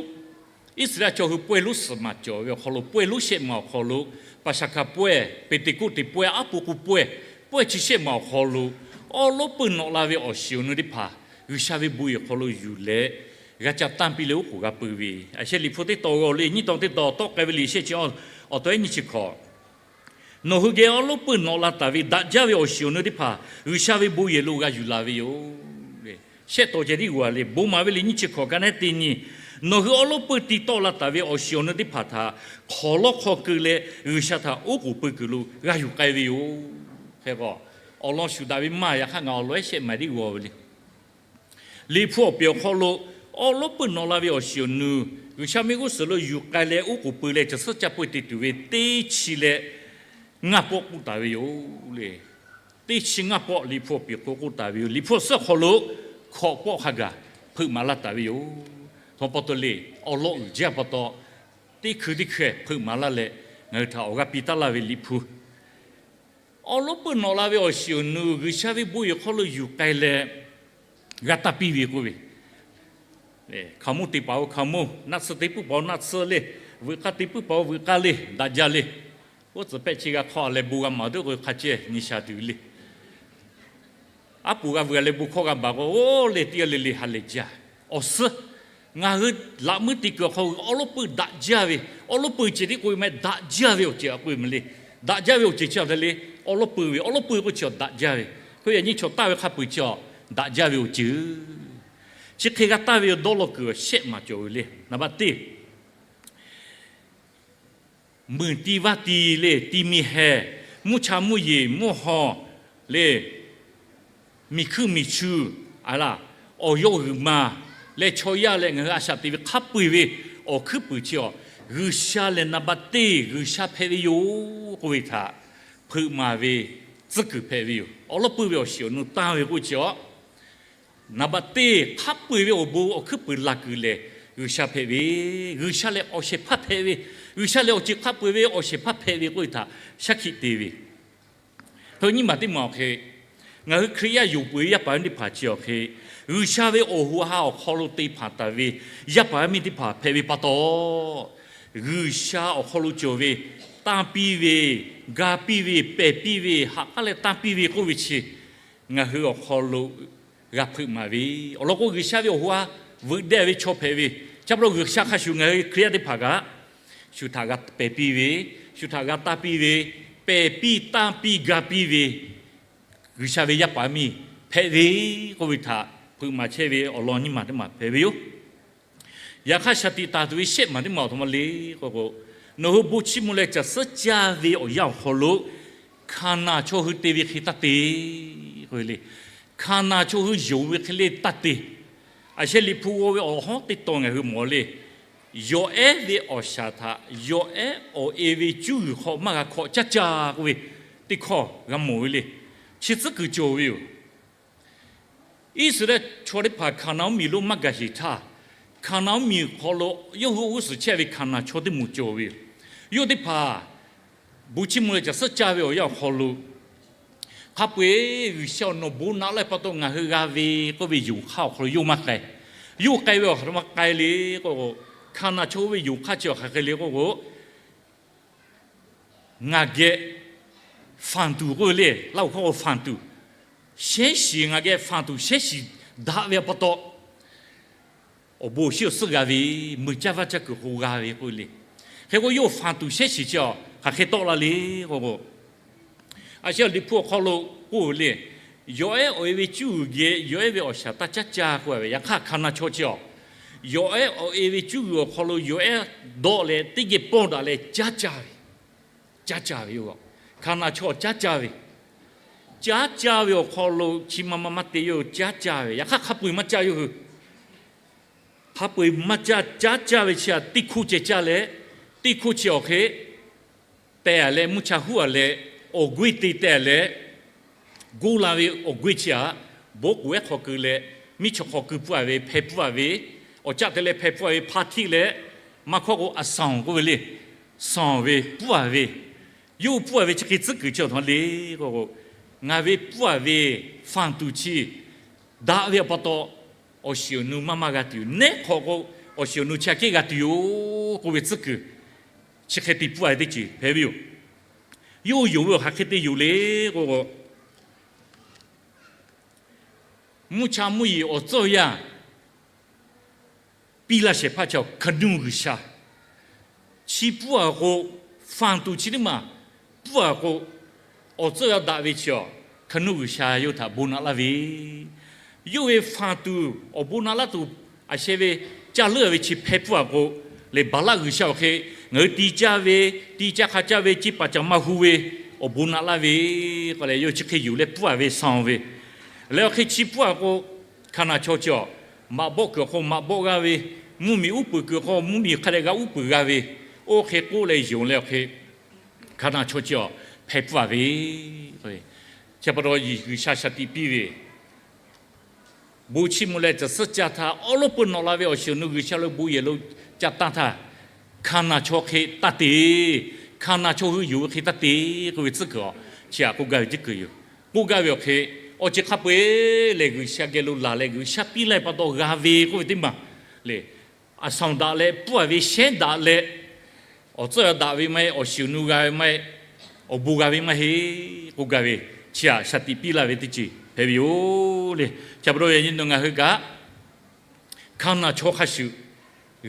Iˉsaˍreˍlaˆ chaw hui pawehˇ lonˉ suhˍ maˬ cawˬ ve awˬ hk'aw lo pawehˇ lonˉ shehˆ maˬ awˬ hk'aw lo, Paˍsaˍhkaˍ pawehˇ, Peˍteˍkoˆteˍ pawehˇ, aˉ po k'o pawehˇ, pawehˇ chi shehˆ maˬ awˬ hk'aw lo awˉ lawˉ peuˬ nawꞈ la ve awˬ shiˍ awˬ nu teˇ hpaˍ G'uiˬsha ve bon yehˬ hk'aw lo yuˬ leh g'a ca tanˇ piˇ leh oˉ k'oˍ g'a peuˬ ve, a sheh Liꞈ hpu teˇ tawn g'aw le nyiˇ tawn teˇ tawn tawˆ k'ai ve Liꞈ shehˆ chi awˬ taw ehˉ nyiˇ chi hkawꞈ Nawˬ hui geh awˉ lawˉ peuˬ nawꞈ la taˍ ve daꞈ jaˇ ve awˬ shiˍ awˬ nu teˇ hpaˍ G'uiˬsha ve bon yehˬ lo g'a yuˬ laˬ ve yoˬ. Shehˆ taw ceh tiˉ g'aw le, bon maˍ ve Liꞈ nyiˇ chi hkawꞈ ka naˉ teˇ nyi, nawˬ hui awˉ lawˉ peuˬ ti tawˆ la taˍ ve awˬ shiˍ awˬ nu teˇ hpaˍ htaꞈ hk'awˍ lawˉ hk'aw keu leh G'uiˬsha htaꞈ oˉ k'oˍ pui kuiˬ lo g'a yuˬ k'ai ve yoˬ. Hk'e k'o, awˬ lawn shuˍ daꞈ ve maˇ yaꞈ hk'aˇ ngaˬ awˬ lawn ehˉ shehˆ maˬ tiˉ g'aw ve le. Liꞈ hpu awˬ pehˍ awˬ hk'aw lo awˉ lawˉ peuˬ nawꞈ la ve awˬ shiˍ awˬ nu G'uiˬsha mehˆ g'uˇ suhˍ lo yuˬ k'ai leh oˉ k'oˍ pui leh caˬ suhˉ caˇ pawehˇ te tuˬ ve teˇ chi leh ngaˇ pawˆ k'oˆ taˍ ve yoˬ le. Teˇ chi ngaˇ pawˆ Liꞈ hpu awˬ pehˍ awˬ hk'aw k'oˆ taˍ ve yoˬ. Liꞈ hpu awˬ suhˉ awˬ hk'aw lo hkawꞈ pawˆ hk'a gaˬ hpeuꞈ maˍ laˇ taˍ ve yoˬ. Htaw pa taw le, awˬ lawn uiˍ jaˇ pa taw, teˇ hkui teˇ hkui hpeuꞈ maˍ laˇ leh ngaˬ hui htaꞈ awˬ g'aˇ piˇ taˉ laˇ ve Liꞈ hpu awˉ lawˉ peuˬ nawꞈ la ve awˬ shiˍ awˬ nu G'uiˬsha ve bon yehˬ hk'aw lo yuˬ k'ai leh g'a taˇ piˇ ve k'oˆ ve, hkaoˍmonˇ te paˍ-oˬ hkaoˍmonˇ, naˆ tsuhˇ te puiˉ paˍ-oˬ naˆ tsuhˇ le, veuꞈ k'aˇ te puiˉ paˍ-oˬ veuꞈ k'aˇ le, daꞈ jaˇ le. Oˇ tcuhˍ pehˆ chi g'a hk'aw leh bon g'a maˍ teˇ k'o hk'a ceh nyi sha tuˬ le. Aˉ poꞈ g'a veuꞈ leh bon hkawˇ g'a baˬ k'o, oˇ leh teˇ g'aˇ le le ha lehˬ jaˇ. Awˬ suhˉ ngaˬ hui laꞈ meuˉ te kuiˬ awˬ hk'aw awˉ lawˉ peuˬ daꞈ jaˇ ve, awˉ lawˉ peuˬ ceh tiˉ k'oˆ ve maˇ heˆ, daꞈ jaˇ ve awˬ ceuˬ a k'oˆ ve maˇ le. Daꞈ jaˇ ve awˬ ceuˬ chi a htaꞈ le, Awˉ lawˉ pui ve, awˉ lawˉ pui k'oˆ chi awˬ daꞈ jaˇ ve, hk'e yaꞈ nyi chaw taˇ ve hk'a peu-eˬ chi awˬ daꞈ jaˇ ve awˬ ceuˬ. Chi hk'e g'a taˇ ve awˬ dawˇ law kuiˬ awˬ shehˆ maˬ cawˬ ve le. Naˍ baˆ teˇ, meuˬ ti vaˇ ti le, ti mi heh, mvuhˇ cha mvuhˇ yeˬ mvuhˇ haw le, miˬ hkuiˇ miˬ chu, a laˇ, awˬ yawˇ g'uiˬ ma leh chaw yaˇ leh ngaˬ hui a shaꞈ teꞈ ve hk'a peu-eˬ ve awˬ hkuiˉ puiˍ chi awˬ, G'uiˬsha lehˬ naˍ baˆ teˇ G'uiˬsha hpehꞈ ve yoˬ k'oˆ ve htaꞈ hpeuꞈ maˍ ve tcuhˉ kuiˬ hpehꞈ ve yoˬ. Awˉ lawˉ pui ve awˬ shiˍ awˬ nu tanˇ ve k'oˆ chi awˬ, naˍ baˆ teˇ hk'a peu-eˬ ve awˬ bon awˬ hkuiˉ puiˍ laˬ kuiˬ lehˬ G'uiˬsha hpehꞈ ve, G'uiˬsha lehˬ awˬ shehˍ hpaˇ hpehꞈ ve, G'uiˬsha lehˬ awˬ ceuˬ hk'a peu-eˬ ve awˬ shehˍ hpaˇ hpehꞈ ve k'oˆ ve htaꞈ shaˉ hkiˆ te ve. Hk'e nyiˇ maˬ teˇ maˬ awˬ hk'e, ngaˬ hui Hkriꞈ yaˇ yonˍ peuˬ ve yaˇ paˍ yaˇ miˇ teˇ hpaˍ chi awˬ hk'e, G'uiˬsha ve awˬ ho ha awˬ hk'aw lo te hpanˍ taˍ ve yaˇ paˍ yaˇ miˇ teˇ hpaˍ hpehꞈ ve pa taw, G'uiˬsha awˬ hk'aw lo cawˬ ve tanˇ piˇ ve, ga piˇ ve, pehˬ piˇ ve, ha k'aˉ leh tanˇ piˇ ve k'oˆ ve chi ngaˬ hui awˬ hk'aw lo g'a hpeuꞈ maˍ ve. Awˬ lawn k'o, G'uiˬsha ve awˬ ho ha veuꞈ deh ve chaw hpehꞈ ve, chi pa taw G'uiˬsha hk'a shuˍ ngaˬ hui Hkriꞈ yaˇ teˇ hpaˍ kaꞈ shu htaꞈ g'a pehˬ piˇ ve, shu htaꞈ g'a tanˇ piˇ ve, pehˬ piˇ tanˇ piˇ ga piˇ ve G'uiˬsha ve yaˇ paˍ miˇ hpehꞈ ve k'oˆ ve htaꞈ hpeuꞈ maˍ chehˇ ve awˬ lawn nyiˇ maˬ teˇ maˬ hpehꞈ ve yoˬ. Yaꞈ hk'aˇ, shaˍ tiꞈ taˍ tuˬ ve shehˆ maˬ teˇ maˬ awˬ htoꞈ ma le k'o k'o, nawˬ hui bon chiˇ mvuh leh caˬ suhˉ caˇ ve awˬ yanˇ awˬ hk'aw lo Hkaˍnanˍ chaw hui te ve hk'e taˇ te k'oˆ ve le. Hkaˍnanˍ chaw hui yonˍ ve hk'e le taˇ te. A sheh Liꞈ hpu g'aw ve awˬ hawˉ teˇ tawn ngaˬ hui mawˬ le. Yawˬ ehˉ ve awˬ shaˍ htaꞈ yawˬ ehˉ awˬ e ve cuˉ g'uiˬ hk'aw maˇ g'a hkawꞈ caˉ caˇ k'oˆ ve teˇ hkawˇ g'a mawˬ ve le. Chi tcuhˉ kuiˬ cawˬ ve yoˬ. Iˉsaˍreˍlaˆ chaw teˇ hpaˍ Hkaˍnanˍ mvuhˇmiˬ lo maˇ gaˬ sheˍ htaˇ, Hkaˍnanˍ mvuhˇmiˬ hk'aw lo yawˇ hui g'uˇ suhˍ chehˇ ve Hkaˍnanˍ chaw teˇ moˍ cawˬ ve yoˬ. Yawˇ teˇ hpaˍ bon chiˇ mvuh leh caˬ suhˉ caˇ ve awˬ yanˇ awˬ hk'aw lo, hk'a peu-eˬ G'uiˬsha awˬ nawˬ bon naꞈ laˇ ve pa taw ngaˬ hui g'a ve k'oˆ ve yonˍ hk'aˇ awˬ hk'aw lo yawˇ maˇ k'ai. Yawˇ k'ai ve awˬ hk'aw lo maˇ k'ai le k'o, Hkaˍnanˍ chaw ve yonˍ hk'aˇ chi awˬ hk'aˬ hk'e le k'o k'o, ngaˬ geh fanˍ tuˬ k'oˆ ve le, Laˇ huˍ hkawˇ k'o fanˍ tuˬ, shehˉ shiˍ ngaˬ geh fanˍ tuˬ shehˉ shiˍ daꞈ ve pa taw, awˬ bon awˬ shinˉ awˬ suhˉ g'a ve, meuꞈ caˇ vaˇ caˇ kuiˬ k'o g'a ve k'oˆ ve le. Hk'e k'o, yawˇ fanˍ tuˬ shehˉ shiˍ chi awˬ hk'aˬ hk'e tawˆ la le k'o k'o, a sheh Liꞈ hpu awˬ hk'aw lo k'oˆ ve le, yawˬ ehˉ awˬ e ve cuˉ g'uiˬ geh yawˬ ehˉ ve awˬ shaˍ taˇ caˉ caˇ k'oˆ ve, yaꞈ hk'aˇ Hkaˍnanˍ chaw chi awˬ, yawˬ ehˉ awˬ e ve cuˉ g'uiˬ awˬ hk'aw lo yawˬ ehˉ dawˆ leh teˇ geh pawˇ daꞈ leh caˉ caˇ ve, caˉ caˇ ve yoˬ. Hkaˍnanˍ chaw caˉ caˇ ve, caˉ caˇ ve awˬ hk'aw lo chi ma ma maˇ te yoˬ, caˉ caˇ ve, yaꞈ hk'aˇ hk'a peu-eˬ maˇ caˇ yoˬ hui. Hk'a peu-eˬ maˇ caˇ, caˉ caˇ ve chi htaꞈ teˇ hkoˇ ceh caˇ leh, teˇ hkoˇ chi awˬ hk'e teh a leh mvuhˇ cha huˉ a leh, awˬ g'uˇ te teh a leh, goˇ la ve awˬ g'uˇ chi htaꞈ bon k'oˍ ehˉ hk'aw keu leh, miˇ chaw hk'aw keu pfuhˇ a ve, hpeh pfuhˇ a ve, awˬ caˆ te leh hpeh pfuhˇ a ve, hpa htiˆ leh, maˇ hkawˇ k'o အဆောင် k'oˆ ve le, ဆောင် ve pfuhˇ a ve, yawˇ hui pfuhˇ a ve chi hk'e tcuhˉ kuiˬ chi awˬ htoꞈ ma le k'o, ngaˬ ve pfuhˇ a ve fanˍ tuˬ chi daꞈ ve awˬ pa taw, awˬ shiˍ awˬ nu maˇ maˇ g'a tuˬ yoˬ. Neˉ hk'awꞈ k'o, awˬ shiˍ awˬ nu chi hk'e g'a tuˬ yoˬ k'oˆ ve tcuhˉ kuiˬ chi hk'e te pfuhˇ a ve teˇ ceuˬ hpehꞈ ve yoˬ. Yawˇ hui yonˍ ve awˬ hk'aˬ hk'e te yoˬ le k'o, mvuhˇ cha mvuhˇ yeˬ awˬ tcuhˇ awˬ yanˇ piˇ laˇ shehˍ hpaˇ chi awˬ hkaˍnanˍ G'uiˬsha. Chi pfuhˇ a k'o, fanˍ tuˬ chi teˇ maˬ pfuhˇ a k'o, awˬ tcuhˇ awˬ yanˇ daꞈ ve chi awˬ hkaˍnanˍ G'uiˬsha yawˇ htaꞈ bon naꞈ laˇ ve, yawˇ ve fanˍ tuˬ awˬ bon naꞈ laˇ tuˬ, a sheh ve caˇ leuˉ a ve chi hpeh pfuhˇ a k'o, lehˬ Baˍlaˆ g'uiˬsha awˬ hk'e ngaˬ hui ti caˇ ve, ti caˇ hk'a caˇ ve, ceˇ paˍ caˬ maˇ hu ve, awˬ bon naꞈ laˇ ve k'o leh, yawˇ chi hk'e yonˍ leh pfuhˇ a ve ဆောင် ve, leh awˬ hk'e chi pfuhˇ a k'o, Hkaˍnanˍ chaw chi awˬ maꞈ bawˆ kuiˬ awˬ hk'aw maꞈ bawˆ g'a ve, mvuhˇmiˬ uˉ peunˍ kuiˬ awˬ hk'aw mvuhˇmiˬ hk'a dehꞈ g'a uˉ peunˍ g'a ve, oˇ hk'e k'oˆ leh yonˍ leh awˬ hk'e, Hkaˍnanˍ chaw chi awˬ hpeh pfuhˇ a ve, chi pa taw G'uiˬsha shaˍ tiꞈ piˇ ve, bon chiˇ mvuh leh caˬ suhˉ caˇ htaˇ, awˉ lawˉ pui nawꞈ la ve awˬ shiˍ awˬ nu G'uiˬsha lo bon yehˬ lo ca tanˇ htaˇ, Hkaˍnanˍ chaw hk'e taˇ te, Hkaˍnanˍ chaw hui yonˍ ve hk'e taˇ te k'oˆ ve tcuhˉ kuiˬ awˬ chi htaꞈ k'oˆ gaˇ ve tcuhˉ kuiˬ yoˬ. K'oˆ gaˇ ve awˬ hk'e, awˬ ceuˬ hk'a peu-eˬ lehˬ G'uiˬsha geh lo laˬ leh G'uiˬsha piˇ laˇ ve pa taw g'a ve k'oˆ ve teˇ maˬ le. အဆောင် daꞈ leh pfuhˇ a ve, shehˉ daꞈ leh, awˬ tcuhˇ awˬ yanˇ daꞈ ve maˇ heˆ, awˬ shiˍ awˬ nu g'a ve maˇ heˆ, awˬ bon g'a ve maˇ heˆ k'oˆ gaˇ ve, chi htaꞈ shaˍ tiꞈ piˇ laˇ ve teˇ ceuˬ hpehꞈ ve yoˬ le. Chi pa taw yaꞈ nyi nawˬ ngaˬ hui kaꞈ, Hkaˍnanˍ chaw hk'a shuˍ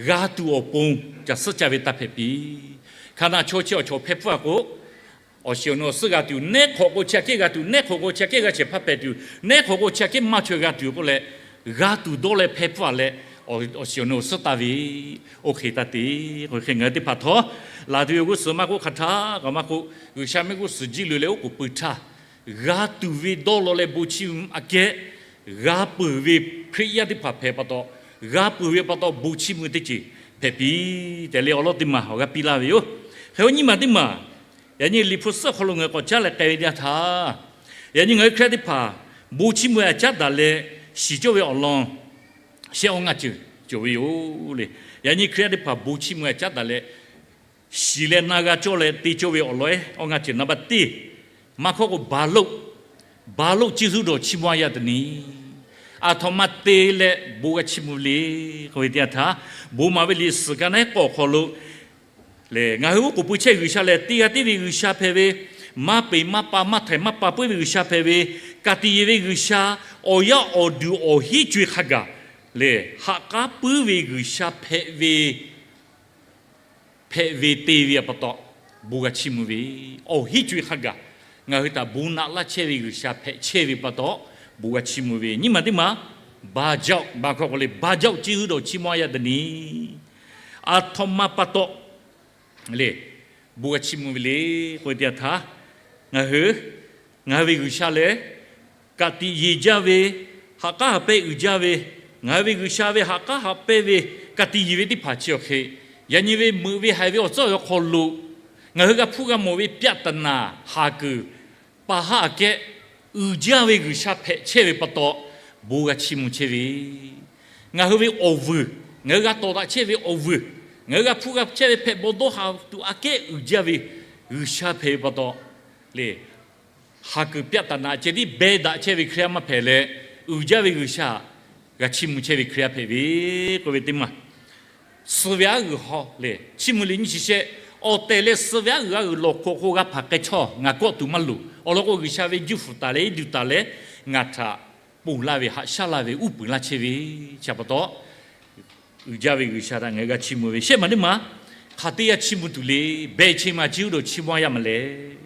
g'a tuˬ awˬ pon caˬ suhˉ caˇ ve taˇ hpehꞈ piˇ. Hkaˍnanˍ chaw chi awˬ chaw hpeh pfuhˇ a k'o, Awˬ shiˍ awˬ nu awˬ suhˉ g'a tuˬ, neˉ hk'awꞈ k'o chi aꞈ kehˉ g'a tuˬ, neˉ hk'awꞈ k'o chi aꞈ kehˉ g'a shehˍ hpaˇ hpehꞈ tuˬ, neˉ hk'awꞈ k'o chi aꞈ kehˉ maˇ chaweh g'a tuˬ k'oˆ leh, g'a tuˬ dawˇ leh hpeh hpfuhˇ leh, awˬ shiˍ awˬ nu awˬ suhˉ taˇ ve, oˇ hk'e taˇ te. K'o hk'e ngaˬ hui teˇ hpaˍ htawˇ, laˬ tuˬ ve awˬ g'uˇ suhˍ maˇ k'oˆ hk'a htaˇ kaꞈ maˇ k'oˆ, G'uiˬsha mehˆ g'uˇ suhˍ jiˇ loꞈ leh oˉ k'oˍ pui htaˇ, g'a tuˬ ve dawˇ law leh bon chiˇ mvuh aꞈ kehˉ, g'a peuˬ ve Hkriꞈ yaˇ teˇ hpaˍ hpehꞈ pa taw, g'a peuˬ ve pa taw bon chiˇ mvuh teˇ ceuˬ hpehꞈ piˇ tehꞈ leh awˬ lawn teˇ maˬ awˬ g'aˇ piˇ laˇ ve yoˬ. Hk'e awˬ nyi maˬ teˇ maˬ, yaꞈ nyi Liꞈ hpu suhˉ awˬ hk'aw lo ngaˬ hui k'awꞈ caˉ leh k'ai ve teˇ yanˇ htaˇ, yaꞈ nyi ngaˬ hui Hkriꞈ yaˇ teˇ hpaˍ bon chiˇ mvuh aꞈ caˉ daꞈ leh shiˍ cawˇ ve awˬ lawn shehˆ awˇ ngaˇ ceuˬ cawˬ ve yoˬ le. Yaꞈ nyi Hkriꞈ yaˇ teˇ hpaˍ bon chiˇ mvuh aꞈ caˉ daꞈ leh shiˍ leh na g'a cawˇ leh te cawˇ ve awˬ lawn ehˉ awˇ ngaˇ ceuˬ naˍ baˆ teˇ, maˇ hkawˇ k'o baˬ loˆ, baˬ loˆ ciˇ huiˉ dawˬ chiˇ mvuh aꞈ yaˇ teꞈ ni, aˬ htoꞈ ma te leh bon g'a chiˇ mvuh le k'oˆ ve teˇ yanˇ htaˇ, bon maˍ ve liꞈ suhˍ ka naˉ k'awꞈ hk'aw lo lehˬ, ngaˬ hui oˉ k'oˍ pui chehˇ G'uiˬsha lehˬ, teˇ g'aˇ tiˉ ve G'uiˬsha hpehꞈ ve, maˇ peˬ maˇ pa maˇ htaiˍ maˇ pa puiˉ ve G'uiˬsha hpehꞈ ve, ka tiꞈ yeˬ ve G'uiˬsha, awˬ yaˇ awˬ duˬ awˬ hinˉ co-e hk'a gaˬ lehˬ, ha k'aˉ puiˉ ve G'uiˬsha hpehꞈ ve, hpehꞈ ve te ve pa taw, bon g'a chiˇ mvuh ve, awˬ hinˉ co-e hk'a gaˬ ngaˬ hui htaꞈ bon naꞈ laˇ chehˇ ve G'uiˬsha hpehꞈ chehˇ ve pa taw, bon g'a chiˇ mvuh ve. Nyi maˬ teˇ maˬ, baˬ jaˆ, baˬ hkawˇ k'o le, baˬ jaˆ ciˇ huiˉ dawˬ chiˇ mvuh aꞈ yaˇ teꞈ ni, aˬ htoꞈ ma pa taw le, bon g'a chiˇ mvuh ve le k'oˆ ve teˇ yanˇ htaˇ, ngaˬ hui, ngaˬ hui ve G'uiˬsha lehˬ, ka tiꞈ yeˬ jaˇ ve, ha k'aˉ ha pehˇ uiˍ jaˇ ve, ngaˬ hui ve G'uiˬsha ve ha k'aˉ ha pehˇ ve, ka tiꞈ yeˬ ve teˇ hpaˍ chi awˬ hk'e, yaꞈ nyi ve meuꞈ ve haiˬ ve awˬ tcuhˉ awˬ hk'aw lo ngaˬ hui g'a hpuˇ g'a mawˬ ve ပြဿနာ haˍ kuiˬ pa haˉ aꞈ kehˉ uiˍ jaˇ ve G'uiˬsha hpehꞈ chehˇ ve pa taw, bon g'a chiˇ mvuh chehˇ ve. Ngaˬ hui ve awˬ vuiˬ, ngaˬ hui g'a tawˍ daꞈ chehˇ ve awˬ vuiˬ, ngaˬ hui g'a hpuˇ g'a chehˇ ve hpehꞈ bawˬ dawˇ haˍ tuˬ aꞈ kehˉ uiˍ jaˇ ve G'uiˬsha hpehꞈ ve pa taw le, haˍ kuiˬ ပြဿနာ ceh tiˉ beh daꞈ chehˇ ve Hkriꞈ yaˇ maˇ hpehꞈ leh, uiˍ jaˇ ve G'uiˬsha g'a chiˇ mvuh chehˇ ve Hkriꞈ yaˇ hpehꞈ ve k'oˆ ve teˇ maˬ, suh ve aˉ g'uiˬ haw lehˬ chiˇ mvuh le nyi chi shehˆ, awˬ tehˬ leh suh ve aˉ g'uiˬ aˉ g'uiˬ lawˬ hk'oꞈ hk'oˆ g'a hpaˍ k'ai chawˇ ngaˬ kawˆ tuˬ maˇ loˍ. Awˬ lawn k'o, G'uiˬsha ve juˇ fuˍ taˍ leh iˉ duˬ taˍ leh ngaˬ htaꞈ ponˬ laˇ ve, haꞈ shaˉ laˇ ve, uˉ peunˍ laˇ chehˇ ve, chi pa taw uiˍ jaˇ ve G'uiˬsha htaꞈ ngaˬ hui g'a chiˇ mvuh ve shehˆ maˬ teˇ maˬ, hk'aˬ teˇ yanˇ chiˇ mvuh tuˬ le, beh che maˬ ciˇ huiˉ dawˬ chiˇ mvuh aꞈ yaˇ maˬ lehˬ,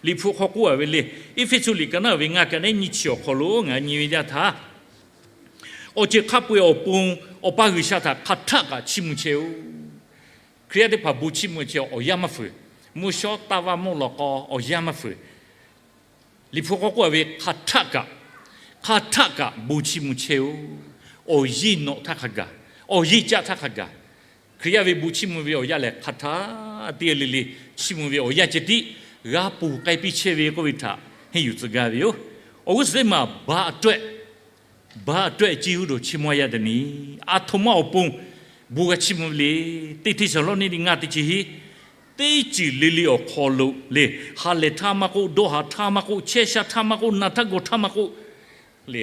Liꞈ hpu hk'aw k'oˆ a ve le, Eˇfeˇsuꞈ liꞈ ka naˉ ve ngaˇ ka naˉ nyi chi awˬ hk'aw lo ngaˬ hui nyi ve yaˇ htaˇ, awˬ ceuˬ hk'a peu-eˬ awˬ pon Awˬ pa G'uiˬsha htaꞈ hk'aˬ htaˆ kaꞈ chiˇ mvuh chehˇ-oˬ. Hkriꞈ yaˇ teˇ hpaˍ bon chiˇ mvuh chehˇ awˬ yanˇ maˇ fuiˍ. Mvuhˇ shawˉ taˇ vaˇ mawˇ lawˬ k'aw awˬ yanˇ maˇ fuiˍ. Liꞈ hpu hk'aw k'oˆ a ve hk'aˬ htaˆ kaꞈ, hk'aˬ htaˆ kaꞈ bon chiˇ mvuh chehˇ-oˬ. Awˬ yeˇ nawꞈ htaˇ hk'a gaˬ, awˬ yeˇ caˆ htaˇ hk'a gaˬ, Hkriꞈ yaˇ ve bon chiˇ mvuh ve awˬ yanˇ lehˬ hk'aˬ htaˆ teˇ g'aˇ le le chiˇ mvuh ve awˬ yanˇ ceh tiˉ g'a ponˬ k'ai piˇ chehˇ ve k'oˆ ve htaꞈ henˇ yuˬ tcuh gaˇ ve yoˬ. Awˬ g'uˇ suhˍ teˇ maˬ baˬ a tawehˆ, baˬ a tawehˆ ciˇ huiˉ dawˬ chiˇ mvuh aꞈ yaˇ teꞈ ni, aˬ htoꞈ ma awˬ pon bon g'a chiˇ mvuh le. Teˇ Hteˇsaˍlawˇniˆ ngaˇ teˇ chi hiˆ, teˇ ceuˬ le le awˬ hk'aw lo le, ha lehˬ htaˇ maˇ k'oˆ, dawˇ haˍ htaˇ maˇ k'oˆ, chehˇ sha htaˇ maˇ k'oˆ, na htaˇ gawˬ htaˇ maˇ k'oˆ le,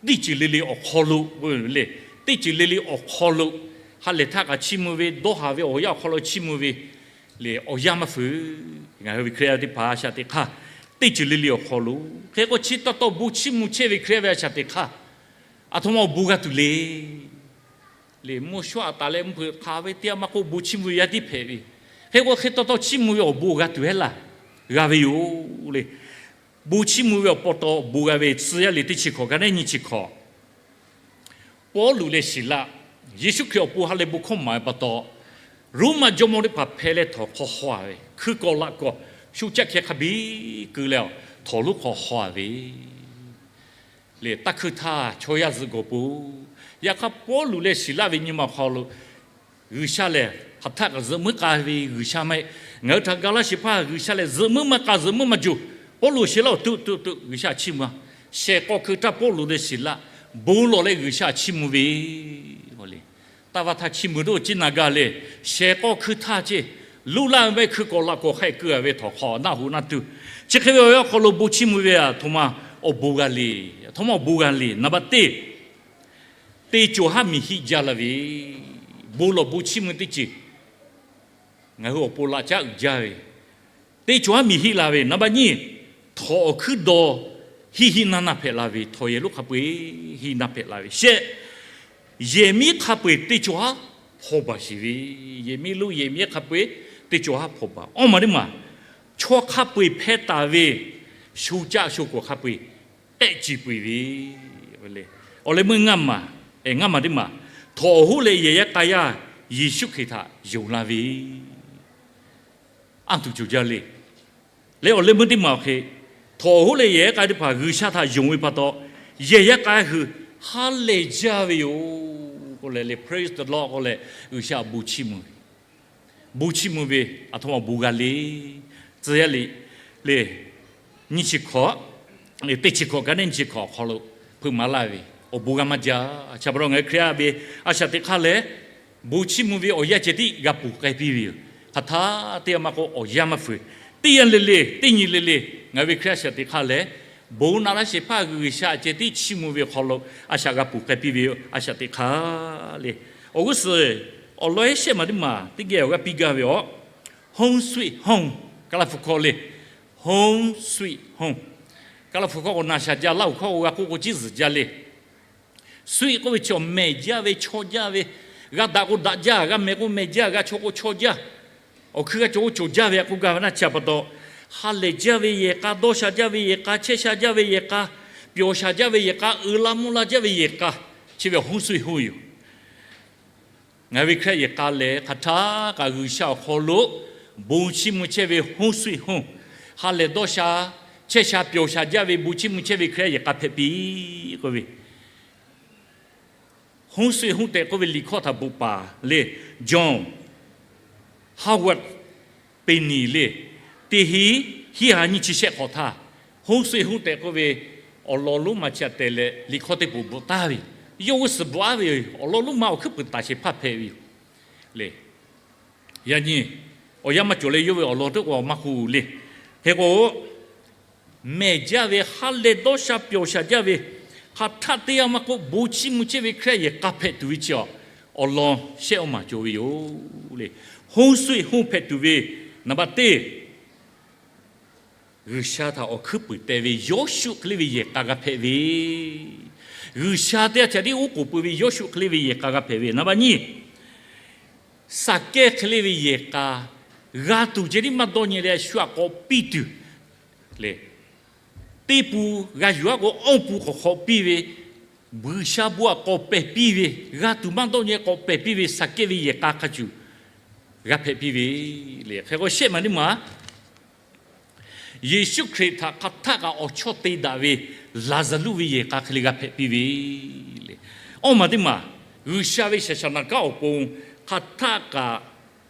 teˇ ceuˬ le le awˬ hk'aw lo le, teˇ ceuˬ le le awˬ hk'aw lo ha lehˬ htaˇ kaꞈ chiˇ mvuh ve, dawˇ haˍ ve awˬ yanˇ awˬ hk'aw lo chiˇ mvuh ve le awˬ yanˇ maˇ fuiˍ. Ngaˬ hui ve Hkriꞈ yaˇ teˇ hpaˍ a shaꞈ teꞈ hk'aˇ, teˇ ceuˬ le le awˬ hk'aw lo hk'e k'o chi taw taw bon chiˇ mvuh chehˇ ve Hkriꞈ yaˇ ve a shaꞈ teꞈ hk'aˇ, aˬ htoꞈ ma awˬ bon g'a tuˬ le. Le mvuhˇ shawˉ aꞈ taˍ leh mvuhˇ hpeuꞈ hk'aˬ ve teˇ yanˇ maˇ k'oˆ, bon chiˇ mvuh ve yaˇ tiˉ hpehꞈ ve. Hk'e k'o hk'e taw taw chiˇ mvuh ve awˬ bon g'a tuˬ heˆ laˇ. G'a ve yoˬ le. Bon chiˇ mvuh ve awˬ pa taw bon g'a ve, Tcuh yaˇ liꞈ teˇ chi hkawꞈ ka neˉ nyi chi hkawꞈ, Pawˇluꞈ leh Siˍlaˆ, Yeˍsuˆ Hkriꞈ awˬ pon ha lehˬ bon hkawˇ maˍ ve pa taw, Roˉmaꞈ jawˇmawˇ teˇ hpaˍ hpehꞈ leh htawnˍ hk'aw haw a ve, hkui kawꞈ laꞈ kawˬ shu caˆ hkeh hk'a biˇ keu leh, htawnˍ lonˉ hk'aw haw a ve le, taˇ hkuiˇ htaˇ chaw yaˇ zuhꞈ gawˬ po. Yaꞈ hk'aˇ Pawˇluꞈ leh Siˍlaˆ ve nyi ma awˬ hk'aw lo G'uiˬsha lehˬ hk'aˬ htaˆ kaꞈ zuhꞈ muiˉ k'a ve G'uiˬsha maˇ heˆ. Ngaˬ hui htaꞈ ga laˇ sheˍ hpaˇ G'uiˬsha lehˬ zuhꞈ muiˉ maˇ k'a, zuhꞈ muiˉ maˇ juˬ. Pawˇluꞈ Siˍlaˆ tuˆ tuˆ tuˆ G'uiˬsha chiˇ mvuh a. Shehˍ k'aw hkui htaˇ Pawˇluꞈ leh Siˍlaˆ bon lawˬ leh G'uiˬsha chiˇ mvuh ve le. Taˇ vaˇ htaˇ chiˇ mvuh tuˬ ciˉ na gaˇ le. Shehˍ k'aw hkui htaˇ ceˇ, luˇ laˇ ve maˇ heˆ, hkui kawꞈ laꞈ kawˬ hk'a kuˬ a ve htawnˍ hk'aw naˆ hoꞈ naˆ tuˬ. Chi hk'e ve awˬ yanˇ awˬ hk'aw lo bon chiˇ mvuh ve aˬ htoꞈ ma awˬ bon g'a le. Aˬ htoꞈ ma awˬ bon g'a le. Naˍ baˆ teˇ, teˇ cawˬ haˉ miˬ hiˆ jaˇ la ve, bon lawˬ bon chiˇ mvuh teˇ ceuˬ ngaˬ hui awˬ pon laꞈ caˉ uiˍ jaˇ ve, teˇ cawˬ haˉ miˬ hiˆ la ve. Naˍ baˆ nyiˇ, htawnˍ awˬ hkuiˉ daw hiˆ hiˆ naˇ naˇ hpehꞈ la ve, htawnˍ yehˬ lonˉ hk'a peu-eˬ hiˆ naˇ hpehꞈ la ve shehˆ. Yehˬ miˉ hk'a peu-eˬ teˇ cawˬ haˉ hpawnˬ baˬ sheˍ ve, yehˬ miˉ lonˉ yehˬ miˉ hk'a peu-eˬ teˇ cawˬ haˉ hpawnˬ baˬ. Awˇ maˬ teˇ maˬ, chaw hk'a peu-eˬ hpeh taˍ ve sho caˆ sho kawˍ hk'a peu-eˬ tehˆ ciˬ peu-eˬ ve. Awˬ leh meuˇ ngaˇ maˬ, ngaˇ maˬ teˇ maˬ, htawnˍ hoˉ leh yehˬ yaˇ k'a yaˇ Yeˍsuˆ Hkriꞈ htaꞈ yonˍ la ve, anˇ tuˬ cawˬ jaˇ le. Leh awˬ leh meuˇ teˇ maˬ awˬ hk'e, htawnˍ hoˉ leh yehˬ yaˇ k'a teˇ hpaˍ G'uiˬsha htaꞈ yonˍ ve pa taw, yehˬ yaˇ k'a hui ha lehˬ jaˇ ve yoˬ k'oˆ leh, leh praise the Lord k'oˆ leh, G'uiˬsha bon chiˇ mvuh ve, bon chiˇ mvuh ve, aˬ htoꞈ ma bon g'a le. Tcuh yaˇ liꞈ leh nyiˇ chi hkawꞈ, teˇ chi hkawꞈ kaꞈ neˇ nyiˇ chi hkawꞈ awˬ hk'aw lo hpeuꞈ maˍ laˇ ve, awˬ bon g'a maˇ jaˇ. Chi pa taw ngaˬ hui Hkriꞈ yaˇ ve a shaꞈ teꞈ hk'aˇ lehˬ, bon chiˇ mvuh ve awˬ yanˇ ceh tiˉ g'a ponˬ k'ai piˇ ve yoˬ. Hk'aˬ htaˇ teˇ yanˇ maˇ k'oˆ, awˬ yanˇ maˇ fuiˍ. Teˇ yanˇ le le, teˇ nyi le le, ngaˬ hui ve Hkriꞈ yaˇ a shaꞈ teꞈ hk'aˇ lehˬ, bon naꞈ laˇ shehˍ hpaˇ G'uiˬsha ceh tiˉ chiˇ mvuh ve awˬ hk'aw lo a shaꞈ g'a ponˬ k'ai piˇ ve yoˬ. A shaꞈ teꞈ hk'aˇ le, awˬ g'uˇ suhˍ awˬ lawn ehˉ shehˆ maˬ teˇ maˬ teˇ geh awˬ g'aˇ piˇ gaˇ ve yoˬ. Home sweet home, Kaˍlaˍhvuhˍ hkawˇ le. Home sweet home, Kaˍlaˍhvuhˍ hkawˇ k'o naˬ shaˍ jaˇ, Laˇhuˍ hkawˇ k'o g'a k'oˆ k'o ciˉ zuhˬ jaˇ le. Sweet k'oˆ ve chi awˬ mehˬ jaˇ ve, chaw jaˇ ve, g'a daꞈ k'o daꞈ jaˇ, g'a mehˬ k'o mehˬ jaˇ, g'a chaw k'o chaw jaˇ, awˬ hkui g'a cawˬ k'o cawˬ jaˇ ve a k'oˆ gaˇ ve naˇ. Chi pa taw, ha lehˬ jaˇ ve yehˬ k'a, dawˇ sha jaˇ ve yehˬ k'a, chehˇ sha jaˇ ve yehˬ k'a, pyawˬ sha jaˇ ve yehˬ k'a, uiˍ la mvuh la jaˇ ve yehˬ k'a, chi ve home sweet home yoˬ. Ngaˬ hui ve Hkriꞈ yaˇ yehˬ k'a lehˬ, hk'aˬ htaˇ kaꞈ G'uiˬsha awˬ hk'aw lo bon chiˇ mvuh chehˇ ve home sweet home, ha lehˬ dawˇ sha, chehˇ sha pyawˬ sha jaˇ ve bon chiˇ mvuh chehˇ ve Hkriꞈ yaˇ yehˬ k'a hpehꞈ piˇ k'oˆ ve, home sweet home tehꞈ k'oˆ ve liꞈ hkawˇ htaꞈ bvuhꞈ paˍ le, John Howard Payne le, teˇ hinˉ hiˉ ha nyiˇ chi shehˆ hk'awꞈ htaˇ, home sweet home tehꞈ k'oˆ ve awˬ lawn lonˉ ma chi htaꞈ te leh liꞈ hkawˇ teˇ poˍ bvuhꞈ taˍ ve yoˬ. Yawˇ g'uˇ suhˍ bvuhꞈ aˉ ve yoˬ. Awˬ lawn lonˉ ma awˬ hkuiˉ puiˍ taˍ shehˍ hpaˇ hpehꞈ ve yoˬ le. Yaꞈ nyi awˬ yanˇ maˇ cawˬ leh yawˇ ve awˬ lawn teˇ k'o maˇ k'oˆ le. Hk'e k'o, mehˬ jaˇ ve, ha lehˬ dawˇ sha pyawˬ sha jaˇ ve, hk'aˬ htaˇ teˇ yanˇ maˇ k'oˆ bon chiˇ mvuh chehˇ ve Hkriꞈ yaˇ yehˬ k'a hpehꞈ tuˬ ve chi awˬ lawn shehˆ awˇ maˬ cawˬ ve yoˬ le. Home sweet home hpehꞈ tuˬ ve, naˍ baˬ teˇ G'uiˬsha htaꞈ awˬ hkuiˉ puiˍ teh ve Yawˇshuˆ hk'e le ve yehˬ k'a g'a hpehꞈ ve. G'uiˬsha teˇ g'aˇ htaꞈ tiˉ oˉ k'oˍ pui ve Yawˇshuˆ hk'e le ve yehˬ k'a g'a hpehꞈ ve. Naˍ baˬ nyiˇ, Saˍkehˇ hk'e le ve yehˬ k'a, g'a tuˬ ceh tiˉ maˇ dawˇ nyi leh shu aꞈ k'awꞈ piˇ tuˬ le. Teˇ pun g'a yuˬ aˉ k'o awˇ pun k'awꞈ hk'awꞈ piˇ ve, G'uiˬsha bon aꞈ k'awꞈ pehˬ piˇ ve, g'a tuˬ maˇ dawˇ nyi k'awꞈ pehˬ piˇ ve Saˍkehˇ ve yehˬ k'a hk'a shuˍ g'a hpehꞈ piˇ ve le. Hk'e k'o shehˆ maˬ teˇ maˬ, Yeˍsuˆ Hkriꞈ htaꞈ hk'aˬ htaˆ kaꞈ awˬ chawˇ te daꞈ ve Laˍzaˍruˆ ve yehˬ k'a hk'e le g'a hpehꞈ piˇ ve le. Awˇ maˬ teˇ maˬ, G'uiˬsha ve shaˍ shaˍ naˍ kaˉ awˬ pon hk'aˬ htaˆ kaꞈ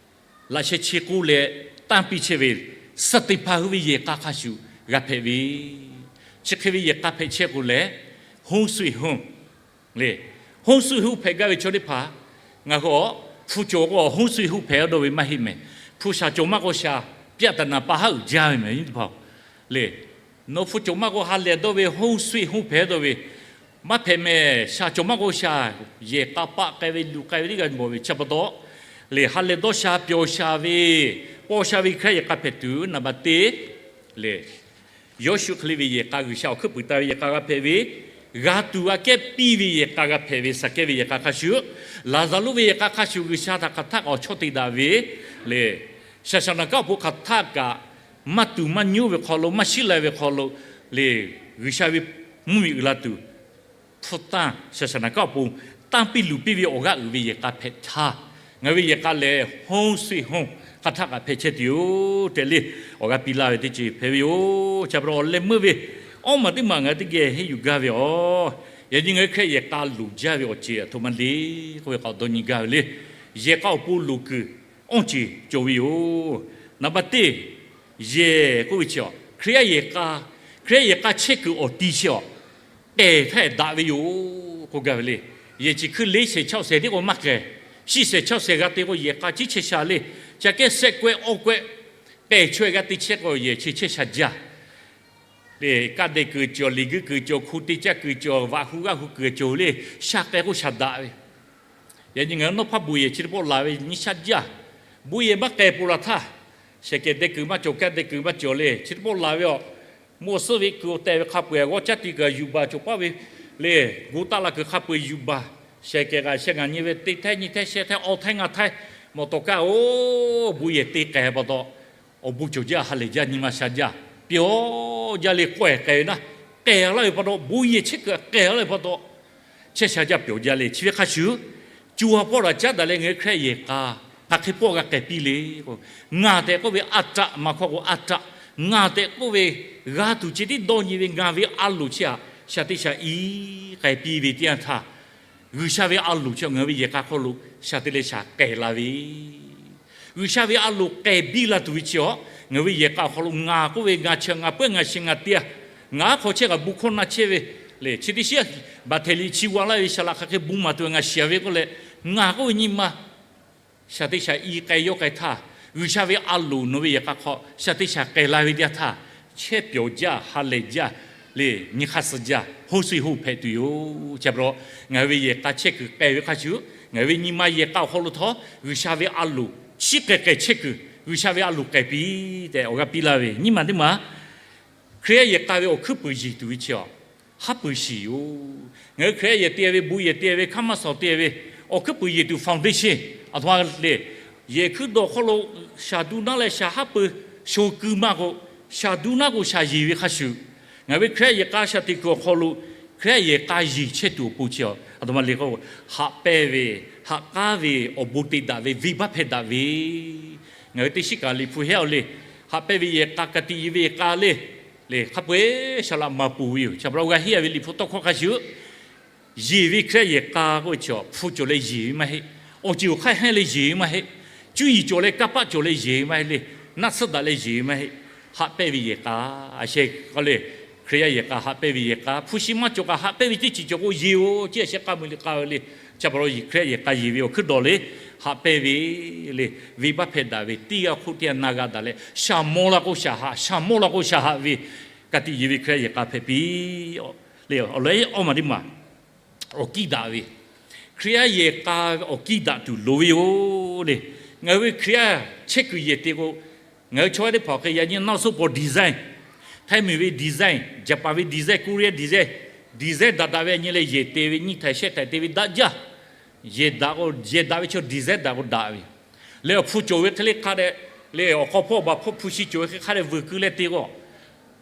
laꞈ sheh chi k'oˆ leh tanˇ piˇ chehˇ ve Saˍteˍhpanˍ hui ve yehˬ k'a hk'a shuˍ g'a hpehꞈ ve. Chi hk'e ve yehˬ k'a hpehꞈ chehˇ k'o lehˬ, home sweet home le, home sweet home hpehꞈ gaˇ ve chaw teˇ hpaˍ, ngaˬ hui awˬ hpu cawˬ k'o home sweet home hpehꞈ dawˇ ve maˇ heˆ mehˍ. Hpu shaˍ cawˬ maˇ k'o shaˍ, ပြဿနာ pa haˉ uiˍ jaˇ ve mehˍ nyi teˇ hpaˍ le. Nawˬ hpu cawˬ maˇ k'o ha lehˬ dawˇ ve home sweet home hpehꞈ dawˇ ve, maˇ hpehꞈ mehˍ. Shaˍ cawˬ maˇ k'o shaˍ, yehˬ k'a paˆ k'ai ve luˬ k'ai ve teˇ g'aˇ mawˬ ve chi pa taw le, ha lehˬ dawˇ sha pyawˬ sha ve, paw sha ve Hkriꞈ yaˇ yehˬ k'a hpehꞈ tuˬ naˍ baˬ teˇ le, Yawˇshuˆ hk'e le ve yehˬ k'a, G'uiˬsha awˬ hkuiˉ puiˍ taˍ ve yehˬ k'a g'a hpehꞈ ve, g'a tuˬ g'a kehˉ piˇ ve yehˬ k'a g'a hpehꞈ ve, Saˍkehˇ ve yehˬ k'a hk'a shuˍ, Laˍzaˍruˆ ve yehˬ k'a hk'a shuˍ G'uiˬsha htaꞈ hk'aˬ htaˆ kaꞈ awˬ chawˇ te daꞈ ve le. Shaˍ shaˍ naˍ kaˉ awˬ pon hk'aˬ htaˆ kaꞈ maˇ tuˬ maˇ nyoˇ ve hk'aw lo, maˇ shiˉ lai ve hk'aw lo le, G'uiˬsha ve mvuhˇmiˬ uiˍ la tuˬ, hpu tanˇ shaˍ shaˍ naˍ kaˉ awˬ pon tanˇ piˇ luˬ piˇ ve awˬ g'aˇ uiˍ ve yehˬ k'a hpehꞈ htaˇ, ngaˬ ve yehˬ k'a lehˬ home sweet home hk'aˬ htaˆ kaꞈ hpehꞈ chehˇ tuˬ yoˬ tehꞈ le, awˬ g'aˇ piˇ laˇ ve teˇ ceuˬ hpehꞈ ve yoˬ. Chi pa taw awˬ leh meuˇ ve awˇ maˬ teˇ maˬ ngaˬ hui teˇ geh henˇ yuˬ gaˇ ve yoˬ. Yaꞈ nyi ngaˬ hui Hkriꞈ yehˬ k'a luˬ jaˇ ve awˬ ceuˬ aˬ htoꞈ ma le k'oˆ ve k'awꞈ dawˇ nyi gaˇ ve le. Yehˬ k'a awˬ pon loˍ kuiˬ awˇ ceuˬ cawˬ ve yoˬ. Naˍ baˬ teˇ, yehˬ k'oˆ ve chi a, Hkriꞈ yaˇ yehˬ k'a, Hkriꞈ yaˇ yehˬ k'a chehˇ kuiˬ awˬ ti chi a, k'ehˬ htaˇ daꞈ ve yoˬ k'oˆ gaˇ ve le. Yehˬ chi hkui le shehˍ chaw shehˍ tiˉ k'o maˇ k'ehˬ, shiˉ shehˍ chaw shehˍ g'a te k'o yehˬ k'a ciˉ chehˇ sha le. Chi aꞈ kehˉ shehˆ k'awehˆ awˇ k'awehˆ k'ehˬ chaweh g'a te chehˇ k'o yehˬ chi chehˇ sha jaˇ le. Kaˆ deh kuiˬ cawˬ, liꞈ guiˇ kuiˬ cawˬ, hku te caˇ kuiˬ cawˬ, vaꞈ hu g'aˇ hu kuiˬ cawˬ le, sha k'ehˬ k'oˆ sha daꞈ ve. Yaꞈ nyi ngaˬ hui nawˇ hpaˇ bon yehˬ chi teˇ pawˆ laˬ ve nyi sha jaˇ. Bon yehˬ maˇ k'ehˬ peuˬ laˬ htaˇ, shehˍ kehˬ deh kuiˬ maˇ cawˬ, kaˆ deh kuiˬ maˇ cawˬ le, chi teˇ pawˆ laˬ ve a, mvuhˇ awˬ suhˉ ve kuiˬ awˬ tehˬ ve hk'a peu-eˬ g'awˇ caˉ ti kuiˬ yuˬ baˬ cawˬ paˉ ve le, gu taˆ la kuiˬ hk'a peu-eˬ yuˬ baˬ, shehˍ kehˬ kaꞈ sheh ngaˬ nyi ve teˇ htaiˇ nyiˇ htaiˇ shehˇ htaiˇ awˇ htaiˇ ngaˇ htaiˇ mawˬ tawˍ kaˇ oˬ, bon yehˬ te k'ehˬ pa taw, Awˬ bon cawˬ jaˇ, ha lehˬ jaˇ, nyi ma sha jaˇ, pyawˬ jaˇ le k'oˆ-e k'ai ve naˇ, k'ai laˇ ve pa taw, bon yehˬ chehˇ kuiˬ k'ai laˇ ve pa taw, chehˇ sha jaˇ pyawˬ jaˇ le. Chi ve hk'a shuˍ, co ha pawˆ daꞈ caˉ daꞈ leh ngaˬ hui Hkriꞈ yaˇ yehˬ k'a hk'aˬ hk'e pawˆ g'a k'ai piˇ le k'o, ngaˬ tehꞈ k'oˆ ve a taˆ, maˇ hkawˇ k'o a taˆ, ngaˬ tehꞈ k'oˆ ve g'a tuˬ ceh tiˉ dawˇ nyi ve ngaˬ ve a loˍ chi htaꞈ shaˍ te shaˍ i k'ai piˇ ve teˇ yanˇ htaˇ, G'uiˬsha ve a loˍ chi ngaˬ hui ve yehˬ k'a hk'aw lo shaˍ te leh shaˍ k'ai la ve, G'uiˬsha ve a loˍ k'ai biˇ la tuˬ ve chi awˬ, ngaˬ hui ve yehˬ k'a awˬ hk'aw lo ngaˬ k'oˆ ve, ngaˬ chi ngaˬ peuˉ ngaˬ shi ngaˬ teˇ a, ngaˬ aˉ hk'aw chehˇ kaꞈ bon hkawˇ na chehˇ ve le, chi teˇ shiˉ baˬ htehˍ liꞈ chi g'a laˇ ve saˍ laꞈ hk'aˬ hk'e bon maˍ tuˬ ngaˬ shiˍ ve k'oˆ leh, ngaˬ k'oˆ ve nyi ma shaˍ te shaˍ i k'ai yawˇ k'ai htaˇ, G'uiˬsha ve a loˍ nawˬ ve yehˬ k'a hk'aw shaˍ te shaˍ k'ai la ve teˇ yanˇ htaˇ, chehˇ pyawˬ jaˇ, ha lehˬ jaˇ le, nyi hk'aˇ suh jaˇ, hoˇ suh hoˇ hpehꞈ tuˬ yoˬ. Chi pa taw, ngaˬ hui ve yehˬ k'a chehˇ kuiˬ k'ai ve hk'a shuˍ, ngaˬ hui ve nyi ma yehˬ k'a awˬ hk'aw lo htawˇ G'uiˬsha ve a loˍ chiˉ k'ai k'ai chehˇ kuiˬ, G'uiˬsha ve a loˍ k'ai piˇ tehꞈ awˬ g'aˇ piˇ laˇ ve nyi ma teˇ ma Hkriꞈ yaˇ yehˬ k'a ve awˬ hkuiˉ puiˍ yeˬ tuˬ ve chi a, haˉ pui shiˍ yoˬ. Ngaˬ hui Hkriꞈ yaˇ yehˬ te ve, bon yehˬ te ve, hkaˇ maˇ shawˍ te ve, awˬ hkuiˉ puiˍ yeˬ tuˬ foundation a htoꞈ ma le. Yehˬ hkuiˉ dawˬ hk'aw lo shaˍ duˇ naˉ leh shaˍ haˉ pui sho keu maˇ k'o, shaˍ duˇ naˉ k'o shaˍ yeˬ ve hk'a shuˍ, ngaˬ ve Hkriꞈ yaˇ yehˬ k'a shaˍ te kuiˬ awˬ hk'aw lo Hkriꞈ yaˇ yehˬ k'a yeˬ chehˇ tuˬ awˬ pon chi a htoꞈ ma le k'o, haꞈ pehnˇ ve, haꞈ k'aˉ ve, awˬ bon te daꞈ ve, venˇbaˆ hpehˇ daꞈ ve, ngaˬ hui teˇ shiˉ kaꞈ Liꞈ hpu hehˉ a le, haꞈ pehnˇ ve yehˬ k'a, ka tiꞈ yeˬ ve yehˬ k'a le, le hk'a peu-eˬ saˍ laꞈ maˍ peuˬ ve yoˬ. Chi pa taw g'a henˇ a ve Liꞈ hpu tawˇ hkawˇ hk'a shuˍ, yeˬ ve Hkriꞈ yaˇ yehˬ k'a k'oˆ ve chi a hpu cawˬ leh yeˬ ve maˇ heˆ. Awˬ ceuˬ awˬ hk'aˇ hehnˇ leh yeˬ ve maˇ heˆ. Cuˇ yiˍ cawˬ leh kanˇ paˆ cawˬ leh yeˬ ve maˇ heˆ le. Naˆ tsuhˇ daꞈ leh yeˬ ve maˇ heˆ. Haꞈ pehnˇ ve yehˬ k'a, a sheh k'o le, Hkriꞈ yaˇ yehˬ k'a haꞈ pehnˇ ve yehˬ k'a, hpu shi maˇ cawˬ kaꞈ haꞈ pehnˇ ve teˇ ceuˬ cawˬ k'o yeˬ-oˬ, chi a sheh k'a mui liꞈ k'a ve le. Chi pa taw Hkriꞈ yaˇ yehˬ k'a yeˬ ve awˬ hkuiˉ dawˬ le, haꞈ pehnˇ ve le, venˇbaˆ hpehˇ daꞈ ve, teˇ g'aˇ hk'oˆ teˇ g'aˇ na g'a daꞈ leh, shaˍ mawˇ laˇ k'o shaˍ haꞈ, shaˍ mawˇ laˇ k'o shaˍ haꞈ ve, ka tiꞈ yeˬ ve Hkriꞈ yaˇ yehˬ k'a hpehꞈ piˇ le. Awˬ lawn awˬ maˬ teˇ maˬ awˬ kiˇ daꞈ ve, Hkriꞈ yaˇ yehˬ k'a awˬ kiˇ daꞈ tuˬ loˍ ve yoˬ le. Ngaˬ hui ve Hkriꞈ yaˇ chehˇ kuiˬ yehˬ te k'o, ngaˬ hui chaw yaˇ teˇ hpaˍ hk'e yaꞈ nyi naˆ suhˉ paw design, Htaiˇ miˬ ve design, Japan ve design, Korea design, design daꞈ daꞈ ve yaꞈ nyi leh yehˬ te ve, nyiˇ htaiˍ shehˆ htaiˍ te ve daꞈ jaˇ. Yehˬ daꞈ k'o, yehˬ daꞈ ve chaw design daꞈ k'o daꞈ ve, leh awˬ hpu cawˬ ve hk'e le hk'a dehꞈ le, awˬ hk'aw hpawˇ baˬ hpawˇ hpu shi cawˬ ve hk'e hk'a dehꞈ veuˬ keu leh te k'o,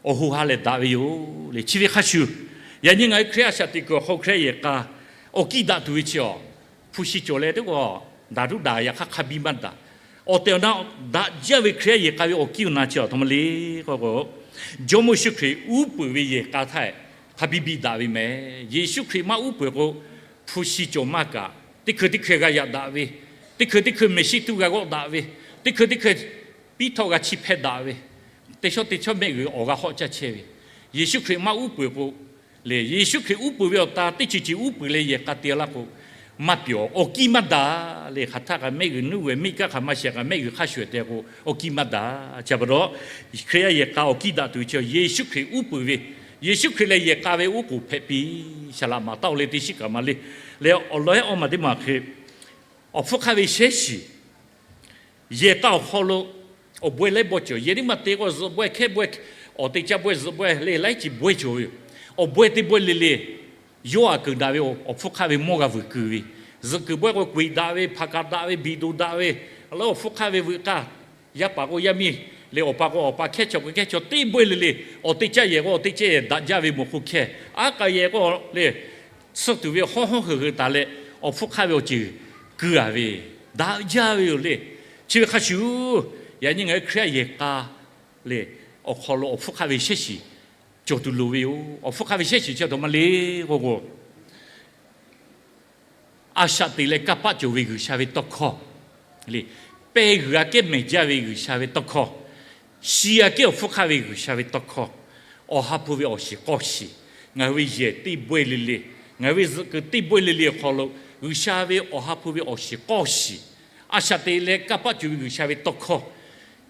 awˬ hoꞈ ha lehˬ daꞈ ve yoˬ le. Chi ve hk'a shuˍ, yaꞈ nyi ngaˬ hui Hkriꞈ yaˇ shaˍ teꞈ kuiˬ awˬ hk'aw Hkriꞈ yaˇ yehˬ k'a awˬ kiˇ daꞈ tuˬ ve chi a, hpu shi cawˬ leh teˇ k'o, daꞈ duˉ daꞈ yaꞈ hk'aˇ hk'a biˇ maˇ daꞈ. Awˬ tehˬ awˬ na daꞈ jaˇ ve Hkriꞈ yaˇ yehˬ k'a ve awˬ kiˇ awˬ na chi a htoꞈ ma le k'o, Jawˇmawˇ Yeˍsuˆ Hkriꞈ uˉ peunˍ ve yehˬ k'a htaˇ hk'a biˇ biˇ daꞈ ve mehˍ. Yeˍsuˆ Hkriꞈ maˇ uˉ peunˍ k'o, hpu shi cawˬ maˇ kaꞈ, teˇ hkui teˇ hkui g'a yaꞈ daꞈ ve, teˇ hkui teˇ hkui mehˍ shiˉ tuˇ g'a g'awˆ daꞈ ve, teˇ hkui teˇ hkui piˇ htawˇ g'a chi hpehˇ daꞈ ve, teˇ shawˉ teˇ shawˉ mehˆ g'uiˬ awˬ g'a hawˆ caˇ chehˇ ve, Yeˍsuˆ Hkriꞈ maˇ uˉ peunˍ k'o, le Yeˍsuˆ Hkriꞈ uˉ peunˍ ve awˬ ta teˇ ceuˬ ceuˬ uˉ peunˍ leh yehˬ k'a te laˇ k'o, maˇ pyawˬ, awˬ kiˇ maˇ daꞈ le. Hk'aˬ htaˇ kaꞈ mehˆ g'uiˬ nuˇ g'uiˬ miˆ kaˇ hk'aˬ maˇ shehˍ kaꞈ mehˆ g'uiˬ hk'a shuˍ te k'o, awˬ kiˇ maˇ daꞈ. Chi pa taw, Hkriꞈ yaˇ yehˬ k'a awˬ kiˇ daꞈ tuˬ ve chi Yeˍsuˆ Hkriꞈ uˉ peunˍ ve, Yeˍsuˆ Hkriꞈ leh yehˬ k'a ve oˉ k'oˍ hpehꞈ piˇ. Saˍ laꞈ maˍ taˇ-oˬ leh teˇ shiˉ kaꞈ maˇ le, leh awˬ lawn ehˉ awˬ maˬ teˇ maˬ hk'e, awˬ hpfuhˇ hk'aˇ ve shehˉ shiˍ yehˬ k'a awˬ hk'aw lo awˬ bawehˇ laiˉ bawehˇ cawˬ. Yehˬ teˇ maˬ te k'o, zuhꞈ bawehˇ, hkehˇ bawehˇ, awˬ te caˇ bawehˇ, zuhꞈ bawehˇ le, laiˉ ceuˬ bawehˇ cawˬ ve yoˬ. Awˬ bawehˇ teˇ bawehˇ le le, yawˇ aꞈ keunˍ daꞈ ve awˬ hpfuhˇ hk'aˇ ve mawˇ g'a vuiˬ kuiˬ ve, zuhꞈ kuiˬ bawehˇ k'o kuiˬ daꞈ ve, hpaˍ kaꞈ daꞈ ve, biˬ doˍ daꞈ ve, leh awˬ hpfuhˇ hk'aˇ ve veuꞈ k'aˇ, yaˇ paˍ k'o yaˇ miˇ, leh awˬ pa k'o awˬ pa, hkehˇ chaw k'o hkehˇ chaw, teˇ bawehˇ le le, awˬ te caˇ yehˬ k'o awˬ te caˇ yehˬ daꞈ jaˇ ve mawˬ hk'oˆ hkehˇ. Aˉ k'a yehˬ k'o le, tsuhˇ tuˬ ve hawˉ hawˉ heuˬ heuˬ taˍ leh, awˬ hpfuhˇ hk'aˇ ve awˬ ceuˬ keu-a ve, daꞈ jaˇ ve yoˬ le. Chi ve hk'a shuˍ, yaꞈ nyi ngaˬ hui Hkriꞈ yaˇ yehˬ k'a le, awˬ hk'aw lo awˬ hpfuhˇ hk'aˇ ve shehˉ shiˍ cawˬ tuˬ loˍ ve yoˬ. Awˬ hpfuhˇ hk'aˇ ve shehˉ shiˍ chi a htoꞈ ma le k'o k'o, a shaꞈ teꞈ leh kanˇ paˆ cawˬ ve G'uiˬsha ve tawˇ hkawˇ le, pehˇ g'uiˬ aꞈ kehˉ mehˬ jaˇ ve G'uiˬsha ve tawˇ hkawˇ, shi aꞈ kehˉ awˬ hpfuhˇ hk'aˇ ve G'uiˬsha ve tawˇ hkawˇ, awˬ ha hpu ve awˬ shiˍ k'awˇ shiˍ, ngaˬ hui ve yehˬ teˇ bawehˇ le le, ngaˬ hui ve zuhꞈ kuiˬ teˇ bawehˇ le le awˬ hk'aw lo G'uiˬsha ve awˬ ha hpu ve awˬ shiˍ k'awˇ shiˍ, a shaꞈ teꞈ leh kanˇ paˆ cawˬ ve G'uiˬsha ve tawˇ hkawˇ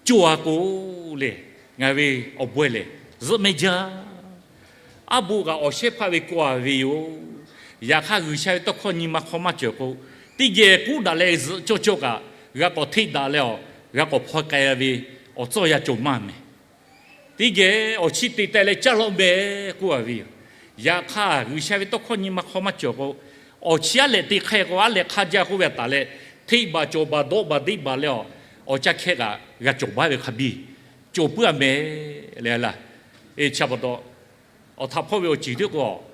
cawˬ a k'o le, ngaˬ hui ve awˬ bawehˇ lehˬ zuhꞈ mehˆ jaˇ. Aˉ bo kaꞈ awˬ shehˉ hpaˇ ve kawˆ-a ve yoˬ. Yaꞈ hk'aˇ, G'uiˬsha ve tawˇ hkawˇ nyi ma hk'aw maˇ cawˬ k'o, teˇ geh k'oˆ daꞈ leh zuhꞈ cawˇ cawˇ kaꞈ, g'a k'awꞈ hteˆ daꞈ leh awˬ g'a k'awꞈ hpaw k'ai ve awˬ tcuhˇ yaˇ cawˬ maˇ mehˍ. Teˇ geh awˬ chi te teh leh caˇ lawˆ mehˍ k'oˆ-a ve yoˬ. Yaꞈ hk'aˇ, G'uiˬsha ve tawˇ hkawˇ nyi ma hk'aw maˇ cawˬ k'o, awˬ chi aˉ lehꞈ te hk'e k'o, aˉ lehꞈ hk'a jaˇ k'oˆ ve taˍ leh, hteˆ baˬ cawˬ baˬ dawˆ baˬ deˆ baˬ leh awˬ, awˬ caˇ hkehˇ kaꞈ g'a cawˬ baˬ ve hk'a biˇ cawˬ puiˉ a mehˍ leh laˇ. Chi pa taw, awˬ htaꞈ hpawˇ ve awˬ ceuˬ teˇ k'o,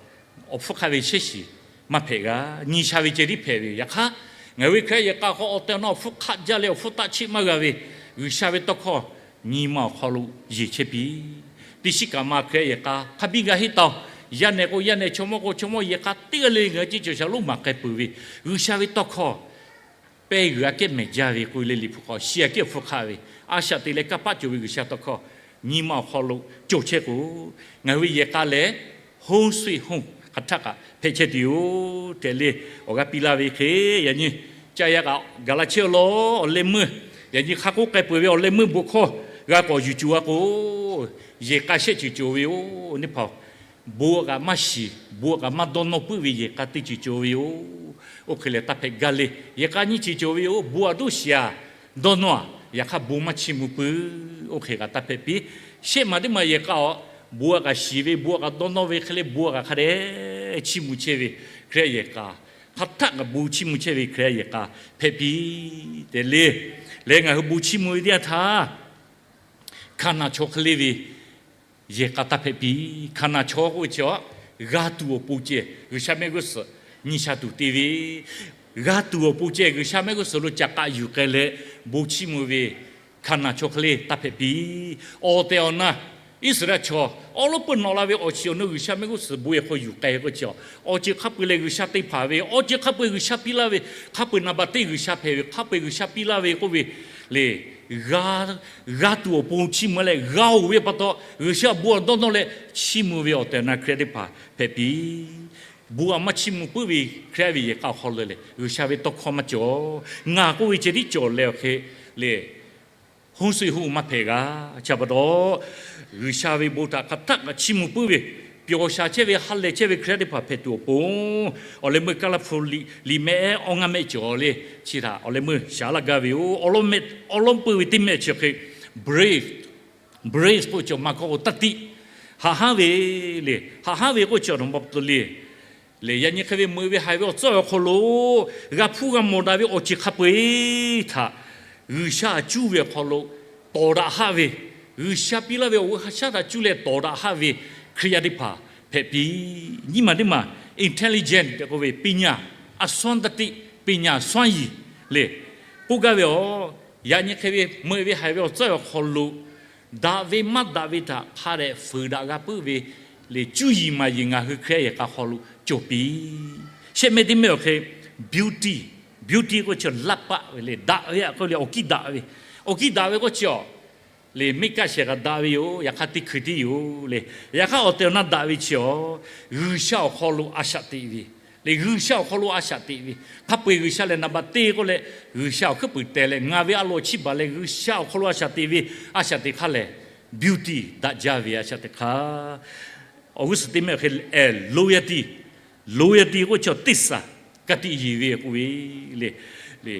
awˬ hpfuhˇ hk'aˆ ve shehˉ shiˍ maˇ hpehꞈ g'a. Nyi sha ve ceh tiˉ hpehꞈ ve yoˬ. Yaꞈ hk'aˇ, ngaˬ hui ve Hkriꞈ yaˇ yehˬ k'a hk'aw awˬ tehˬ awˬ na awˬ hpfuhˇ hk'aˆ jaˇ leh awˬ hpfuhˇ taˆ cheˆ maˇ g'a ve, G'uiˬsha ve tawˇ hkawˇ nyi ma awˬ hk'aw lo yeˬ chehˇ piˇ. Teˇ shiˉ kaꞈ ma Hkriꞈ yaˇ yehˬ k'a hk'a biˇ g'a henˇ taˍ-oˬ. Yaˇ nehˬ k'o yaˇ nehˬ, chaw mawˇ k'o chaw mawˇ, yehˬ k'a teˇ g'aˇ le ngaˬ hui ceˇ cawˬ shaˍ lonˉ maˍ k'ai peuˬ ve, G'uiˬsha ve tawˇ hkawˇ pehˇ g'uiˬ aꞈ kehˉ mehˍ jaˇ ve k'oˆ ve leh, Liꞈ hpu hk'aw shi aꞈ kehˉ awˬ hpfuhˇ hk'aˆ ve, a shaꞈ teꞈ leh kanˇ paˆ cawˬ ve G'uiˬsha tawˇ hkawˇ nyi ma awˬ hk'aw lo cawˬ chehˇ k'o, ngaˬ hui ve yehˬ k'a lehˬ, 红水湖 hk'aˬ htaˆ kaꞈ hpehꞈ chehˇ tuˬ yoˬ tehꞈ leh awˬ g'aˇ piˇ laˇ ve hk'e, yaꞈ nyi caˇ yaˇ kaꞈ gaˬ la chehˇ law. Awˬ leh meuˇ, yaꞈ nyi hk'a k'oˆ k'ai peuˬ ve awˬ leh meuˇ bon hkawˇ g'a k'awꞈ yuˬ cuˬ a k'o, yehˬ k'a shehˆ ceuˬ cawˬ ve yoˬ. Neˇ hpaˍ-oˬ, bon kaꞈ maˇ shiˍ, bon kaꞈ maˇ dawˇ nawˇ puiˉ ve yehˬ k'a teˇ ceuˬ cawˬ ve yoˬ. Oˇ hk'e lehˬ, taˇ hpehꞈ gaˇ le. Yehˬ k'a nyiˇ ceuˬ cawˬ ve yoˬ. Bon aꞈ dawˇ shiˍ aꞈ dawˇ nawˇ aꞈ, yaꞈ hk'aˇ bon maˇ chiˇ mvuh puiˉ. Oˇ hk'e kaꞈ taˇ hpehꞈ piˇ. Shehˆ maˬ teˇ maˬ yehˬ k'a-oˬ, bon kaꞈ shiˍ ve, bon kaꞈ dawˇ nawˇ ve hk'e leh, bon kaꞈ hk'a dehꞈ chiˇ mvuh chehˇ ve Hkriꞈ yaˇ yehˬ k'a, hk'aˬ htaˆ kaꞈ bon chiˇ mvuh chehˇ ve Hkriꞈ yaˇ yehˬ k'a hpehꞈ piˇ tehꞈ le. Leh ngaˬ hui bon chiˇ mvuh ve teˇ yanˇ htaˇ, Hkaˍnanˍ chaw hk'e le ve yehˬ k'a taˇ hpehꞈ piˇ. Hkaˍnanˍ chaw k'oˆ ve chi-a, g'a tuˬ awˬ pon ceh G'uiˬsha mehˆ g'uˇ suhˍ nyi sha tuˬ te ve, g'a tuˬ awˬ pon ceh G'uiˬsha mehˆ g'uˇ suhˍ lo caꞈ k'aꞈ yuˬ k'ai leh bon chiˇ mvuh ve Hkaˍnanˍ chaw hk'e le taˇ hpehꞈ piˇ. Awˬ tehˬ awˬ na Iˉsaˍreˍlaˆ chaw awˉ lawˉ peuˇ nawꞈ la ve awˬ shiˍ awˬ nu G'uiˬsha mehˆ g'uˇ suhˍ bon yehˬ hk'aw yuˬ k'ai k'o chi-a, awˬ ceuˬ hk'a peu-eˬ lehˬ G'uiˬsha te hpanˍ ve, awˬ ceuˬ hk'a peu-eˬ G'uiˬsha piˇ laˇ ve, hk'a peu-eˬ naˍ baˬ teˇ G'uiˬsha hpehꞈ ve, hk'a peu-eˬ G'uiˬsha piˇ laˇ ve k'oˆ ve le. G'a, g'a tuˬ awˬ pon chiˇ mvuh leh, g'a-oˬ ve pa taw G'uiˬsha bon dawˇ nawˇ leh chiˇ mvuh ve awˬ tehˬ awˬ na Hkriꞈ yaˇ teˇ hpaˍ hpehꞈ piˇ. Bon aꞈ maˇ chiˇ mvuh puiˉ ve Hkriꞈ yaˇ ve yehˬ k'a awˬ hk'aw lo lehˬ, G'uiˬsha ve tawˇ hkawˇ maˇ cawˬ. Ngaˬ k'oˆ ve ceh tiˉ cawˬ leh awˬ hk'e le, 红水湖 maˇ hpehꞈ g'a. Chi pa taw, G'uiˬsha ve bon htaꞈ hk'aˬ htaˆ kaꞈ chiˇ mvuh puiˉ ve, pyawˬ shaˍ chehˇ ve, ha lehˬ chehˇ ve Hkriꞈ yaˇ teˇ hpaˍ hpehꞈ tuˬ awˬ pon, awˬ leh meuˇ Kaˇlaˇhpu liꞈ, liꞈ mehˆ awˇ ngaˇ mehˆ cawˬ le. Chi htaꞈ awˬ leh meuˇ shaˍ laˇ gaˇ ve yoˬ. Awˬ lawˉ mehˆ, awˬ lawˉ peuˇ ve teˇ mehˆ chi hk'e, brave, brave k'oˆ chi-a, maˇ kawˆ k'o ตันติ, haꞈ hanˉ ve le. Haꞈ hanˉ ve k'oˆ chi awˬ htaꞈ maˇ pa taw le. Lehˬ, yaꞈ nyi hk'e ve meuꞈ ve haiˬ ve awˬ tcuhˉ awˬ hk'aw lo g'a hpuˇ g'a mawˬ daꞈ ve awˬ ceuˬ hk'a peu-eˬ htaꞈ G'uiˬsha cuˇ ve awˬ hk'aw lo tawˍ daꞈ haˆ ve, G'uiˬsha piˇ laˇ ve awˬ g'uˇ ha shaˉ htaꞈ cuˇ leh tawˍ daꞈ haˆ ve Hkriꞈ yaˇ teˇ hpaˍ hpehꞈ piˇ. Nyiˇ maˬ teˇ maˬ intelligent tehꞈ k'oˆ ve ปัญญา, อักษร ตันติ, ปัญญาစွမ်းရည် le k'oˆ gaˇ ve yoˬ. Yaꞈ nyi hk'e ve meuꞈ ve haiˬ ve awˬ tcuhˉ awˬ hk'aw lo daꞈ ve maˇ daꞈ ve htaꞈ hk'a dehꞈ fuiˍ daꞈ g'a puiˉ ve le, cuˇ yiˍ maˍ yiˍ ngaˬ hui Hkriꞈ yaˇ yehˬ k'a hk'aw lo cawˬ piˇ. Shehˆ mehˆ teˇ mehˆ awˬ hk'e, beauty, beauty k'oˆ chi laˇ paˆ ve le, daꞈ ve aꞈ k'oˆ le, awˬ kiˇ daꞈ ve, awˬ kiˇ daꞈ ve k'oˆ chi-a, le mehˆ kaˆ shehˍ kaꞈ daꞈ ve yoˬ. Yaꞈ hk'aˇ teˇ hkui tiˉ yoˬ le. Yaꞈ hk'aˇ awˬ tehˬ awˬ na daꞈ ve chi-a, G'uiˬsha awˬ hk'aw lo a shaꞈ teꞈ ve le, G'uiˬsha awˬ hk'aw lo a shaꞈ teꞈ ve, hk'a peu-eˬ G'uiˬsha lehˬ naˍ baˬ teˇ k'oˆ leh, G'uiˬsha awˬ hkuiˉ puiˍ teh leh ngaˬ ve a loˍ chiˇ baˬ leh G'uiˬsha awˬ hk'aw lo a shaꞈ teꞈ ve, a shaꞈ teꞈ hk'aˇ lehˬ, beauty daꞈ jaˇ ve a shaꞈ teꞈ hk'aˇ. Awˬ g'uˇ suhˍ teˇ mehˆ awˬ hk'e, loyalty, loyalty k'oˆ chi teˇ saˍ ka tiꞈ yeˬ ve k'oˆ ve le.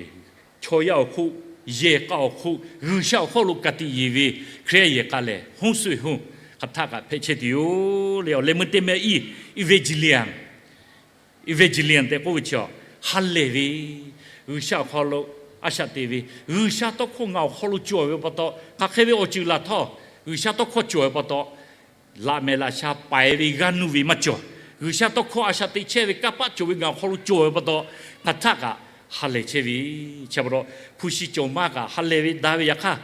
Chaw yaˇ awˬ hk'oˆ, yehˬ k'a awˬ hk'oˆ, G'uiˬsha awˬ hk'aw lo ka tiꞈ yeˬ ve Hkriꞈ yaˇ yehˬ k'a lehˬ, 红水湖 hk'aˬ htaˆ kaꞈ hpehꞈ chehˇ tuˬ yoˬ le. Awˬ leh meuˇ teˇ mehˆ iˉ, evangelist, evangelist tehꞈ k'oˆ ve chi-a, ha lehˬ ve, G'uiˬsha awˬ hk'aw lo a shaꞈ teꞈ ve, G'uiˬsha tawˇ hkawˇ ngaˬ awˬ hk'aw lo cawˬ ve pa taw, hk'aˬ hk'e ve awˬ ceuˬ laˬ htawˇ G'uiˬsha tawˇ hkawˇ cawˬ ve pa taw, laꞈ mehˍ laꞈ sha paiˍ ve g'aˇ nuˇ ve maˇ cawˬ. G'uiˬsha tawˇ hkawˇ a shaꞈ teꞈ chehˇ ve kanˇ paˆ cawˬ ve ngaˬ awˬ hk'aw lo cawˬ ve pa taw, hk'aˬ htaˆ kaꞈ ha lehˬ chehˇ ve. Chi pa taw, hpu shi cawˬ maˇ kaꞈ ha lehˬ ve daꞈ ve. Yaꞈ hk'aˇ,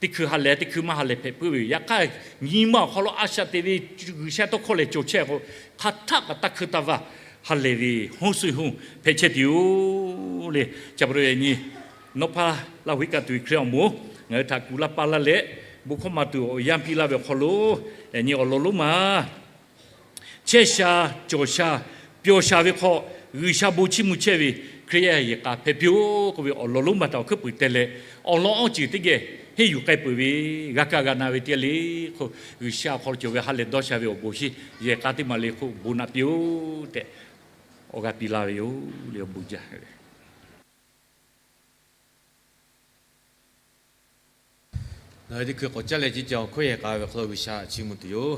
teˇ hkui ha lehˬ, teˇ hkui maˇ ha lehˬ hpehꞈ puiˉ ve yoˬ. Yaꞈ hk'aˇ, nyi ma awˬ hk'aw lo a shaꞈ teꞈ ve G'uiˬsha tawˇ hkawˇ lehˬ cawˬ chehˇ k'o, hk'aˬ htaˆ kaꞈ taˇ hkui taˇ vaˇ ha lehˬ ve 红水湖 hpehꞈ chehˇ tuˬ yoˬ le. Chi pa taw yaꞈ nyi, nawˉ hpaˇ Laˇ huˍ iˉ kaˆ tuˬ ve Hkriꞈ awˬ moˍ ngaˬ hui htaꞈ kuˬ laˇ paˇ laˇ leh, bon hkawˇ maˍ tuˬ awˬ yanˇ piˇ laˇ ve awˬ hk'aw lo, yaꞈ nyi awˬ lawn lonˉ ma chehˇ sha, cawˬ sha, pyawˬ sha ve hk'aw G'uiˬsha bon chiˇ mvuh chehˇ ve Hkriꞈ yaˇ yehˬ k'a hpehꞈ piˇ-oˆ k'oˆ ve awˬ lawn lonˉ ma htaꞈ awˬ hkuiˉ puiˍ teh leh, awˬ lawn awˬ ceuˬ teˇ geh henˇ yuˬ k'ai peuˬ ve, g'a kaˇ g'a na ve teˇ g'aˇ le hk'oˆ, G'uiˬsha awˬ hk'aw lo cawˬ ve ha lehˬ dawˇ sha ve awˬ bon shinˉ yehˬ k'a teˇ maˬ le hk'oˆ bon naꞈ piˇ-oˆ tehꞈ awˬ g'aˇ piˇ laˇ ve yoˬ le. Awˬ bon jaˇ ve Ngaˬ hui teˇ hkui k'awꞈ caˉ leh, ceˇ ca awˬ hkawˇ yehˬ k'a ve hk'aw lo G'uiˬsha chiˇ mvuh tuˬ yoˬ.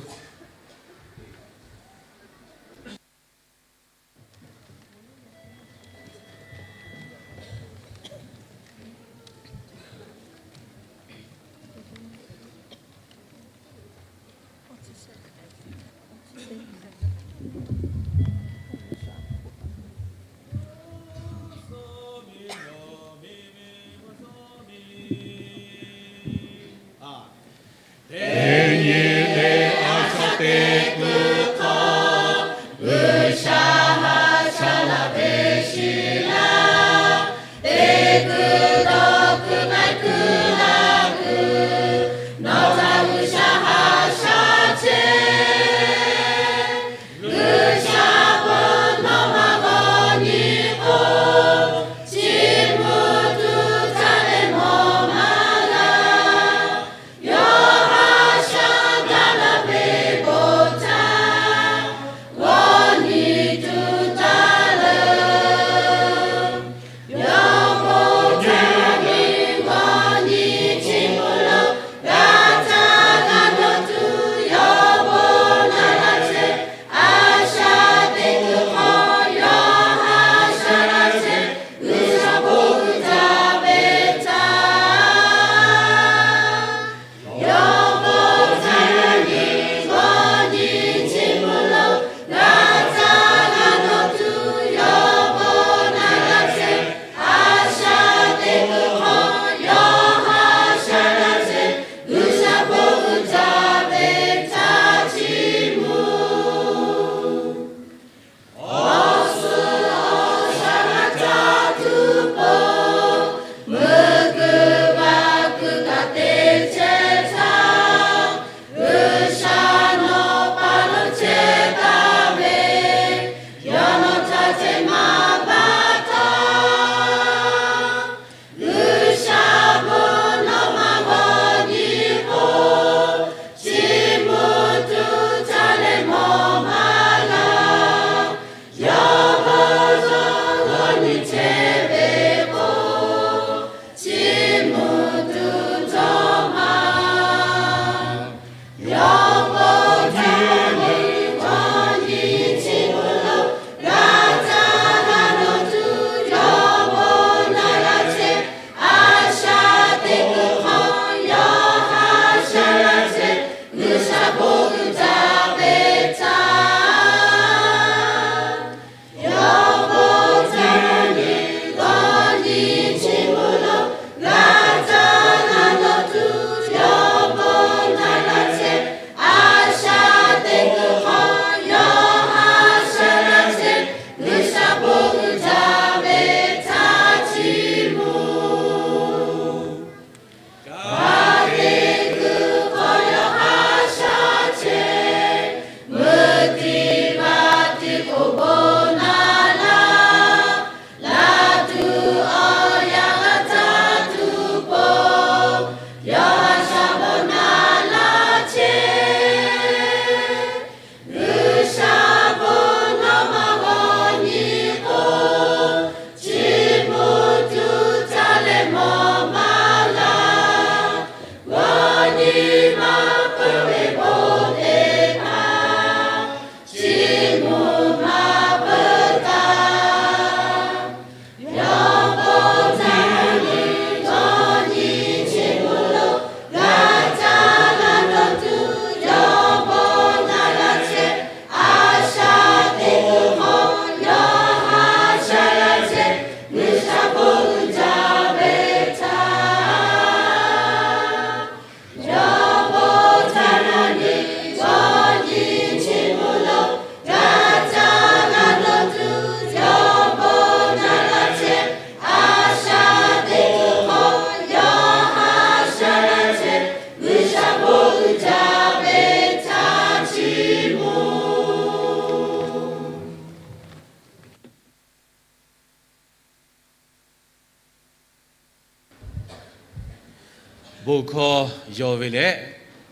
Bon hkawˇ yaw ve leh,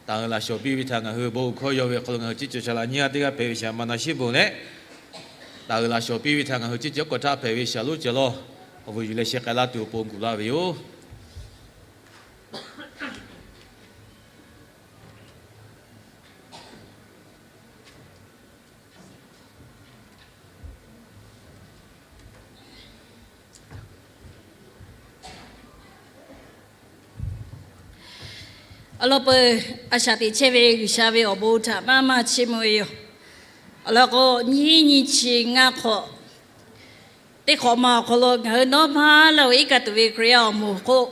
taˍ uiˍ laꞈ shawˍ piˇ ve htaꞈ ngaˬ hui bon hkawˇ yaw ve awˬ hk'aw lo ngaˬ hui ceˇ cawˬ shaˍ laꞈ nyiˇ g'aˇ teˇ g'aˇ hpehꞈ ve shaˍ ma na shiˉ bon leh, taˍ uiˍ laꞈ shawˍ piˇ ve htaꞈ ngaˬ hui ceˇ cawˬ kawꞈ htaˇ hpehꞈ ve shaˍ lonˉ ceuˬ lawˇ, awˬ vuiˬ yuˬ leh sheh k'ai laˇ tuˬ awˬ pon kuˬ laˇ ve yoˬ. Awˬ lawn peuˬ, a shaꞈ teꞈ chehˇ ve G'uiˬsha ve awˬ bon htaꞈ maˇ maˇ chiˇ mvuh ve yoˬ. Awˬ lawn k'o, nyiˇ nyi chi ngaˇ hk'awꞈ teˇ hk'awꞈ ma awˬ hk'aw lo ngaˬ hui nawˉ maˇ laˇ ve iˉ kaˆ tuˬ ve Hkriꞈ yaˇ awˬ moˍ hk'oˆ,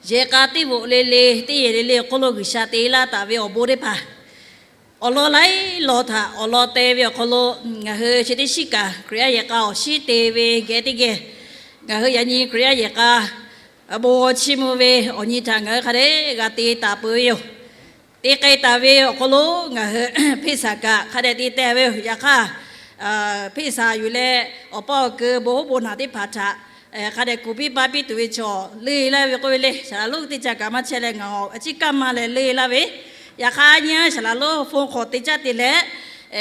yehˬ k'a teˇ bvuhꞈ le le, teˇ yehˬ le le awˬ hk'aw lo G'uiˬsha te laˇ taˍ ve awˬ bon teˇ hpaˍ awˬ lawn laiˉ law htaꞈ awˬ lawn te ve awˬ hk'aw lo, ngaˬ hui chi teˇ shiˉ kaꞈ Hkriꞈ yaˇ yehˬ k'a awˬ shinˉ te ve geh teˇ geh, ngaˬ hui yaꞈ nyi Hkriꞈ yaˇ yehˬ k'a bon g'aw chiˇ mvuh ve awˬ nyi htaꞈ ngaˬ hui hk'a dehꞈ g'a te taˍ peuˬ ve yoˬ. Te k'ai taˍ ve awˬ hk'aw lo ngaˬ hui Hpeˇsaˍ kaꞈ hk'a dehꞈ te teh ve yoˬ. Yaꞈ hk'aˇ, Hpeˇsaˍ yuˬ leh awˬ paˇ awˬ keu bon hoˉ bon naˬ teˇ hpaˍ htaꞈ hk'a dehꞈ kuˬ piˇ paˇ piˇ tuˬ ve chaw leuˇ laˇ ve k'oˆ ve le. Saˍ laꞈ lonˉ teˇ ca kaꞈ maˇ chehˇ leh ngaˬ a ciˉ kaˇ maˇ leh leuˇ laˇ ve. Yaꞈ hk'aˇ nyi a saˍ laꞈ lonˉ phone hk'aw te caˇ te leh,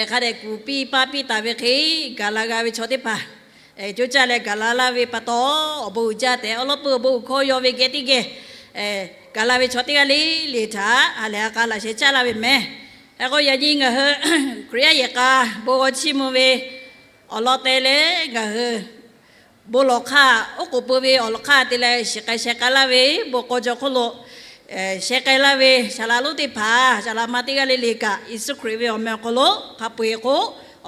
hk'a dehꞈ kuˬ piˇ paˇ piˇ taˍ ve hk'e gaˬ la g'a ve chaw teˇ hpaˍ coˇ caˇ leh gaˬ la laˇ ve pa taw, awˬ bon uiˍ jaˇ tehꞈ awˬ lawn peuˬ awˬ bon hkawˇ yaw ve geh teˇ geh gaˬ la ve chaw teˇ g'aˇ le le htaꞈ ha lehˬ ha k'a laꞈ sheh caˇ laˇ ve mehˍ. Hk'e k'o yaꞈ nyi ngaˬ hui Hkriꞈ yaˇ yehˬ k'a bon g'aw chiˇ mvuh ve awˬ lawn te leh ngaˬ hui bon lawˬ hk'aˇ oˉ k'oˍ pui ve awˬ lawn hk'aˇ te leh shiˍ k'ai sheh k'ai laˇ ve bon k'aw jaw hk'oˆ lo sheh k'ai laˇ ve saˍ laꞈ lonˉ teˇ hpaˍ saˍ laꞈ ma teˇ g'aˇ le le kaꞈ Yeˍsuˆ Hkriꞈ ve awˬ meh awˬ hk'aw lo hk'a peu-eˬ k'o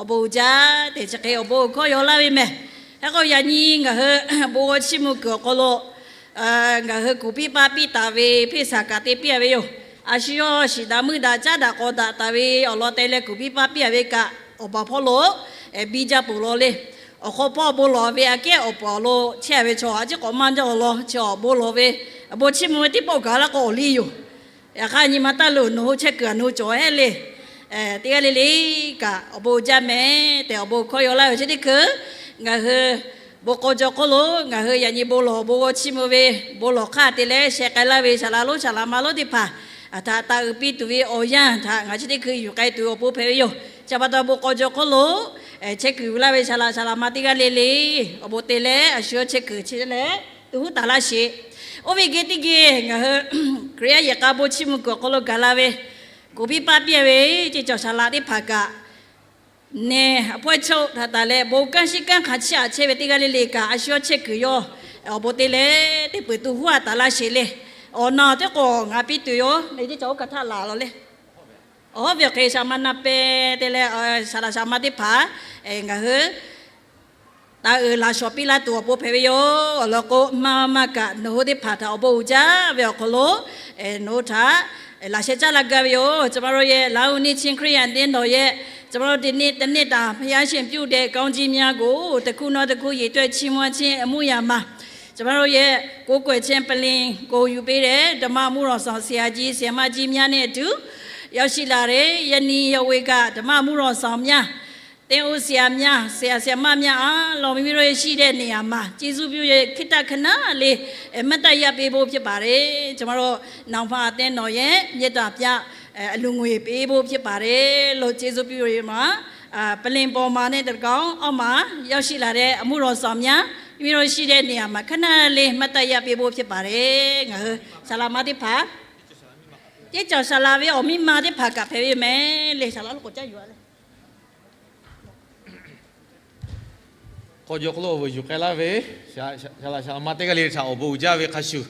awˬ bon uiˍ jaˇ tehꞈ chi hk'e awˬ bon hkawˇ yaw laˇ ve mehˍ. Hk'e k'o yaꞈ nyi ngaˬ hui bon g'aw chiˇ mvuh kuiˬ awˬ hk'aw lo ngaˬ hui kuˬ piˇ paˇ piˇ taˍ ve Hpeˇsaˍ kaꞈ te piˇ a ve yoˬ. A shu yawˇ shiˍ daꞈ meuˇ daꞈ caˉ daꞈ k'aw daꞈ taˍ ve awˬ lawn te leh kuˬ piˇ paˇ piˇ a ve kaꞈ, awˬ baˬ hpawˇ lo biˇ jaˇ peuˬ law le. Awˬ hk'aw hpawˇ bon lawˬ ve aꞈ kehˉ awˬ pawˍ awˬ lo chehˇ ve chaw a ciˉ k'awꞈ maˇ jaˇ awˬ lawn chi awˬ bon lawˬ ve, bon chiˇ mvuh ve teˇ pawˆ gaˬ laˇ k'o awˬ liˇ yoˬ. Yaꞈ hk'aˇ nyi ma taˇ loˬ, nawˬ hui chehˇ kuiˬ a nawˬ hui cawˬ heˆ le. Teˇ g'aˇ le le kaꞈ awˬ bon jaˇ mehˍ tehꞈ awˬ bon hkawˇ yaw laˇ ve chi teˇ hkui ngaˬ hui bon k'aw jaw hk'oˆ lo ngaˬ hui yaꞈ nyi bon lawˬ bon g'aw chiˇ mvuh ve bon lawˬ hk'aˇ te leh sheh k'ai laˇ ve saˍ laꞈ lonˉ saˍ laꞈ ma lonˉ teˇ hpaˍ htaꞈ taˍ uiˍ piˇ tuˬ ve awˬ yanˇ htaꞈ ngaˬ chi teˇ hkui yuˬ k'ai tuˬ awˬ pon hpehꞈ ve yoˬ. Chi pa taw bon k'aw jaw hk'oˆ lo chehˇ kuiˬ laˇ ve saˍ laꞈ saˍ laꞈ ma teˇ g'aˇ le le awˬ bon te leh a shu yawˇ chehˇ kuiˬ chi leh tuˬ huˉ taˍ laˇ sheˍ. Oˇ ve geh teˇ geh ngaˬ hui Hkriꞈ yaˇ yehˬ k'a bon chiˇ mvuh kuiˬ awˬ hk'aw lo gaˬ la ve kuˬ piˇ paˇ piˇ a ve ceˇ cawˬ saˍ laꞈ teˇ hpaˍ kaꞈ, nehˬ a hpawehˇ choˆ htaꞈ taˍ leh bon kanˉ shiˉ kanˉ hk'a chiˇ aꞈ chehˇ ve teˇ g'aˇ le le kaꞈ a shu yawˇ chehˇ kuiˬ yawˇ awˬ bon te leh teˇ peuˬ tuˬ huˉ a taˍ laˇ sheˍ le. Awˬ na teˇ k'awꞈ ngaˬ piˇ tuˬ yoˬ. Nehˬ teˇ cawˬ oˇ hkaˬ htaˆ laˬ law le. Awˬ hawˉ ve awˬ hk'e saˍ laꞈ ma na peh te leh saˍ laꞈ saˍ laꞈ ma teˇ hpaˍ ngaˬ hui taˍ uiˍ laꞈ shawˍ piˇ laˇ tuˬ awˬ pon hpehꞈ ve yoˬ. Awˬ lawn k'o maˇ maˇ kaꞈ nawˬ hui teˇ hpaˍ htaꞈ awˬ bon uiˍ jaˇ ve awˬ hk'aw lo nawˬ hui htaꞈ laꞈ sheh caˇ laˇ gaˇ ve yoˬ. ကျွန်တော်တို့ရဲ့ လမ်းဦးနှစ်ခြင်း ခရစ်ယာန်အသင်းတော်ရဲ့ ကျွန်တော်တို့ ဒီနေ့ တစ်နှစ်တာ ဘုရားရှင်ပြုတဲ့ ကောင်းကြီးများကို တစ်ခုနောက်တစ်ခု ရေတွက်ချီးမွမ်းခြင်း အမှုရာမှာ ကျွန်တော်တို့ရဲ့ ကိုးကွယ်ခြင်း ပလ္လင် ကို ယူပေးတဲ့ ဓမ္မအမှုတော်ဆောင် ဆရာကြီး ဆရာမကြီးများနဲ့အတူ ရောက်ရှိလာတဲ့ ယနေ့ ယဝေက ဓမ္မအမှုတော်ဆောင်များ သင်းအုပ်ဆရာများ ဆရာ ဆရာမများအားလုံး မိမိတို့ရှိတဲ့နေရာမှာ ကျေးဇူးပြု၍ ခေတ္တခဏလေး အဲ မှတ်တမ်းရပေးဖို့ ဖြစ်ပါတယ်။ ကျွန်တော်တို့ နောင်ဖာအသင်းတော်ရဲ့ မေတ္တာပြ အဲ အလှူငွေပေးဖို့ ဖြစ်ပါတယ်လို့ ကျေးဇူးပြုရမှာ။ အာ ပလ္လင်ပေါ်မှာနဲ့ တကောင် အောက်မှာ ရောက်ရှိလာတဲ့ အမှုတော်ဆောင်များ မိမိတို့ရှိတဲ့နေရာမှာ ခဏလေး မှတ်တမ်းရပေးဖို့ ဖြစ်ပါတယ်။ ငါ ဟို ဆရာမသစ်ဖာ ကျေးကျော်ဆရာ ဝေ အောင်မြင့်မ သစ်ဖာ က ဖဲ ဝေ မယ်လေ ဆရာ လို့ ခေါ်ကြရွာလေ K'aw jaw hk'aw lo awˬ vuiˬ yuˬ k'ai laˇ ve, saˍ laꞈ saˍ laꞈ ma teˇ g'aˇ le le htaꞈ awˬ bon uiˍ jaˇ ve hk'a shuˍ,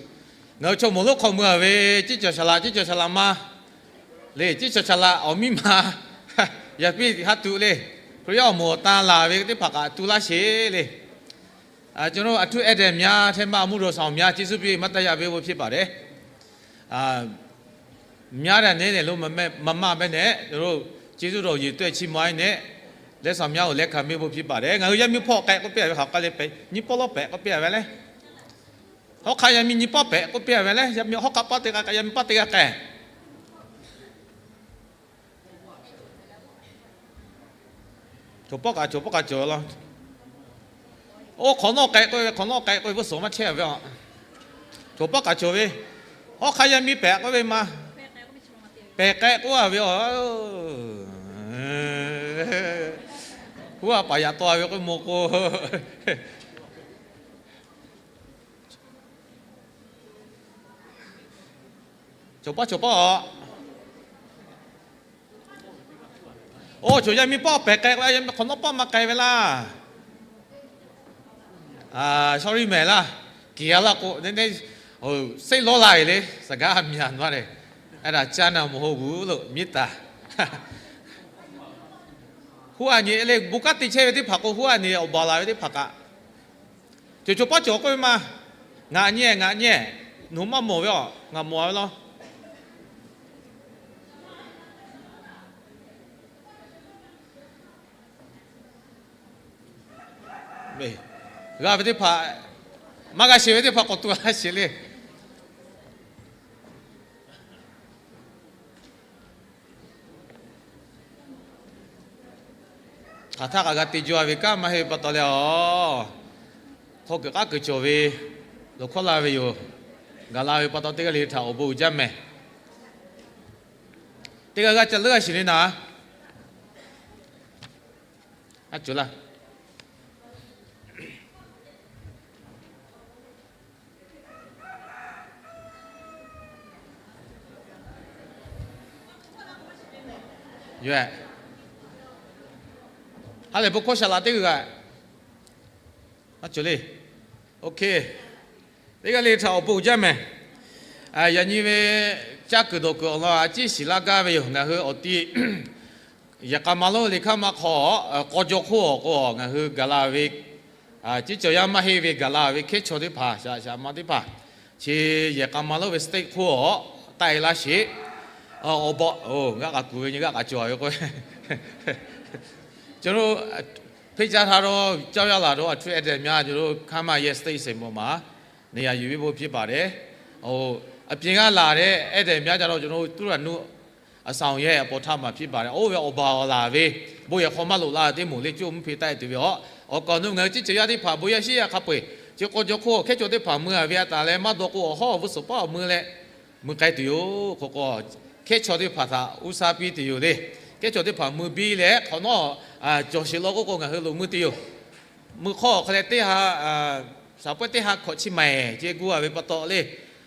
ngaˬ hui chaw mawˬ lonˉ hk'aw mui a ve ceˇ cawˬ saˍ laꞈ, ceˇ cawˬ saˍ laꞈ ma le, ceˇ cawˬ saˍ laꞈ awˬ miˇ ma yaꞈ piˇ haˉ tuꞈ le, Hkriꞈ yaˇ awˬ moˍ awˬ tan laˬ ve teˇ hpaˍ kaꞈ tu laˇ sheˍ le. ကျွန်တော်တို့ အထူးဧည့်သည်များ ထဲမှ အမှုတော်ဆောင်များ ကျေးဇူးပြု၍ မှတ်တမ်းရပေးဖို့ ဖြစ်ပါတယ်။ အာ များတာနဲ့ လို့ မမှတ်ဘဲနဲ့ ကျွန်တော်တို့ ကျေးဇူးတော်ရေတွက်ချီးမွမ်းရင်းနဲ့ လက်ဆောင်များကို လက်ခံပေးဖို့ ဖြစ်ပါတယ်။ ငါတို့ ရပ်မိဖီၣ်ကဲ ကို ပြရပဲ ခါကလည်းပဲ ညီပေါ့လို့ပဲ ကို ပြရပဲလဲ။ ဟောခါ ရပ်မိ ညီပေါ့ပဲ ကို ပြရပဲလဲ။ ရပ်မိ ဟောခါ ပေါ့တေက က ရပ်မိ ပေါ့တေက ကဲ ချို ပေါ့က ချို ပေါ့က ချို လီၤ. အိ ခီၣ်နီၣ်ကဲ ကို ခီၣ်နီၣ်ကဲ ကို ဘိ စီၤ မ ဆဲး ဝဲ အီၤ ချို ပေါ့က ချို ဝဲ Awˉ hk'aˇ yaˇ miˇ pehꞈ k'oˆ ve ma. Pehꞈ k'ai k'oˆ a ve a. Huˉ a paˍ yaꞈ taw a ve k'oˆ maw k'o, cawˬ paˇ cawˬ paˇ a. Oˇ cawˬ yaˇ miˇ pawˆ pehꞈ k'ai k'o, yaˇ miˇ hk'awꞈ nawˉ pawˆ maˇ k'ai ve laˇ. Sorry mehˍ laˇ. Kiˬ a laˇ k'o, seˉ lawˉ la ve le, saˍ gaˇ myaꞈ naˇ le. Aˬ htaꞈ caˇ na mawˬ ho g'uˬ lo miˉ taˍ. Huˉ a nyi le, bon kanˉ te chehˇ ve teˇ hpaˍ k'o, huˉ a nyi awˬ baˬ laˬ ve teˇ hpaˍ kaꞈ, cawˬ cawˬ paˇ cawˬ k'oˆ ve ma. Ngaˬ nyi, ngaˬ nyi, nawˬ maˇ mawˬ ve a, ngaˬ mawˬ ve law. G'a ve teˇ hpaˍ, maˇ g'a sheˍ ve teˇ hpaˍ k'awꞈ tu laˇ sheˍ le. Hk'aˬ htaˇ kaꞈ g'a te jaw ve kanˉ maˇ heˆ ve pa taw leh a, hk'aw kuiˬ k'aˉ kuiˬ cawˬ ve, loꞈ hkawˇ la ve yoˬ. Gaˬ la ve pa taw teˇ g'aˇ le htaꞈ awˬ bon uiˍ jaˇ mehˍ. Teˇ g'aˇ g'aˇ ca leuˉ a shiˍ le naˍ. A cawˬ laˇ. Yoˬ, ha lehˬ bon hkawˇ shaˍ laꞈ teˇ g'aˇ. A cawˬ le. Oˇ hk'e, teˇ g'aˇ le htaꞈ awˬ bon uiˍ jaˇ mehˍ. Yaꞈ nyi ve caˇ kuiˬ dawˬ kuiˬ awˬ lawn a ciˉ shiˍ laˇ gaˇ ve yoˬ. Ngaˬ hui awˬ ti yehˬ k'a ma lonˉ le hkaˇ ma hk'aw, k'aw jaw hk'oˆ awˬ k'o ngaˬ hui gaˬ la ve, ciˉ cawˬ yaˇ maˇ heˆ ve gaˬ la ve hkehˉ chaw teˇ hpaˍ, shaˍ shaˍ ma teˇ hpaˍ, chi yehˬ k'a ma lonˉ ve state hk'oˆ awˬ taˆ e laˇ sheˍ. Awˬ baw, g'aˇ k'aꞈ kuˬ ve nyi g'aˇ k'aꞈ cawˬ ve k'o, ကျွန်တော်တို့ ဖိတ်ကြားထားသော ကျောင်းသားလာတော့ အထူးဧည့်သည်များ ကျွန်တော်တို့ ခမ်းမရဲ့ stage ပေါ်မှာ နေရာယူပေးဖို့ ဖြစ်ပါတယ်။ ဟို အပြင်ကလာတဲ့ ဧည့်သည်များကြတော့ ကျွန်တော်တို့ သူတို့က အဆောင်ရဲ့ အပေါ်ထပ်မှာ ဖြစ်ပါတယ်။ အိၣ်ဝဲ အဘၣ်အလၣ်ဝဲ ဘိယဲၢ်ခီမးလိာ်လၢ တ့မူၣ်လ့ ကၠိမုၢ်ဖံးတၢ်အဲၣ်တုၤဝဲအီၤ အကီၢ်နု ငါ ကျိၣ်စ့ယါသ့ၣ်တဖၣ် ဘိယါရှ့ယါခါပှဲၤ ကၠိကီကၠိခိၣ် ခဲကၠိသ့ၣ်တဖၣ် မုၢ်အဝဲအတၢ်လဲၤ မါဒီးကိးအဟီၣ် ဝူစိာ်ပၢ်အမုၢ် လဲ မုၢ်ကဲတုၤယိာ် ခိၣ်ကီၢ် ခဲကၠိသ့ၣ်တဖၣ် သးအူဆါပီးတုၤယိာ်လ့ ခဲကၠိသ့ၣ်တဖၣ် မုၢ်ဘံလဲၣ် ခီနီၣ် ကၠီၣ်ရှ့လီၤကိးကိး ငါ ဟဲလိာ်မုၢ်တုၤယိာ် မုၢ်ခီၣ်ခီလဲ တ့ၢ်ဟး သးပှဲၢ်တ့ၢ်ဟးခီၣ်ဆံမၢၣ် ကဲ ကူဝဲပတီၢ်လ့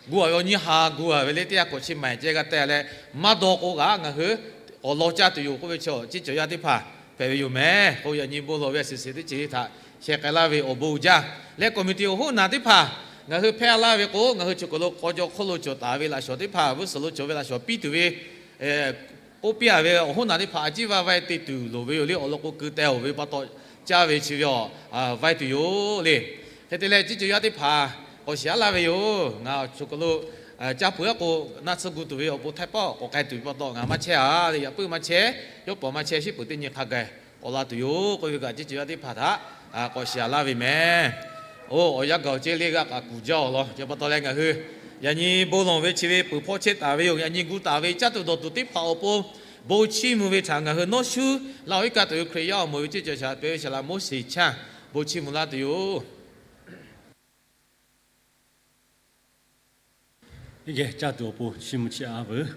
ကူဝဲအီၤ နံၣ်ဟး ကူဝဲလ့ တ့ၢ်ဟးခီၣ်ဆံမၢၣ် ကဲ ကတဲလဲ မါဒီးကိးဂၤ ငါ ဟဲ အီၣ်လီၤကၠါတုၤယိာ် ကိးဝဲ ကၠိကၠိယါသ့ၣ်တဖၣ် ဖဲးဝဲယိာ်မ့ၢ် ကိးယၤနံၤဘိလီၤဝဲ စံးစံး တ့ၢ်စ့ၢ်သး ဆဲးကဲလါဝဲ အိၣ်ဘိကၠါ လၢ committee အိၣ်ဟူးနၢ်သ့ၣ်တဖၣ် ငါ ဟဲ ဖဲအလါဝဲကိး ငါ ဟဲ ဆိၣ်ကလိ ကီၢ်ကၠီခိၣ်လိ ကၠီၣ်တၢ်ဝဲလၢ်လီၤဆီၣ်သ့ၣ်တဖၣ် ဝူစိာ်လိ ကၠီၣ်ဝဲလၢ်လီၤဆီၣ် ပံတုၤဝဲ ကိးပံအဝဲ အိၣ်ဟူးနၢ်သ့ၣ်တဖၣ် အကံၢ်ဝါဝဲ တ့ၢ်တုၤလိာ်ဝဲယိာ်လံ အီၣ်လီၤကိး ကုတဲအိၣ်ဝဲပတီၢ် ကၠါဝဲဆံဝဲအီၤ ဝဲတုၤယိာ်လံ ဟဲ တဲလဲ ကျိၣ်စ့ယါသ့ၣ်တဖၣ် ကီၢ်ဆံးအလါဝဲယိာ် ငါ ဆိၣ်ကလိ ကၠါပှဲၤအကိး နၢ်သုးကူတုၤဝဲ အိၣ်ဘိထဲပီၣ် ကိးကဲတုၤပတီၢ် ငါ မၤဆဲးဧါလၢ ယပုၢ်မၤဆဲး ယီပီၢ်မၤဆဲး ရှ့ပုၢ်တ့ၢ်ညံခါဂဲၤ ကိးလါတုၤယိာ် ကိးဝဲဂၤ ကျိၣ်စ့ယါသ့ၣ်တဖၣ်ထၣ် ကီၢ်ဆံးအလါဝဲမ့ၢ် အိၣ် အီၣ်ယါကီၢ်ကၠ့လ့ ဂၤကၢ်ကူၣ်ကၠီအီၤလီၤ ယပတီၢ်လဲ ငါ ဟဲ ယၤနံၤဘိလီၤဝဲဆံဝဲ ပုၢ်ဖီဆဲးတၢ်ဝဲယိာ် ယၤနံၤကူတၢ်ဝဲ ကၠါတုၤဒီးတုၤသ့ၣ်တဖၣ်အီၤပူၤ ဘိဆံမုၢ်ဝဲထၣ် ငါ ဟဲ နီၢ်ဆူ လၢအဝဲကၢ်တုၤ ခရံာ်ယါအီၤ မိၢ်ဝဲ ကျိၣ်စ့ဆၣ် ပဲဝဲဆၣ်လၢ မိၢ်ဆံးဆၣ် ဘိဆံမုၢ်လါတုၤယိာ် ဟဲ ကၠါတုၤအီၤပူၤ ဆံမုၢ်ဆံးအါပၢၢ်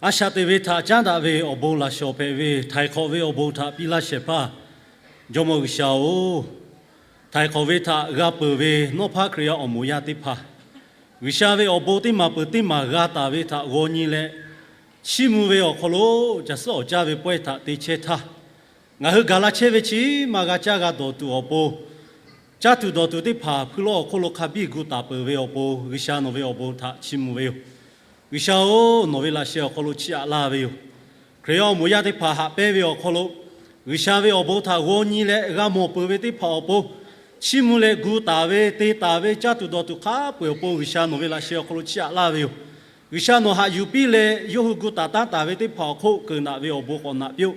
အါရှၣ်တ့ၢ်ဝဲထၣ် ကၠါဒၣ်ဝဲ အိၣ်ဘိလၢ်လီၤဆီၣ်ဖဲးဝဲ ထဲးခီၣ်ဝဲ အိၣ်ဘိထၣ် ပံလါရှဲၣ်ဖါ ယီမီၢ် ဂ့ၤဆၢအိၣ် ထဲးခီၣ်ဝဲထၣ် ဂၤပၢၢ်ဝဲ နီၢ်ဖး ခရံာ်ယါအီၤ မိၢ်ယါသ့ၣ်တဖၣ် ဂ့ၤဆၢဝဲ အိၣ်ဘိတ့ၢ်မၤပၢၢ်တ့ၢ်မၤဂၤတၢ်ဝဲထၣ် ဂီၤနံၤလဲ ဆံမုၢ်ဝဲအီၤခီလိာ် ကစၢ်စၢ်အီၣ်ကၠါဝဲပှဲၤထၣ် တ့ဆဲးထါ ငါ ဟဲ ကၤလါဆဲးဝဲဆံ မၤဂၤကၠါ ဂၤဒီးတုၤအီၤပူၤ ကၠါတုၤဒီးတုၤသ့ၣ်တဖၣ် ဖုလီအီၤခီလိာ် ခးဘံၣ်ဂုာ်တၢ်ပၢၢ်ဝဲအီၤပူၤ ဂ့ၤဆၢနီၢ်ဝဲ အိၣ်ဘိထၣ် ဆံမုၢ်ဝဲယိာ် ဂ့ၤဆၢအိၣ် နီၢ်ဝဲလၢ်လီၤဆီၣ်အီၤခီလိာ် ဆံးအါလါဝဲယိာ် ခရံာ်ယါအီၤ မိၢ်ယါသ့ၣ်တဖၣ် ဟးပဲဝဲအီၤခီလိာ် ဂ့ၤဆၢဝဲ အိၣ်ဘိထၣ် ဂီၤနံၤလဲ ဂၤမီၢ်ပၢၢ်ဝဲသ့ၣ်တဖၣ်အီၤပူၤ ဆံမုၢ်လဲ ဂုာ်တၢ်ဝဲ တ့တၢ်ဝဲ ကၠါတုၤဒီးတုၤခါပှဲၤအီၤပူၤ ဂ့ၤဆၢနီၢ်ဝဲလၢ်လီၤဆီၣ်အီၤခီလိာ် ဆံးအါလါဝဲယိာ် ဂ့ၤဆၢနီၢ် ဟးယူၤပံလဲ ယိဟူးဂုာ်တၢ်တၢ်တၢ်ဝဲသ့ၣ်တဖၣ်အီၤခိၣ် ကၢၢ်နၣ်ဝဲ အိၣ်ဘိ ကိးနၣ်ပၠိ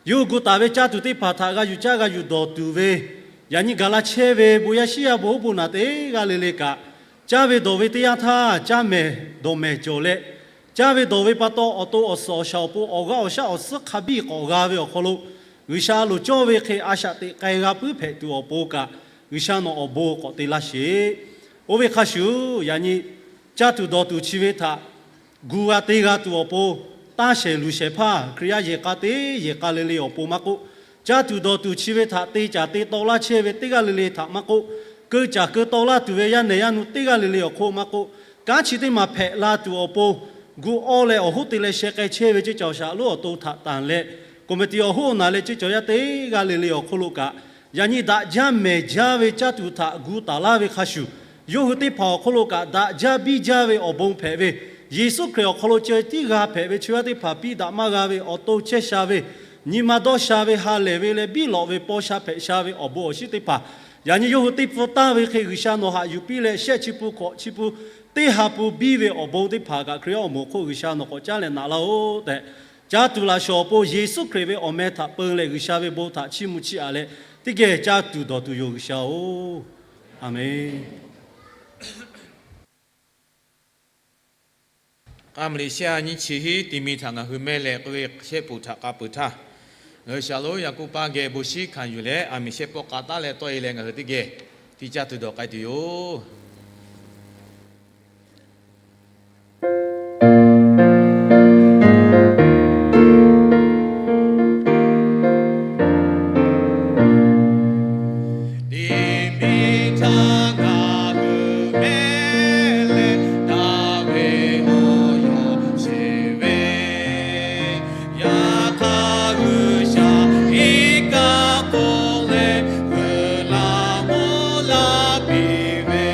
ယိဟူးဂုာ်တၢ်ဝဲ ကၠါတုၤသ့ၣ်တဖၣ်ထၣ် ဂၤယူၤကၠါ ဂၤယူၤဒီးတုၤဝဲ ယၤနံၤ ကၤလါဆဲးဝဲ ဘိယါရှံယါ ဘိဟူးဘိၣ်နၢ်သ့ၣ်တဖၣ် ဂၤလၢာ်လၢာ်ကၣ် ကၠါဝဲဒီးဝဲတ့ယါထါ ကၠါမဲာ်ဒီးမဲာ်ကၠီၣ်လဲ ကၠါဝဲဒီးဝဲပတီၢ် အီၣ်တိၢ်အီၣ်စီၣ်အီၣ်ဆၣ်အီၤပူၤ အီၣ်ဂၤအီၣ်ဆၣ်အီၣ်သၢခးဘံၣ် ကိးဂၤဝဲအီၤခီလိာ် ဂ့ၤဆၢအလိၤကၠီဝဲ ခဲအါရှၣ်တ့ၢ် ကဲဂၤပုဖဲးတုၤအီၤပူၤကၣ် ဂ့ၤဆၢနီၢ် အိၣ်ဘိ ကိးတ့လါရှ့ အိၣ်ဝဲခါဆူ ယၤနံၤ caˇ tuˬ dawˬ tuˬ chi ve htaꞈ gu g'a te g'a tuˬ awˬ pon, taˇ shehˍ luˬ shehˍ hpaˇ Hkriꞈ yaˇ yehˬ k'a teˇ yehˬ k'a le le awˬ pon maˇ k'oˆ, caˇ tuˬ dawˬ tuˬ chi ve htaꞈ te caˍ te taw laˇ chehˇ ve teˇ g'aˇ le le htaꞈ maˇ k'oˆ, keu caˍ keu taw laˇ tuˬ ve yaˇ nehˬ yaˇ nu teˇ g'aˇ le le awˬ hk'oˆ maˇ k'oˆ, kanˉ chi teˇ maˬ hpehꞈ la tuˬ awˬ pon gu awˇ leh awˬ hoˉ te leh sheh k'ai chehˇ ve ceˇ cawˬ shaˍ lonˉ awˬ to htaꞈ tanˬ leh, committee awˬ hoˉ awˬ naˍ leh ceˇ cawˬ yaˇ teˇ g'aˇ le le awˬ hk'oˆ lo kaꞈ, yaꞈ nyi daꞈ jaˇ mehˍ jaˇ ve caˇ tuˬ htaꞈ gu taˍ laˇ ve hk'a shuˍ, yawˇ hui teˇ hpaˍ awˬ hk'oˆ lo kaꞈ daꞈ jaˇ biˇ jaˇ ve awˬ bon hpehꞈ ve, Yeˍsuˆ Hkriꞈ awˬ hk'aw lo ceh tiˉ g'a hpehꞈ ve chi ve teˇ hpaˍ piˇ daꞈ maˇ g'a ve awˬ to chehˇ sha ve, nyi ma dawˇ sha ve ha lehˬ ve leh biˇ lawꞈ ve paw sha hpehꞈ sha ve awˬ bon awˬ shinˉ teˇ hpaˍ, yaꞈ nyi yawˇ hui teˇ pfuhˇ taˇ ve hk'e G'uiˬsha nawˬ haꞈ yuˬ piˇ leh shehˆ chi pun hkawꞈ chi pun teˇ ha pun biˇ ve awˬ bon teˇ hpaˍ kaꞈ Hkriꞈ yaˇ awˬ moˍ hk'oˆ G'uiˬsha nawˬ k'awꞈ caˉ leh naꞈ laˇ-oˆ tehꞈ, caˇ tuˬ laꞈ shawˍ awˬ pon Yeˍsuˆ Hkriꞈ ve awˬ meh htaꞈ peu leh G'uiˬsha ve bon htaꞈ chiˇ mvuh chiˇ aꞈ leh, teˇ geh caˇ tuˬ dawˬ tuˬ yoˬ G'uiˬsha-oˬ. A menˬ. K'a Maˍriˍ shehˆ a nyiˇ chi hiˉ ti mi htaꞈ ngaˬ hui mehˇ leh k'oˆ ve shehˆ pfuhˍ htaꞈ k'a peuˬ htaˇ, ngaˬ hui shaˍ lonˉ Yaˍkoˆ paˇ geh bon shinˉ hkanˍ yuˬ leh, aˬ miˍ shehˆ pawˆ k'a taˉ leh tawˆ e leh ngaˬ hui teˇ geh tiˇ caˇ tuˬ dawˬ k'ai tuˬ yoˬ. Teˇ miˬ htaˇ ngaˬ hui mehˇ leh daꞈ ve awˬ yawˬ sheˍ ve, yaꞈ hk'aˇ G'uiˬsha iˉ kaˆ k'oˆ leh g'uiˬ la mvuhˇ laˇ piˇ ve,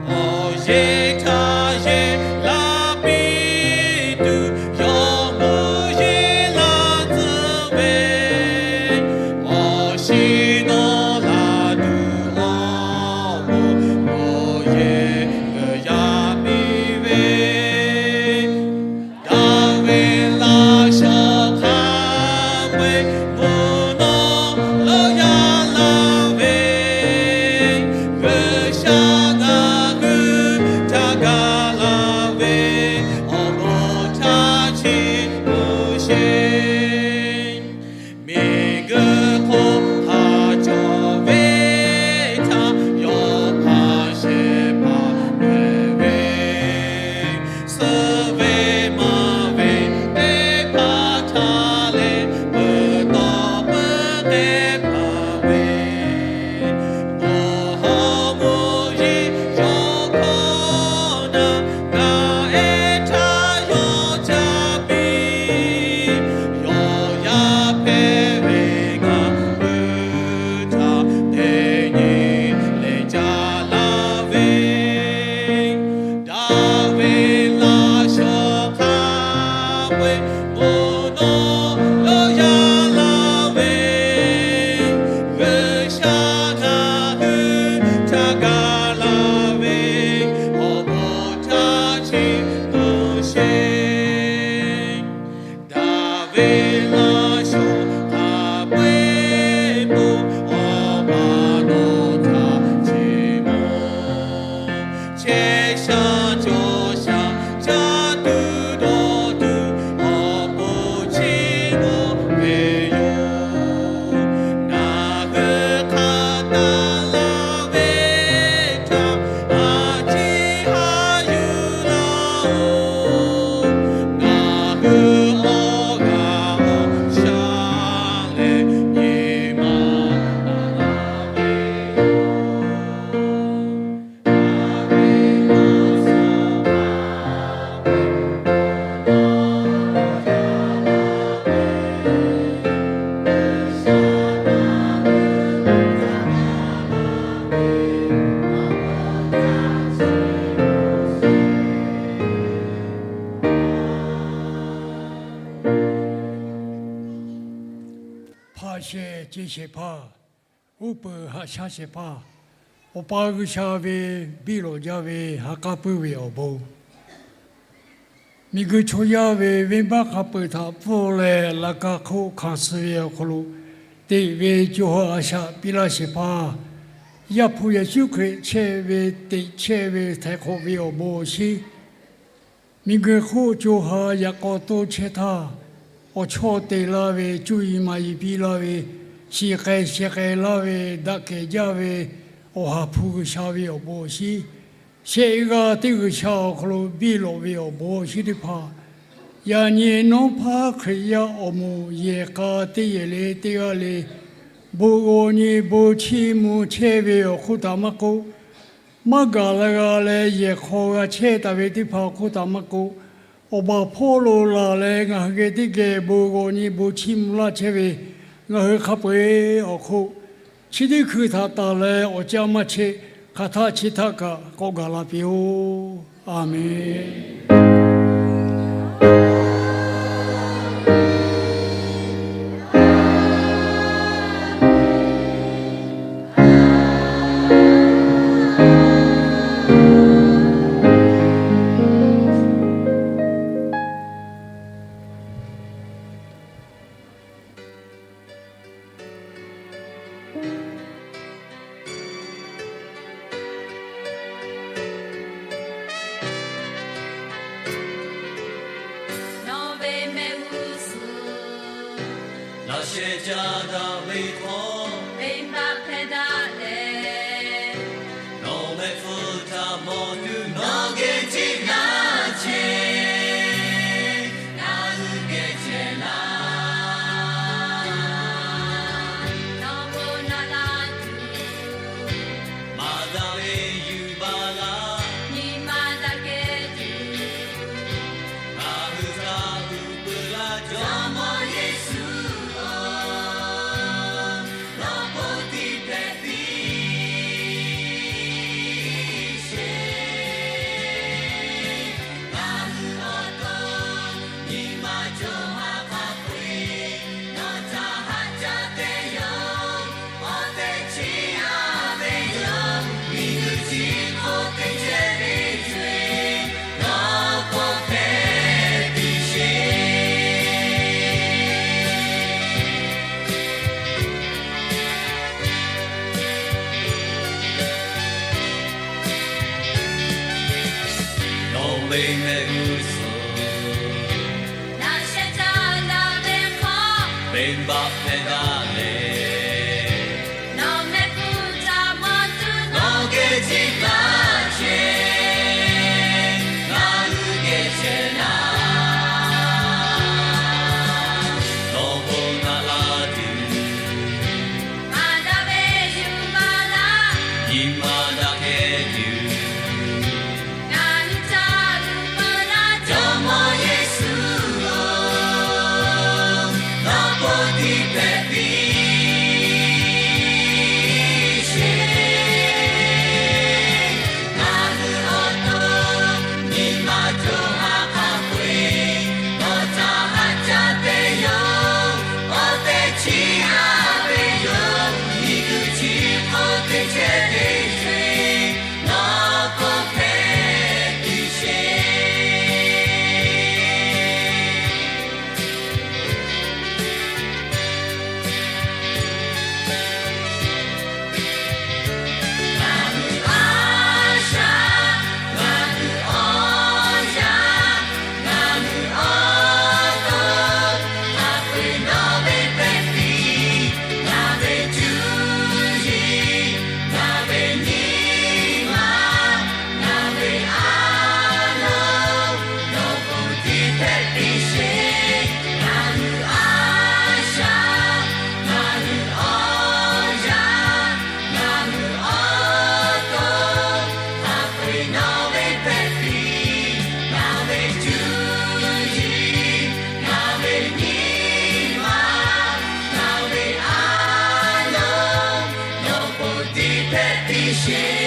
awˬ yeˇ htaˇ yeˇ laˇ piˇ tuˬ yawˇ mvuhˇ yeˬ laˇ tcuhˉ ve, awˬ shiˍ nawˉ la tuˬ awˬ bon awˬ yeˬ g'uiˬ yaˇ piˇ ve, daꞈ ve laˇ shawˍ hk'a peu-eˬ mvuhˇ naw lo yaˇ laˇ ve, G'uiˬsha ngaˬ hui htaꞈ gaˬ la ve awˬ bon htaꞈ chiˇ mvuh sheˍ. Miˬguiˬ hk'oˆ hk'a cawˬ ve htaˇ, yawˇ hk'a shehˍ hpaˇ hpehꞈ ve, suh ve maˇ ve teˇ hpaˍ htaꞈ leh peuˬ tawˆ peuˬ k'ehˉ paˍ ve, bon hawˉ mvuhˇ yeˬ yawˇ hkawˇ naˆ, ngaˬ ehˉ htaˇ yawˇ caˇ piˇ. Yawˇ yaˇ hpehꞈ ve ngaˬ hui htaꞈ teˇ nyi leh caˇ laˇ ve, daꞈ ve laˇ shawˍ hk'a peu-eˬ mvuhˇ naw lo yaˇ laˇ ve, G'uiˬsha ngaˬ hui htaꞈ gaˬ la ve awˬ bon htaꞈ chiˇ mvuh sheˍ. Daꞈ ve laˇ shawˍ hk'a peu-eˬ bon awˬ pa nawˬ htaꞈ chiˇ mvuh, chehˇ sha cawˬ sha caˇ tuˬ dawˬ tuˬ awˬ pon chiˇ mvuh ve yoˬ. Ngaˬ hui hk'a taˆ laˇ ve htaꞈ a ciˉ haˉ yuˬ laˇ-oˬ. Ngaˬ hui awˬ g'aˇ awˬ shaˉ leh nyi ma taˍ laˇ ve yoˬ. Hpaˍ shehˍ ce shehˍ hpaˇ, uˉ peunˍ haꞈ shaˉ shehˍ hpaˇ, Awˬ pa G'uiˬsha ve biˇ lawꞈ jaˇ ve ha k'aˇ puiˉ ve awˬ bon, miˬguiˬ chaw yaˇ ve venˇbaˆ hk'a peu-eˬ htaꞈ pfuhˇ leh laꞈ ka hk'oˆ hkanˍ suh ve awˬ hk'aw lo, teꞈ ve co ha a shaꞈ piˇ laˇ shehˍ hpaˇ, Yaˇ hpu Yeˍsuˆ Hkriꞈ chehˇ ve teꞈ chehˇ ve htaiˍ hk'awꞈ ve awˬ bon awˬ shinˉ, miˬguiˬ hk'oˆ co ha yaꞈ k'aw toˇ chehˇ htaˇ, awˬ chawˇ te laˇ ve, cuˇ yiˍ maˍ yiˍ piˇ laˇ ve, shiˍ k'ai sheh k'ai laˇ ve, daꞈ kehˬ jaˇ ve, Awˬ ha hpu G'uiˬsha ve awˬ bon awˬ shinˉ, Shehˆ g'aˇ teˇ G'uiˬsha awˬ hk'aw lo biˇ lawꞈ ve awˬ bon awˬ shinˉ teˇ hpaˍ, yaꞈ nyi nawˉ hpaˇ Hkriꞈ yaˇ awˬ moˍ yehˬ k'a teˇ yehˬ le teˇ g'aˇ le, bon g'aw nyi bon chiˇ mvuh chehˇ ve awˬ hk'oˆ htaꞈ maˇ k'oˆ, maˇ gaˬ la g'a leh yehˬ hk'aw g'a chehˇ taˍ ve teˇ hpaˍ awˬ hk'oˆ htaꞈ maˇ k'oˆ, awˬ baˬ hpawˇ lo laˬ leh ngaˬ hui geh teˇ geh bon g'aw nyi bon chiˇ mvuh laˇ chehˇ ve, ngaˬ hui hk'a peu-eˬ awˬ hk'oˆ chi teˇ hkui htaꞈ tanˬ leh awˬ caˇ maˇ chehˇ, hk'aˬ htaˆ chi htaˆ kaꞈ k'awꞈ gaˬ la piˇ-oˆ. A menˬ. Nawˬ ve mehˆ g'uˇ suhˍ laꞈ sheh caˇ daꞈ ve hk'aw, venˇbaˆ hpehˇ daꞈ leh, nawˬ mehˆ hpfuhˇ htaꞈ mawˬ tuˬ nawˬ geh jiˆ laˇ chehˇ, ngaˬ hui geh chehˇ laˇ. Nawˬ bon naꞈ la tuˬ maˍ daꞈ ve yuˬ baˬ laˇ. Nyi ma daꞈ kehˬ tuˬ ngaˬ hui htaꞈ uˉ peunˍ laˇ. Jawˇmawˇ Yeˍsuˆ-oˬ, nawˬ bon tiꞈ hpehꞈ piˇ sheˍ. Ngaˬ hui awˬ to nyi ma co ha hk'a peu-eˬ nawˬ htaꞈ haꞈ jaˇ te yoˬ. Awˬ tehˬ chi a ve yoˬ. Miˬguiˬ chi hk'oˆ teˇ cehˇ ve co-e, nawˬ k'oˆ hpehꞈ piˇ sheˍ. Nawˬ ve mehˆ g'uˇ suhˍ laꞈ sheh caˇ daꞈ ve hk'aw, venˇbaˆ hpehˇ daꞈ leh, nawˬ mehˆ hpfuhˇ htaꞈ mawˬ tuˬ nawˬ geh jiˆ laˇ chehˇ, ngaˬ hui geh chehˇ laˇ. Nawˬ bon naꞈ la tuˬ maˍ daꞈ ve yuˬ baˬ laˇ. Nyi ma daꞈ kehˬ tuˬ ngaˬ hui htaꞈ uˉ peunˍ laˇ. Jawˇmawˇ Yeˍsuˆ-oˬ, nawˬ bon tiꞈ hpehꞈ piˇ sheˍ. Ngaˬ hui awˬ to nyi ma co ha hk'a peu-eˬ nawˬ htaꞈ haꞈ jaˇ te yoˬ. Awˬ tehˬ chi a ve yoˬ. Miˬguiˬ chi hk'oˆ teˇ cehˇ ve co-e, nawˬ k'oˆ hpehꞈ piˇ sheˍ. Ngaˬ hui a shaꞈ, ngaˬ hui awˬ yaˇ, ngaˬ hui awˬ to, hk'a peu-eˬ nawˬ ve hpehꞈ piˇ. Ngaˬ ve cuˇ yiˍ, ngaˬ ve nyi ma, ngaˬ ve a loˍ, nawˬ bon tiꞈ hpehꞈ piˇ sheˍ. Ngaˬ hui a shaꞈ, ngaˬ hui awˬ yaˇ, ngaˬ hui awˬ to, hk'a peu-eˬ nawˬ ve hpehꞈ piˇ. Ngaˬ ve cuˇ yiˍ, ngaˬ ve nyi ma, ngaˬ ve a loˍ, nawˬ bon tiꞈ hpehꞈ piˇ sheˍ.